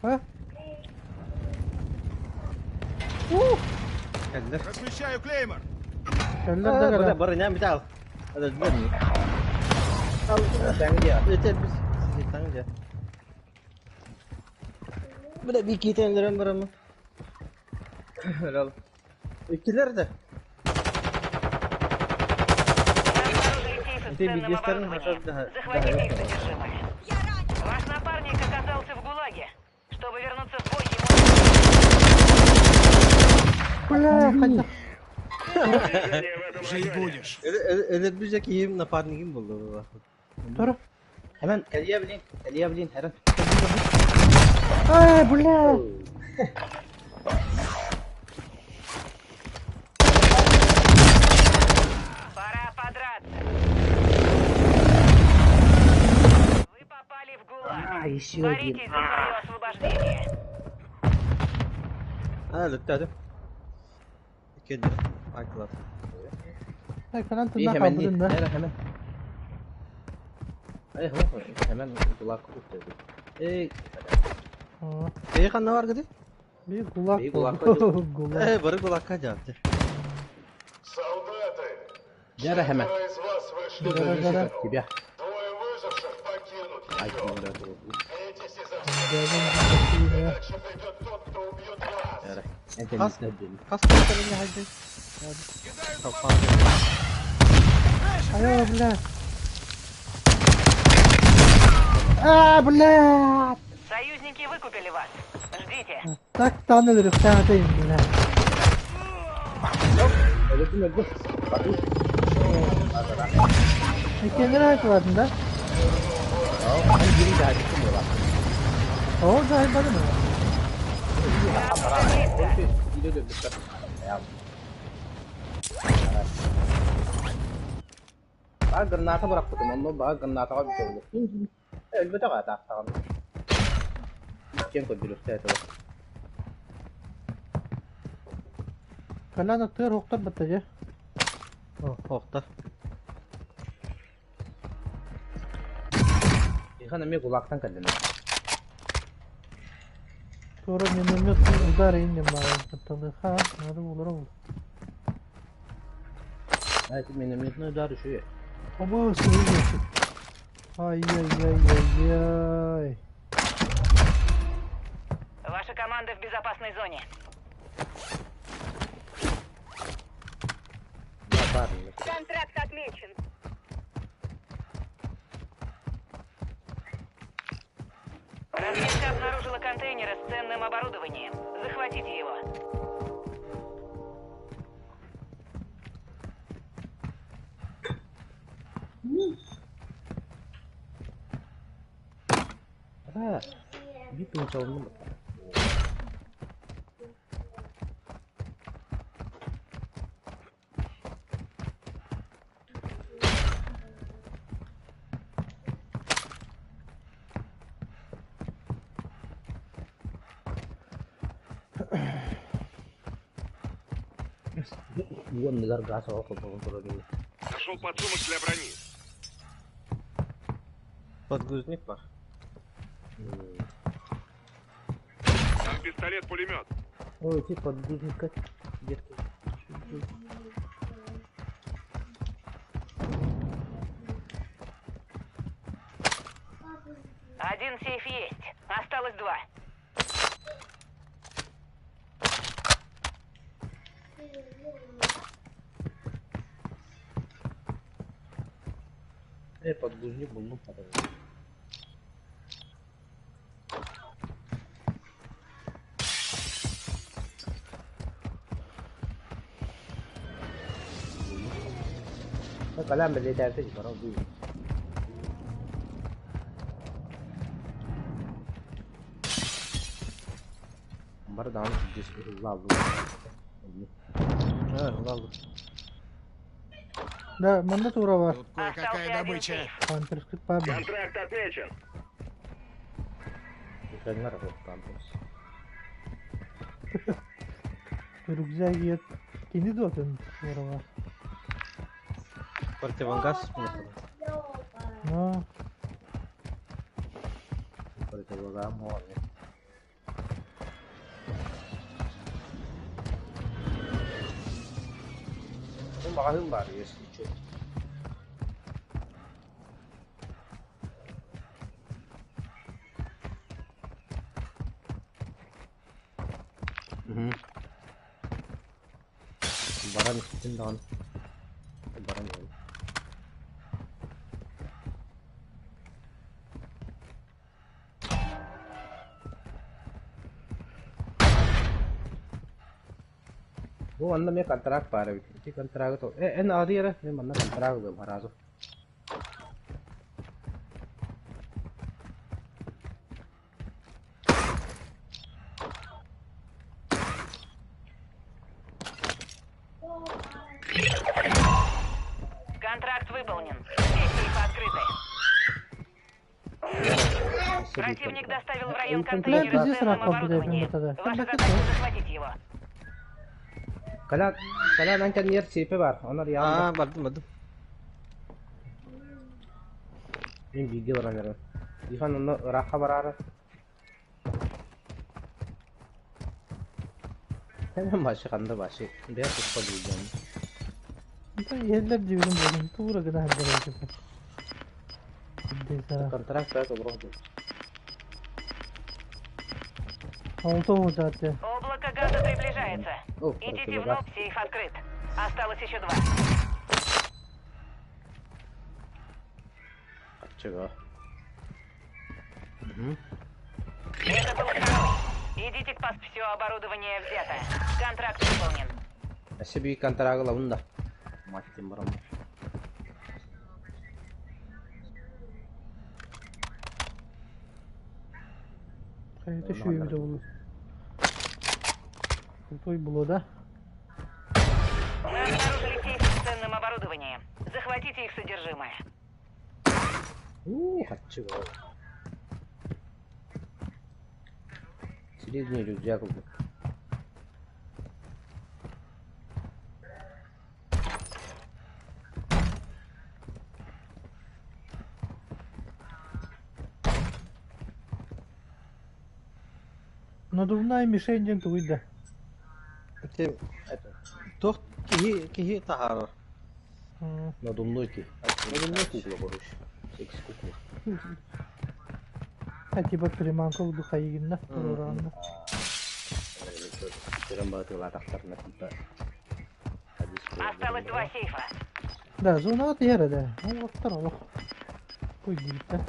Speaker 1: А? Ух!
Speaker 7: Кэллэр.
Speaker 5: Размещаю клеймор.
Speaker 1: Кэллэр да
Speaker 7: Бля,
Speaker 1: кэлэр.
Speaker 7: бары ням битал. Hadi dön.
Speaker 2: Тэҥ дьиэ.
Speaker 7: Yeter biz. Sizi дьэ. Бля, bir iki tane liram var ama. Helal. İkiler de.
Speaker 3: Обнаружили сейфы с
Speaker 7: Ты
Speaker 3: ценным
Speaker 7: бегистер,
Speaker 3: оборудованием.
Speaker 7: да,
Speaker 3: Захватите
Speaker 7: да,
Speaker 3: их
Speaker 7: да.
Speaker 3: содержимое. Ваш напарник оказался в ГУЛАГе. Чтобы вернуться в бой, ему
Speaker 1: Бля, хотя.
Speaker 4: Движение в этом
Speaker 5: Жить
Speaker 4: районе.
Speaker 5: будешь.
Speaker 7: Öyle bir şey напарнигim buldu bu.
Speaker 1: Тур.
Speaker 2: Hemen кэлиэ билин, кэлиэ билин, эрэн.
Speaker 1: Ай, бля!
Speaker 3: пора подраться. Вы попали в ГУЛАГ.
Speaker 2: А, еще один.
Speaker 3: Боритесь за свое освобождение.
Speaker 7: Ha, lütfen. İki lira. Ay klas.
Speaker 1: Так, канан
Speaker 2: Bir
Speaker 1: тында
Speaker 2: hemen
Speaker 1: kaldı
Speaker 2: değil.
Speaker 1: да.
Speaker 2: Hemen hemen. Ay hemen hemen kulak tuttu. Ey,
Speaker 7: İyi kanna var gidi.
Speaker 1: Bir kulak
Speaker 2: Bir kulak
Speaker 1: oldu. Kulak.
Speaker 7: Barı kulak cevaptı.
Speaker 5: Солдаты,
Speaker 2: Жара hemen.
Speaker 5: четверо из вас вышли на
Speaker 1: Жара, жара.
Speaker 5: арену.
Speaker 2: Тебя.
Speaker 5: Двое выживших покинут
Speaker 2: Ay,
Speaker 5: ее. Бейтесь изо всех сил, иначе придет тот, кто убьет вас.
Speaker 2: Жара.
Speaker 7: Kas,
Speaker 2: Entel
Speaker 7: kas kontrolünü hadi.
Speaker 1: Айо, бля. А, бля!
Speaker 3: Союзники выкупили вас. Ждите.
Speaker 1: Так танылыр, тағытайын, бля.
Speaker 2: Öldüm öldüm.
Speaker 1: Kendine айтылатын да?
Speaker 2: Hani biri daha çıktı mı lan?
Speaker 1: О, да, бары ма?
Speaker 2: Biri de bir Ya. Баа граната бырахпытым, онно баа гранатаҕа бүтэллэр. Өлбөтөх аатаахтаҕым. Кем көрдүрүхтэ этэ.
Speaker 1: Калана тыр хоқтар бітті же.
Speaker 7: Охта.
Speaker 2: Ихан эми кулаактан кэллин.
Speaker 1: Тура миномет удар инде маған. Ха, надо булыр ол.
Speaker 2: Айт минометный удар үшү.
Speaker 1: Оба, слышишь. Ай-яй-яй-яй-яй.
Speaker 3: Ваша команда в безопасной зоне.
Speaker 2: Бар.
Speaker 8: Контракт отмечен.
Speaker 3: Разведка обнаружила контейнеры с ценным оборудованием. Захватите его.
Speaker 2: А, bir pinç oldu mu? Уонныгар газ оҕо холбоһун турар
Speaker 4: Нашел подсумок для брони.
Speaker 7: Подгузник var.
Speaker 4: Там пистолет-пулемет.
Speaker 2: Ой, ти подгузника где-то.
Speaker 3: Один сейф есть. Осталось два.
Speaker 2: Подгузник буллум хата. Калам бэлиэтээбитэ барал дуу. Бар даҕаны сылдьыс ыһыллааллыы.
Speaker 1: Да, манна тура бар.
Speaker 4: Тут кое-какая
Speaker 3: Остался один
Speaker 4: добыча.
Speaker 3: сейф.
Speaker 1: Пантерскит пабин.
Speaker 4: Контракт отмечен.
Speaker 2: Мишеннар оттаан
Speaker 1: Рюкзак ет. Кини дотын тура бар.
Speaker 7: Противогаз миэхэ.
Speaker 1: Но
Speaker 2: Противогаз море. Ну, маҕаһыын баар, если чё. Баран истин даҕаны. Баран иһэбин. Бу манна эмиэ контракт баар эбит. Ити контрагы то... Э, эн аҕыйы эрэ, мин манна контракт ылыам сразу.
Speaker 3: Контракт выполнен. Все сейфы открыты.
Speaker 2: Өссө биир
Speaker 3: Противник
Speaker 2: контракт.
Speaker 3: доставил в район
Speaker 2: Ыйтан
Speaker 3: контейнеры
Speaker 1: Бля,
Speaker 3: с
Speaker 1: пиздец
Speaker 3: ценным
Speaker 1: раком, блядь,
Speaker 3: оборудованием.
Speaker 1: это да.
Speaker 3: Ваша задача захватить его.
Speaker 2: Калян, калян ан кэнниэр сиэпэ баар, онор яанда.
Speaker 7: Аа, бардым, бардым.
Speaker 2: Мин бииргэ баран эрэбин. Тихон онно ыраахха бараары. Hemen başı kanda başı. Beyaz usta bulacağım.
Speaker 1: Yerler diyorum dedim. Тура гына хәддер
Speaker 2: Контракт бәт олорох дуу.
Speaker 1: Алты отаты.
Speaker 3: Облако газа приближается.
Speaker 2: О,
Speaker 3: Идите в
Speaker 2: противогаз.
Speaker 3: НОП, сейф открыт. Осталось еще два.
Speaker 2: Чего?
Speaker 3: Это был второй. Идите к пас. Все оборудование взято. Контракт выполнен.
Speaker 2: Өссө биир контрагы ылабын да. Маттин барам.
Speaker 1: Хайты шүйбүдө болу. Той було да.
Speaker 3: Мы обнаружили сейф с ценным оборудованием. Захватите их содержимое.
Speaker 2: Уу, хаччы Средний рюкзак был.
Speaker 1: Надувная мишень ден туйда.
Speaker 7: Ити туох киһи киһи таһаарар.
Speaker 2: Надувной ки. Надувной кукла, короче. Секс кукла.
Speaker 1: А типа приманка уду хайыгинна. Туранна.
Speaker 2: Көрөн баатылаатахтарына типа.
Speaker 3: Осталось два сейфа.
Speaker 1: Да, зона от яра да. Ол оттар олох. Кой дейт да.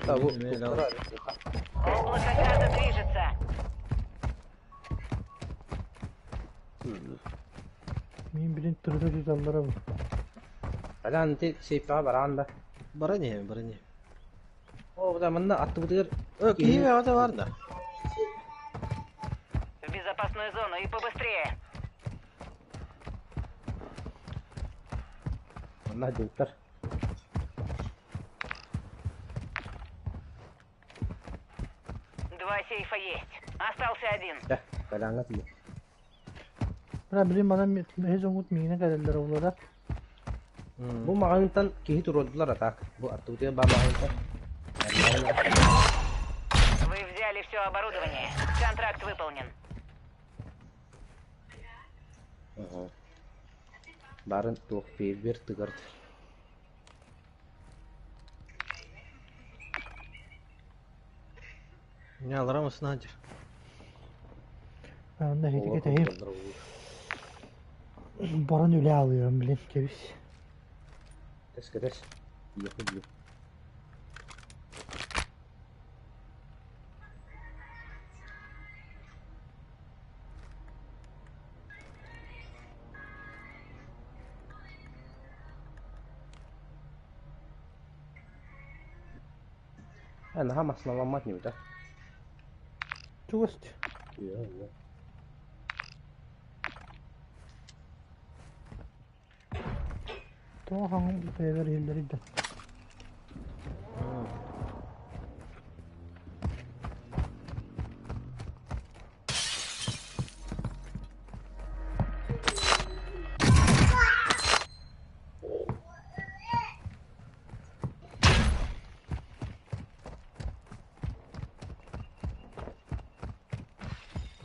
Speaker 2: Да, бу
Speaker 3: Облако газа движется.
Speaker 1: Мен билин түрдө туталлара бу.
Speaker 2: Алян ти сейпа баран да.
Speaker 7: Баран иһэбин, баран иһэбин.
Speaker 2: О, да манна аттыбытыгар
Speaker 7: Ö, киһи бэҕэтэ бар да.
Speaker 3: В безопасную зону и побыстрее.
Speaker 2: манна дылтар.
Speaker 3: Два сейфа есть. Остался один.
Speaker 2: Да, каланга ти.
Speaker 1: Бра билин мана хезоңут миңне кәлелер олар да.
Speaker 2: Бу маҕаһыынтан киһи туруордулар атаак. Бу аттыбытыгар баа маҕаһыынтан.
Speaker 3: Вы взяли все оборудование. Контракт выполнен.
Speaker 2: Барын туох бир тыгар.
Speaker 7: Не аларам снайдер.
Speaker 1: Анда хитике тәһим. Баран үлэ алыам билин кэбис.
Speaker 2: Кэс кэтэс. Иэхэ дии. Э, наһаа массыыналаммат ньута.
Speaker 1: Чугас.
Speaker 2: Иә,
Speaker 1: Тоҕо хаҥыл бэйэлэр иһиллэрий да.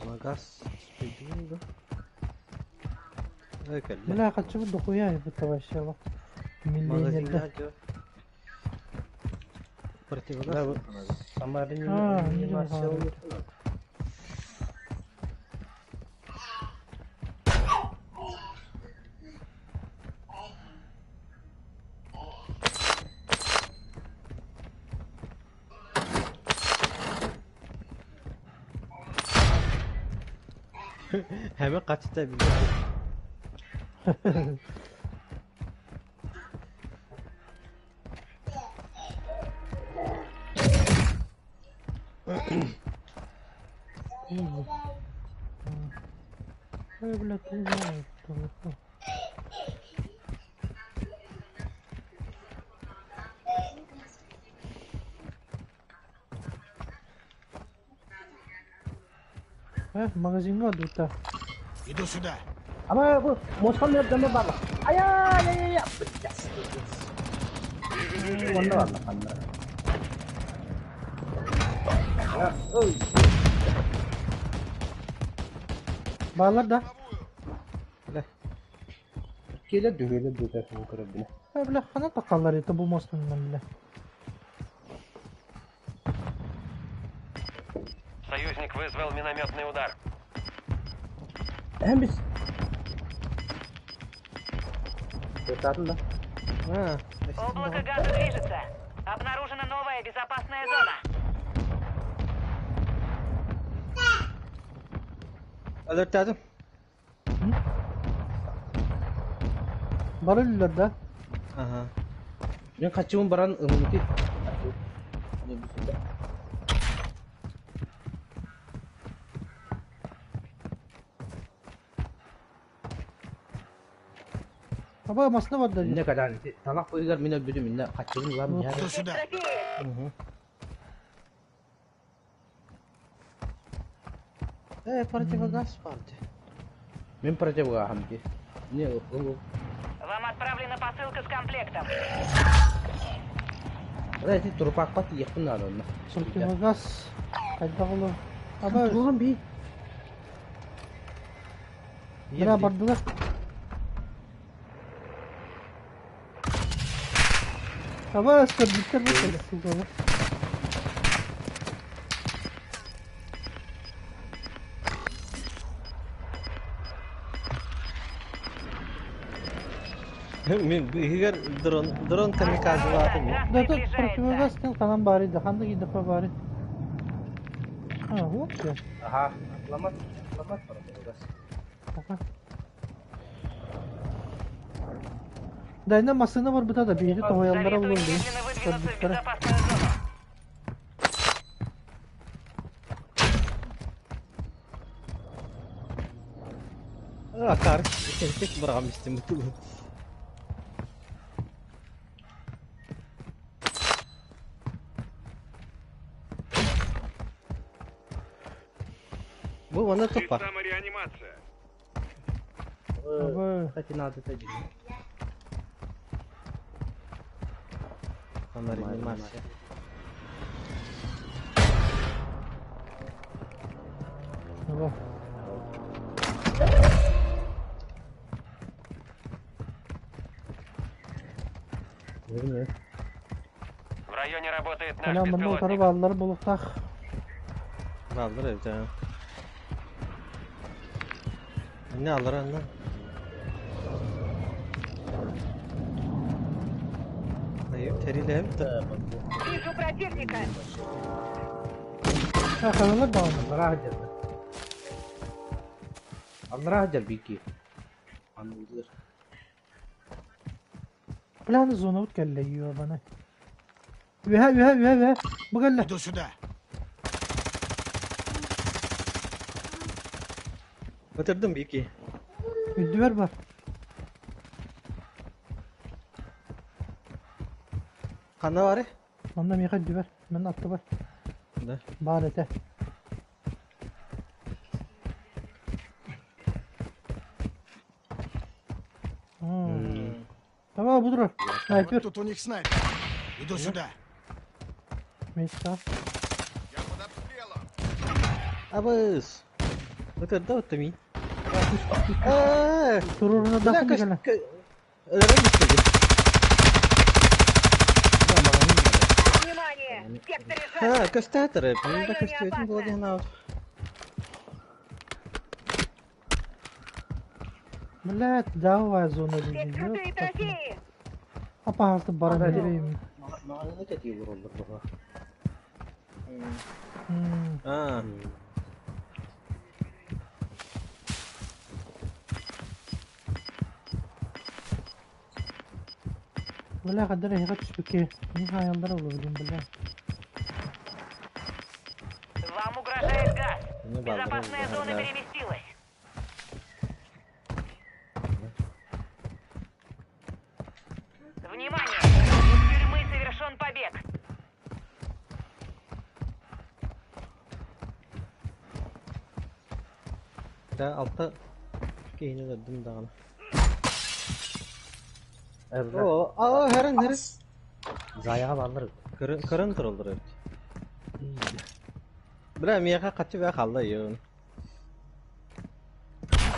Speaker 7: Магаз спидинга. Ой, кэллэ.
Speaker 1: Бля, хаччыбыт дохуя это вообще вот. Миллионерда.
Speaker 7: Магазиҥҥа дьэ. Противогаз.
Speaker 1: А,
Speaker 2: Самореанимация.
Speaker 1: не
Speaker 7: Hemen kaçta bir.
Speaker 1: Ой, бля, ты знаешь, что это. Магазиҥҥа дута.
Speaker 5: Иду сюда.
Speaker 2: Ама бу мосхан дэмэ барла. Ая, я, я, я. Онно барла ханна. Ой.
Speaker 1: Баалар да.
Speaker 2: Келе дүгеле дүгә соң көрөп бine.
Speaker 1: Э, бля, хана такаллар это бу мостунан, бля.
Speaker 4: Союзник вызвал минометный удар.
Speaker 2: Hem biz. Kurtardın da.
Speaker 7: Ha.
Speaker 3: Облако газа движется. Обнаружена новая безопасная зона.
Speaker 7: Alert
Speaker 1: Бар өлүлэр да.
Speaker 7: Aha.
Speaker 2: Ben kaçımın baran ımıntı.
Speaker 1: Аба масына бар да.
Speaker 2: Ne kadar talak koyular mine bölüm ne kaçımın lan ya.
Speaker 5: Иду сюда.
Speaker 8: Трофеи.
Speaker 7: Э, противогаз vardı.
Speaker 2: Men противга hamdi. Ne o
Speaker 3: Вам отправлена посылка с комплектом.
Speaker 2: Рәти турпак пат yakın adamlar.
Speaker 1: Противогаз. Хайда олу. Аба,
Speaker 2: Туган би.
Speaker 1: бля, бардылар. Аба, скорбиттер бу сука.
Speaker 7: Мен бігер дрон дрон камикадзе vardı mı?
Speaker 3: Газ
Speaker 1: Да тут
Speaker 3: приближается.
Speaker 1: противогаз тен канан бары да, ханда гидапа бары. А, вот я.
Speaker 2: Aha. Atlamat, atlamat противогаз.
Speaker 1: Пока. Да, инна масына бар бута да, биһиги тоһуйаллара
Speaker 3: Советую
Speaker 1: булур дии.
Speaker 3: немедленно выдвинуться в
Speaker 1: Көрбүттэрэ.
Speaker 3: безопасную зону.
Speaker 7: Akar. Tek bırakmıştım bu. Bu bana
Speaker 4: Здесь
Speaker 7: top var.
Speaker 4: самореанимация.
Speaker 1: Аба,
Speaker 2: Кстати, надо это делать.
Speaker 7: Ama reanimasya.
Speaker 1: аба.
Speaker 4: В районе работает наш
Speaker 1: Аля, манна утары
Speaker 4: беспилотник.
Speaker 1: бааллар булуктаах.
Speaker 7: Alır evde. Ne alır anne? Сэрилэһэбит да.
Speaker 8: Вижу противника.
Speaker 1: Хахалар даҕаны.
Speaker 2: Анараа сылдьар. Анараа сылдьар биир Анныгар.
Speaker 1: План зонабыт кэллэ ёбаный. Үөһэ үөһэ үөһэ үөһэ. Бу кэллэ.
Speaker 5: Иду сюда.
Speaker 7: Ытырдым биир
Speaker 1: Үрдүбэр бар.
Speaker 7: Ханна бары?
Speaker 1: Онно миэхэ үрдүбэр. Мен аттыбар.
Speaker 7: Да.
Speaker 1: Баар этэ. Давай, бу турар.
Speaker 5: Вот
Speaker 1: Снайпер.
Speaker 5: тут у них снайпер. Иду сюда.
Speaker 1: Места.
Speaker 5: Я под обстрелом.
Speaker 7: Абыс. Ытырда ытты мин. Э,
Speaker 1: Туруруна
Speaker 7: Бля,
Speaker 1: дахын
Speaker 7: көс...
Speaker 1: кэлэ.
Speaker 7: Өлөрөн бүттү.
Speaker 8: Внимание! В секторе Ж.
Speaker 7: Ха, көстәтер.
Speaker 8: В
Speaker 7: Мин да
Speaker 8: районе
Speaker 7: көстөтүн
Speaker 8: опасно.
Speaker 7: буолан аут.
Speaker 1: Блядь, давай зона
Speaker 8: Здесь
Speaker 1: дии.
Speaker 8: крутые трофеи.
Speaker 1: Апаһасты баран берейм.
Speaker 2: Маҕаһыыны кэтии олороллор баҕа.
Speaker 7: А,
Speaker 1: Бля, хаддар эһиэхэ түспүккэ. Мин хаайаллара олордум, бля.
Speaker 3: Вам угрожает газ.
Speaker 7: Ну, да,
Speaker 3: Безопасная
Speaker 7: да,
Speaker 3: зона
Speaker 7: да.
Speaker 3: переместилась. Внимание! Из тюрьмы совершен побег.
Speaker 7: Да, алта киһини өлөрдүм даҕаны.
Speaker 2: Эрре.
Speaker 7: О, а, хэрэн хэрэн.
Speaker 2: Заяҕа бааллар эбит.
Speaker 7: Көрөн көрөн тураллар эбит. Бля, миэхэ хаччы бэ хаалла йон.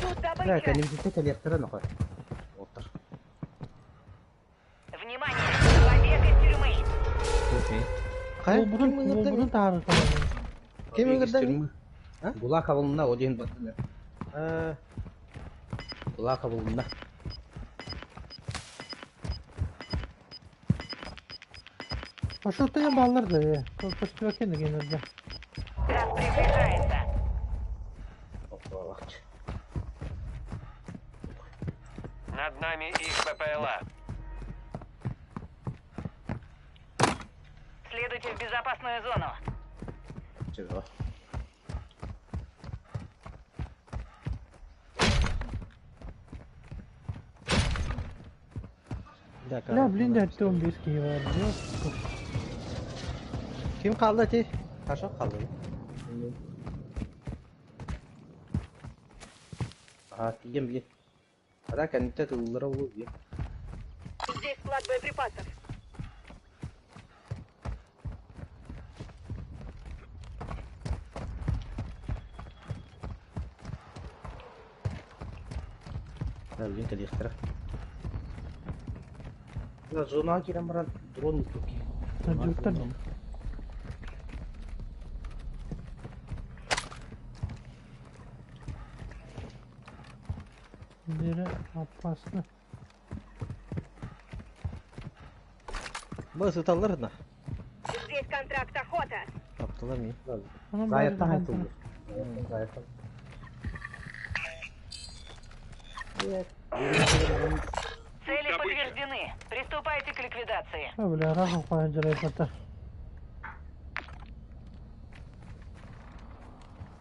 Speaker 8: Тут
Speaker 2: Бля,
Speaker 8: добыча.
Speaker 2: кэннибититтэн кэлиэхтэрэ нохой. Уоттар.
Speaker 3: Внимание! Побег из тюрьмы.
Speaker 7: Окей. Хайа,
Speaker 1: Уолбутун,
Speaker 7: ким ыҥырда
Speaker 1: уолбутун таһаарар
Speaker 7: Ким ыҥырда мин? А?
Speaker 2: Гулаг хабылынна, ол иһин бардым.
Speaker 7: Э,
Speaker 2: Гулаг хабылынна.
Speaker 1: Маршруттан бааллар да, э. Көстүбэккэ да генерде.
Speaker 3: Газ приближается.
Speaker 2: Охуалаах.
Speaker 4: Над нами их БПЛА.
Speaker 3: Следуйте в безопасную зону.
Speaker 2: Чего?
Speaker 7: Да,
Speaker 1: Бля, блин, да, 15 киһи бар.
Speaker 7: Ким хаалла ти? Хаша хаалла.
Speaker 2: Аа, тиийэн билин. Ара кэнниттэн тыллара буолуо дии.
Speaker 8: Здесь склад боеприпасов.
Speaker 2: Да, билин кэлиэхтэрэ. Да, зонаҕа киирэн баран дрон ыыппыт киһи.
Speaker 1: Сылдьыбыттар. Бері опасно.
Speaker 7: Бу сыталлар на.
Speaker 8: Здесь контракт охота.
Speaker 7: Таптылар мин.
Speaker 1: Онон
Speaker 2: Заяттан
Speaker 1: бары
Speaker 2: айтылды. Заяттан.
Speaker 3: Цели подтверждены. Приступайте к ликвидации.
Speaker 1: А, бля, раху қойын жарайпата.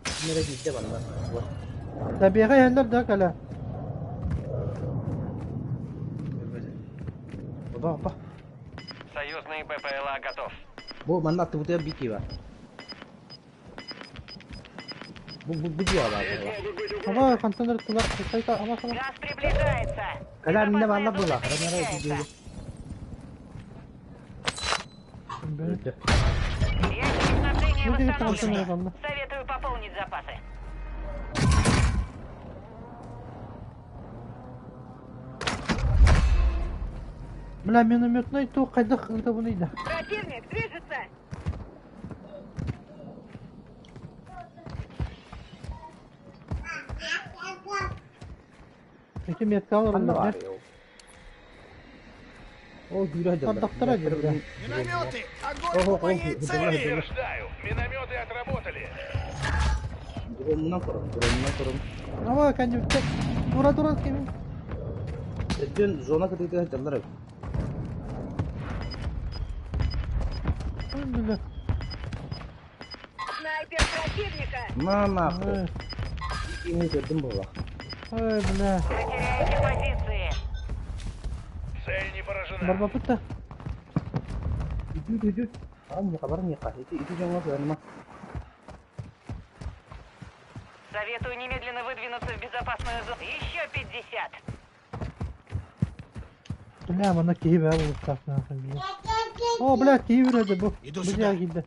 Speaker 2: Ким эрэ киирдэ манна.
Speaker 1: Табиҕа иһэллэр да кэлэ.
Speaker 2: Опа, опа.
Speaker 4: Союзный БПЛА готов.
Speaker 2: Бу манна аттыбытыгар биир киһи баар. Бу бу бу дьиэҕэ баар буолла.
Speaker 1: Ама хантан ырыттылар. Сайта, ама сама.
Speaker 3: Газ приближается.
Speaker 2: Кэлэ миннэ
Speaker 3: Безопасная
Speaker 2: бааллар
Speaker 3: зона
Speaker 2: буолла. Хара
Speaker 3: перемещается.
Speaker 1: Бері.
Speaker 3: Ящики снабжения
Speaker 1: Ну, ты там
Speaker 3: восстановлены.
Speaker 1: қалды.
Speaker 3: Советую пополнить запасы.
Speaker 1: Бля, минометный ту қайдақ ытабын да.
Speaker 8: Противник движется.
Speaker 1: Эти метка
Speaker 2: Ханна
Speaker 1: алар
Speaker 2: баар. Ол күүрэ сылдьаллар.
Speaker 1: Ардахтара дьэ.
Speaker 4: Минометы! Огонь
Speaker 2: Ого,
Speaker 4: по моей
Speaker 2: ого,
Speaker 4: цели!
Speaker 2: ого.
Speaker 5: Подтверждаю, минометы отработали.
Speaker 2: Дронунан көрөн, дронунан көрөн.
Speaker 1: Ама кэннибиттэн тура туран кими.
Speaker 2: Өйдөн зона кытыытыгар сылдьаллар эбит.
Speaker 1: Бля.
Speaker 8: Снайпер противника!
Speaker 2: На нахуй.
Speaker 1: Ой,
Speaker 2: Кини көрдүм буолла.
Speaker 1: ой, бля.
Speaker 3: Вы теряете позиции.
Speaker 5: Цель не поражена.
Speaker 1: Барбапыт да.
Speaker 2: Үдүт үдүт. Баран миэхэ, баран миэхэ. Ити ити дьоҥҥо сыһыаныма.
Speaker 3: Советую немедленно выдвинуться в безопасную зону. Еще 50.
Speaker 1: Бля, манна киһи бää буолуохтаах нахуй, бля. О, бля, киһи үрэдэ бу.
Speaker 4: Иду
Speaker 1: Бу
Speaker 4: сюда.
Speaker 1: дьиэҕэ киирдэ.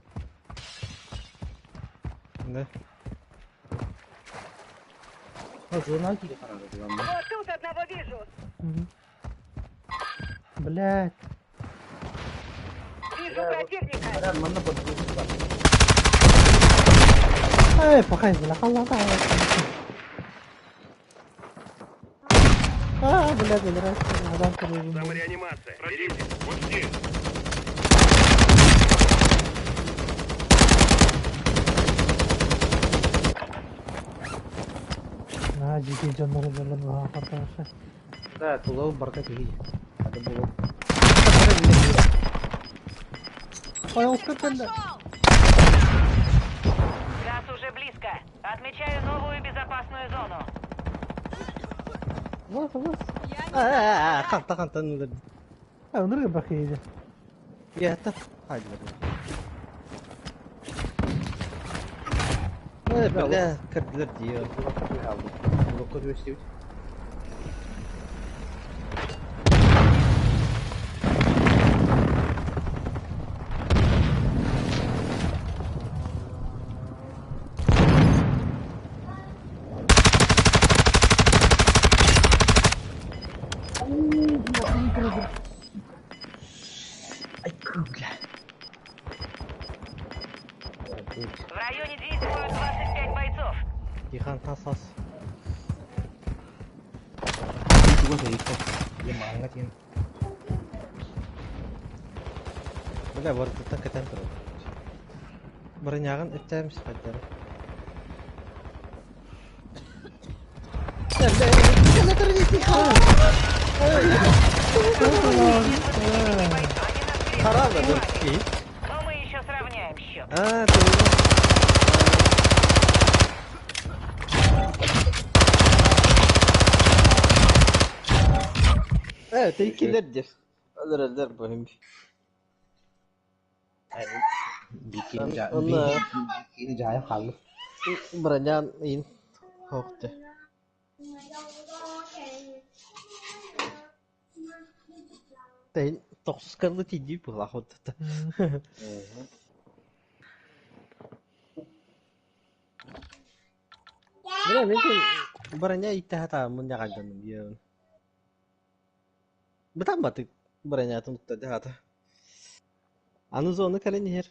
Speaker 7: Да.
Speaker 2: А зона киирэ хараҥа дьоҥҥо.
Speaker 8: Вот тут одного вижу!
Speaker 1: Мгм. Блядь.
Speaker 8: Вижу противника!
Speaker 2: Баран манна подгрузка бар.
Speaker 1: Эй, пахай, бля, халлаан А, блядь, бля, адам көрөбүн.
Speaker 4: Самореанимация. Противник, вот здесь.
Speaker 1: На, жеке дьоннору бөлөн баха
Speaker 2: Да, тулау барда киһи. Ады буолуо.
Speaker 1: Ой, ол көтөллө.
Speaker 3: Газ уже близко. Отмечаю новую безопасную зону.
Speaker 7: Вот, вот. А, ханта ханта ну
Speaker 1: А, ынырга бахиде.
Speaker 7: Я это. Hadi bakalım. Ой, бля, кырдылар диyor.
Speaker 2: Блокка түбэстибит. Ай, бля.
Speaker 3: В районе действуют 25 бойцов.
Speaker 7: Дихан тасас.
Speaker 2: Туга сыйыкка. Е мааңа тиэн.
Speaker 7: Бля, вартыттан кэтэн турар. Бронягын эптәмис хәттәре.
Speaker 3: Они нас
Speaker 7: Харада
Speaker 3: перебивают.
Speaker 7: бер.
Speaker 3: Но мы еще сравняем счет.
Speaker 7: А, ты. Э, ты киллер Өлөр бу хим.
Speaker 2: Бикини жа
Speaker 7: Онна
Speaker 2: бикини жайып хаалбыт.
Speaker 7: бронян ин хохты. Тен токсус калды тиди була хотта. Бля, мен броня итте хата мын ягалданым йön. Бытан баты броня тунтта хата. Аны зоны кален хер.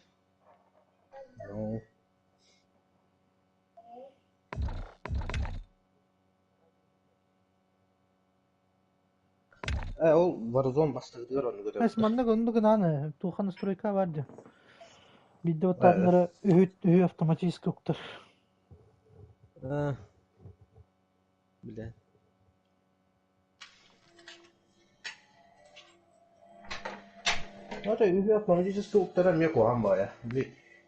Speaker 2: Ну, Э, ол Warzone бастыгыдыгар онну
Speaker 1: Эс
Speaker 2: көрөбүт.
Speaker 1: манна оннук нааны тухан стройка бар дии. Бидде оттарнары үһүт үһү автоматически уктар.
Speaker 7: А. Бля.
Speaker 2: Ата үһү автоматически уктара эмиэ куһаҕан баайа. Били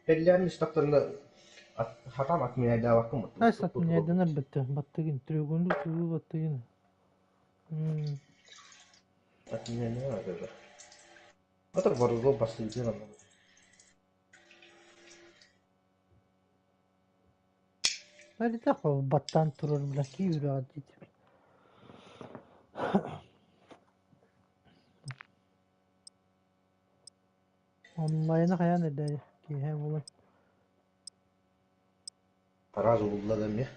Speaker 2: кэллээн истэхтэринэ хатаан отменяйдаабаккын
Speaker 1: Эс отменяйданар битте. Баттыгын треугольник тугу баттыгын.
Speaker 2: Отменяйданар. Ата Warzone бастыгыдыгар онну.
Speaker 1: Бали тахо баттан турар бля киюра дит. Онлайна хаян эдэ киһэ була.
Speaker 2: Сразу булла да эмиэ.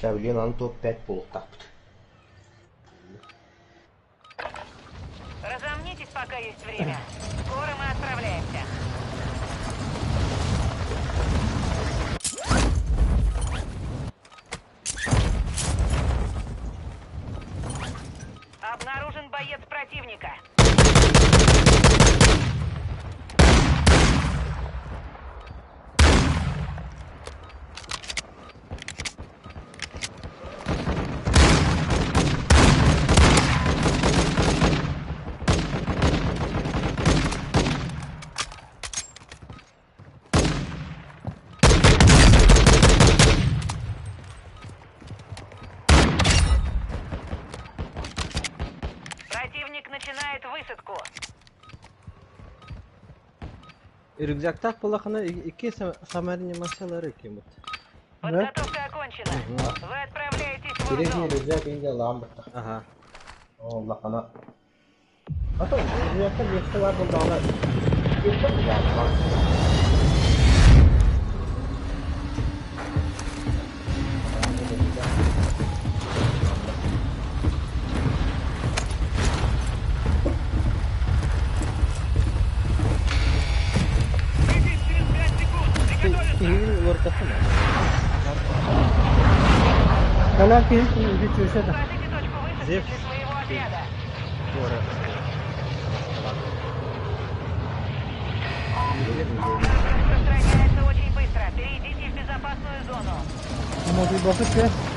Speaker 2: Билигин аны топ-5 буолуохтаахпыт.
Speaker 3: Разомнитесь, пока есть время. Скоро мы отправляемся. Обнаружен боец противника. Противник начинает высадку.
Speaker 7: Рюкзактаах буоллахына икки самореанимациялары киммит.
Speaker 3: Подготовка окончена. Вы отправляетесь в
Speaker 2: Сирень
Speaker 3: Урзон.
Speaker 2: рюкзак инде лаам бытта.
Speaker 7: Аха.
Speaker 2: Оллахана.
Speaker 7: Ато рюкзакта миэстэ баар буоллаҕына
Speaker 4: Выпить через 5 секунд. Приготовиться.
Speaker 7: киһигин уларытаххына.
Speaker 1: Кэлэн киһи үчүгэй да.
Speaker 3: Укажите точку высадки
Speaker 7: Зевс.
Speaker 3: для своего отряда.
Speaker 7: Туора.
Speaker 3: Газ распространяется очень быстро. Перейдите в безопасную зону.
Speaker 1: Модуль бакыт.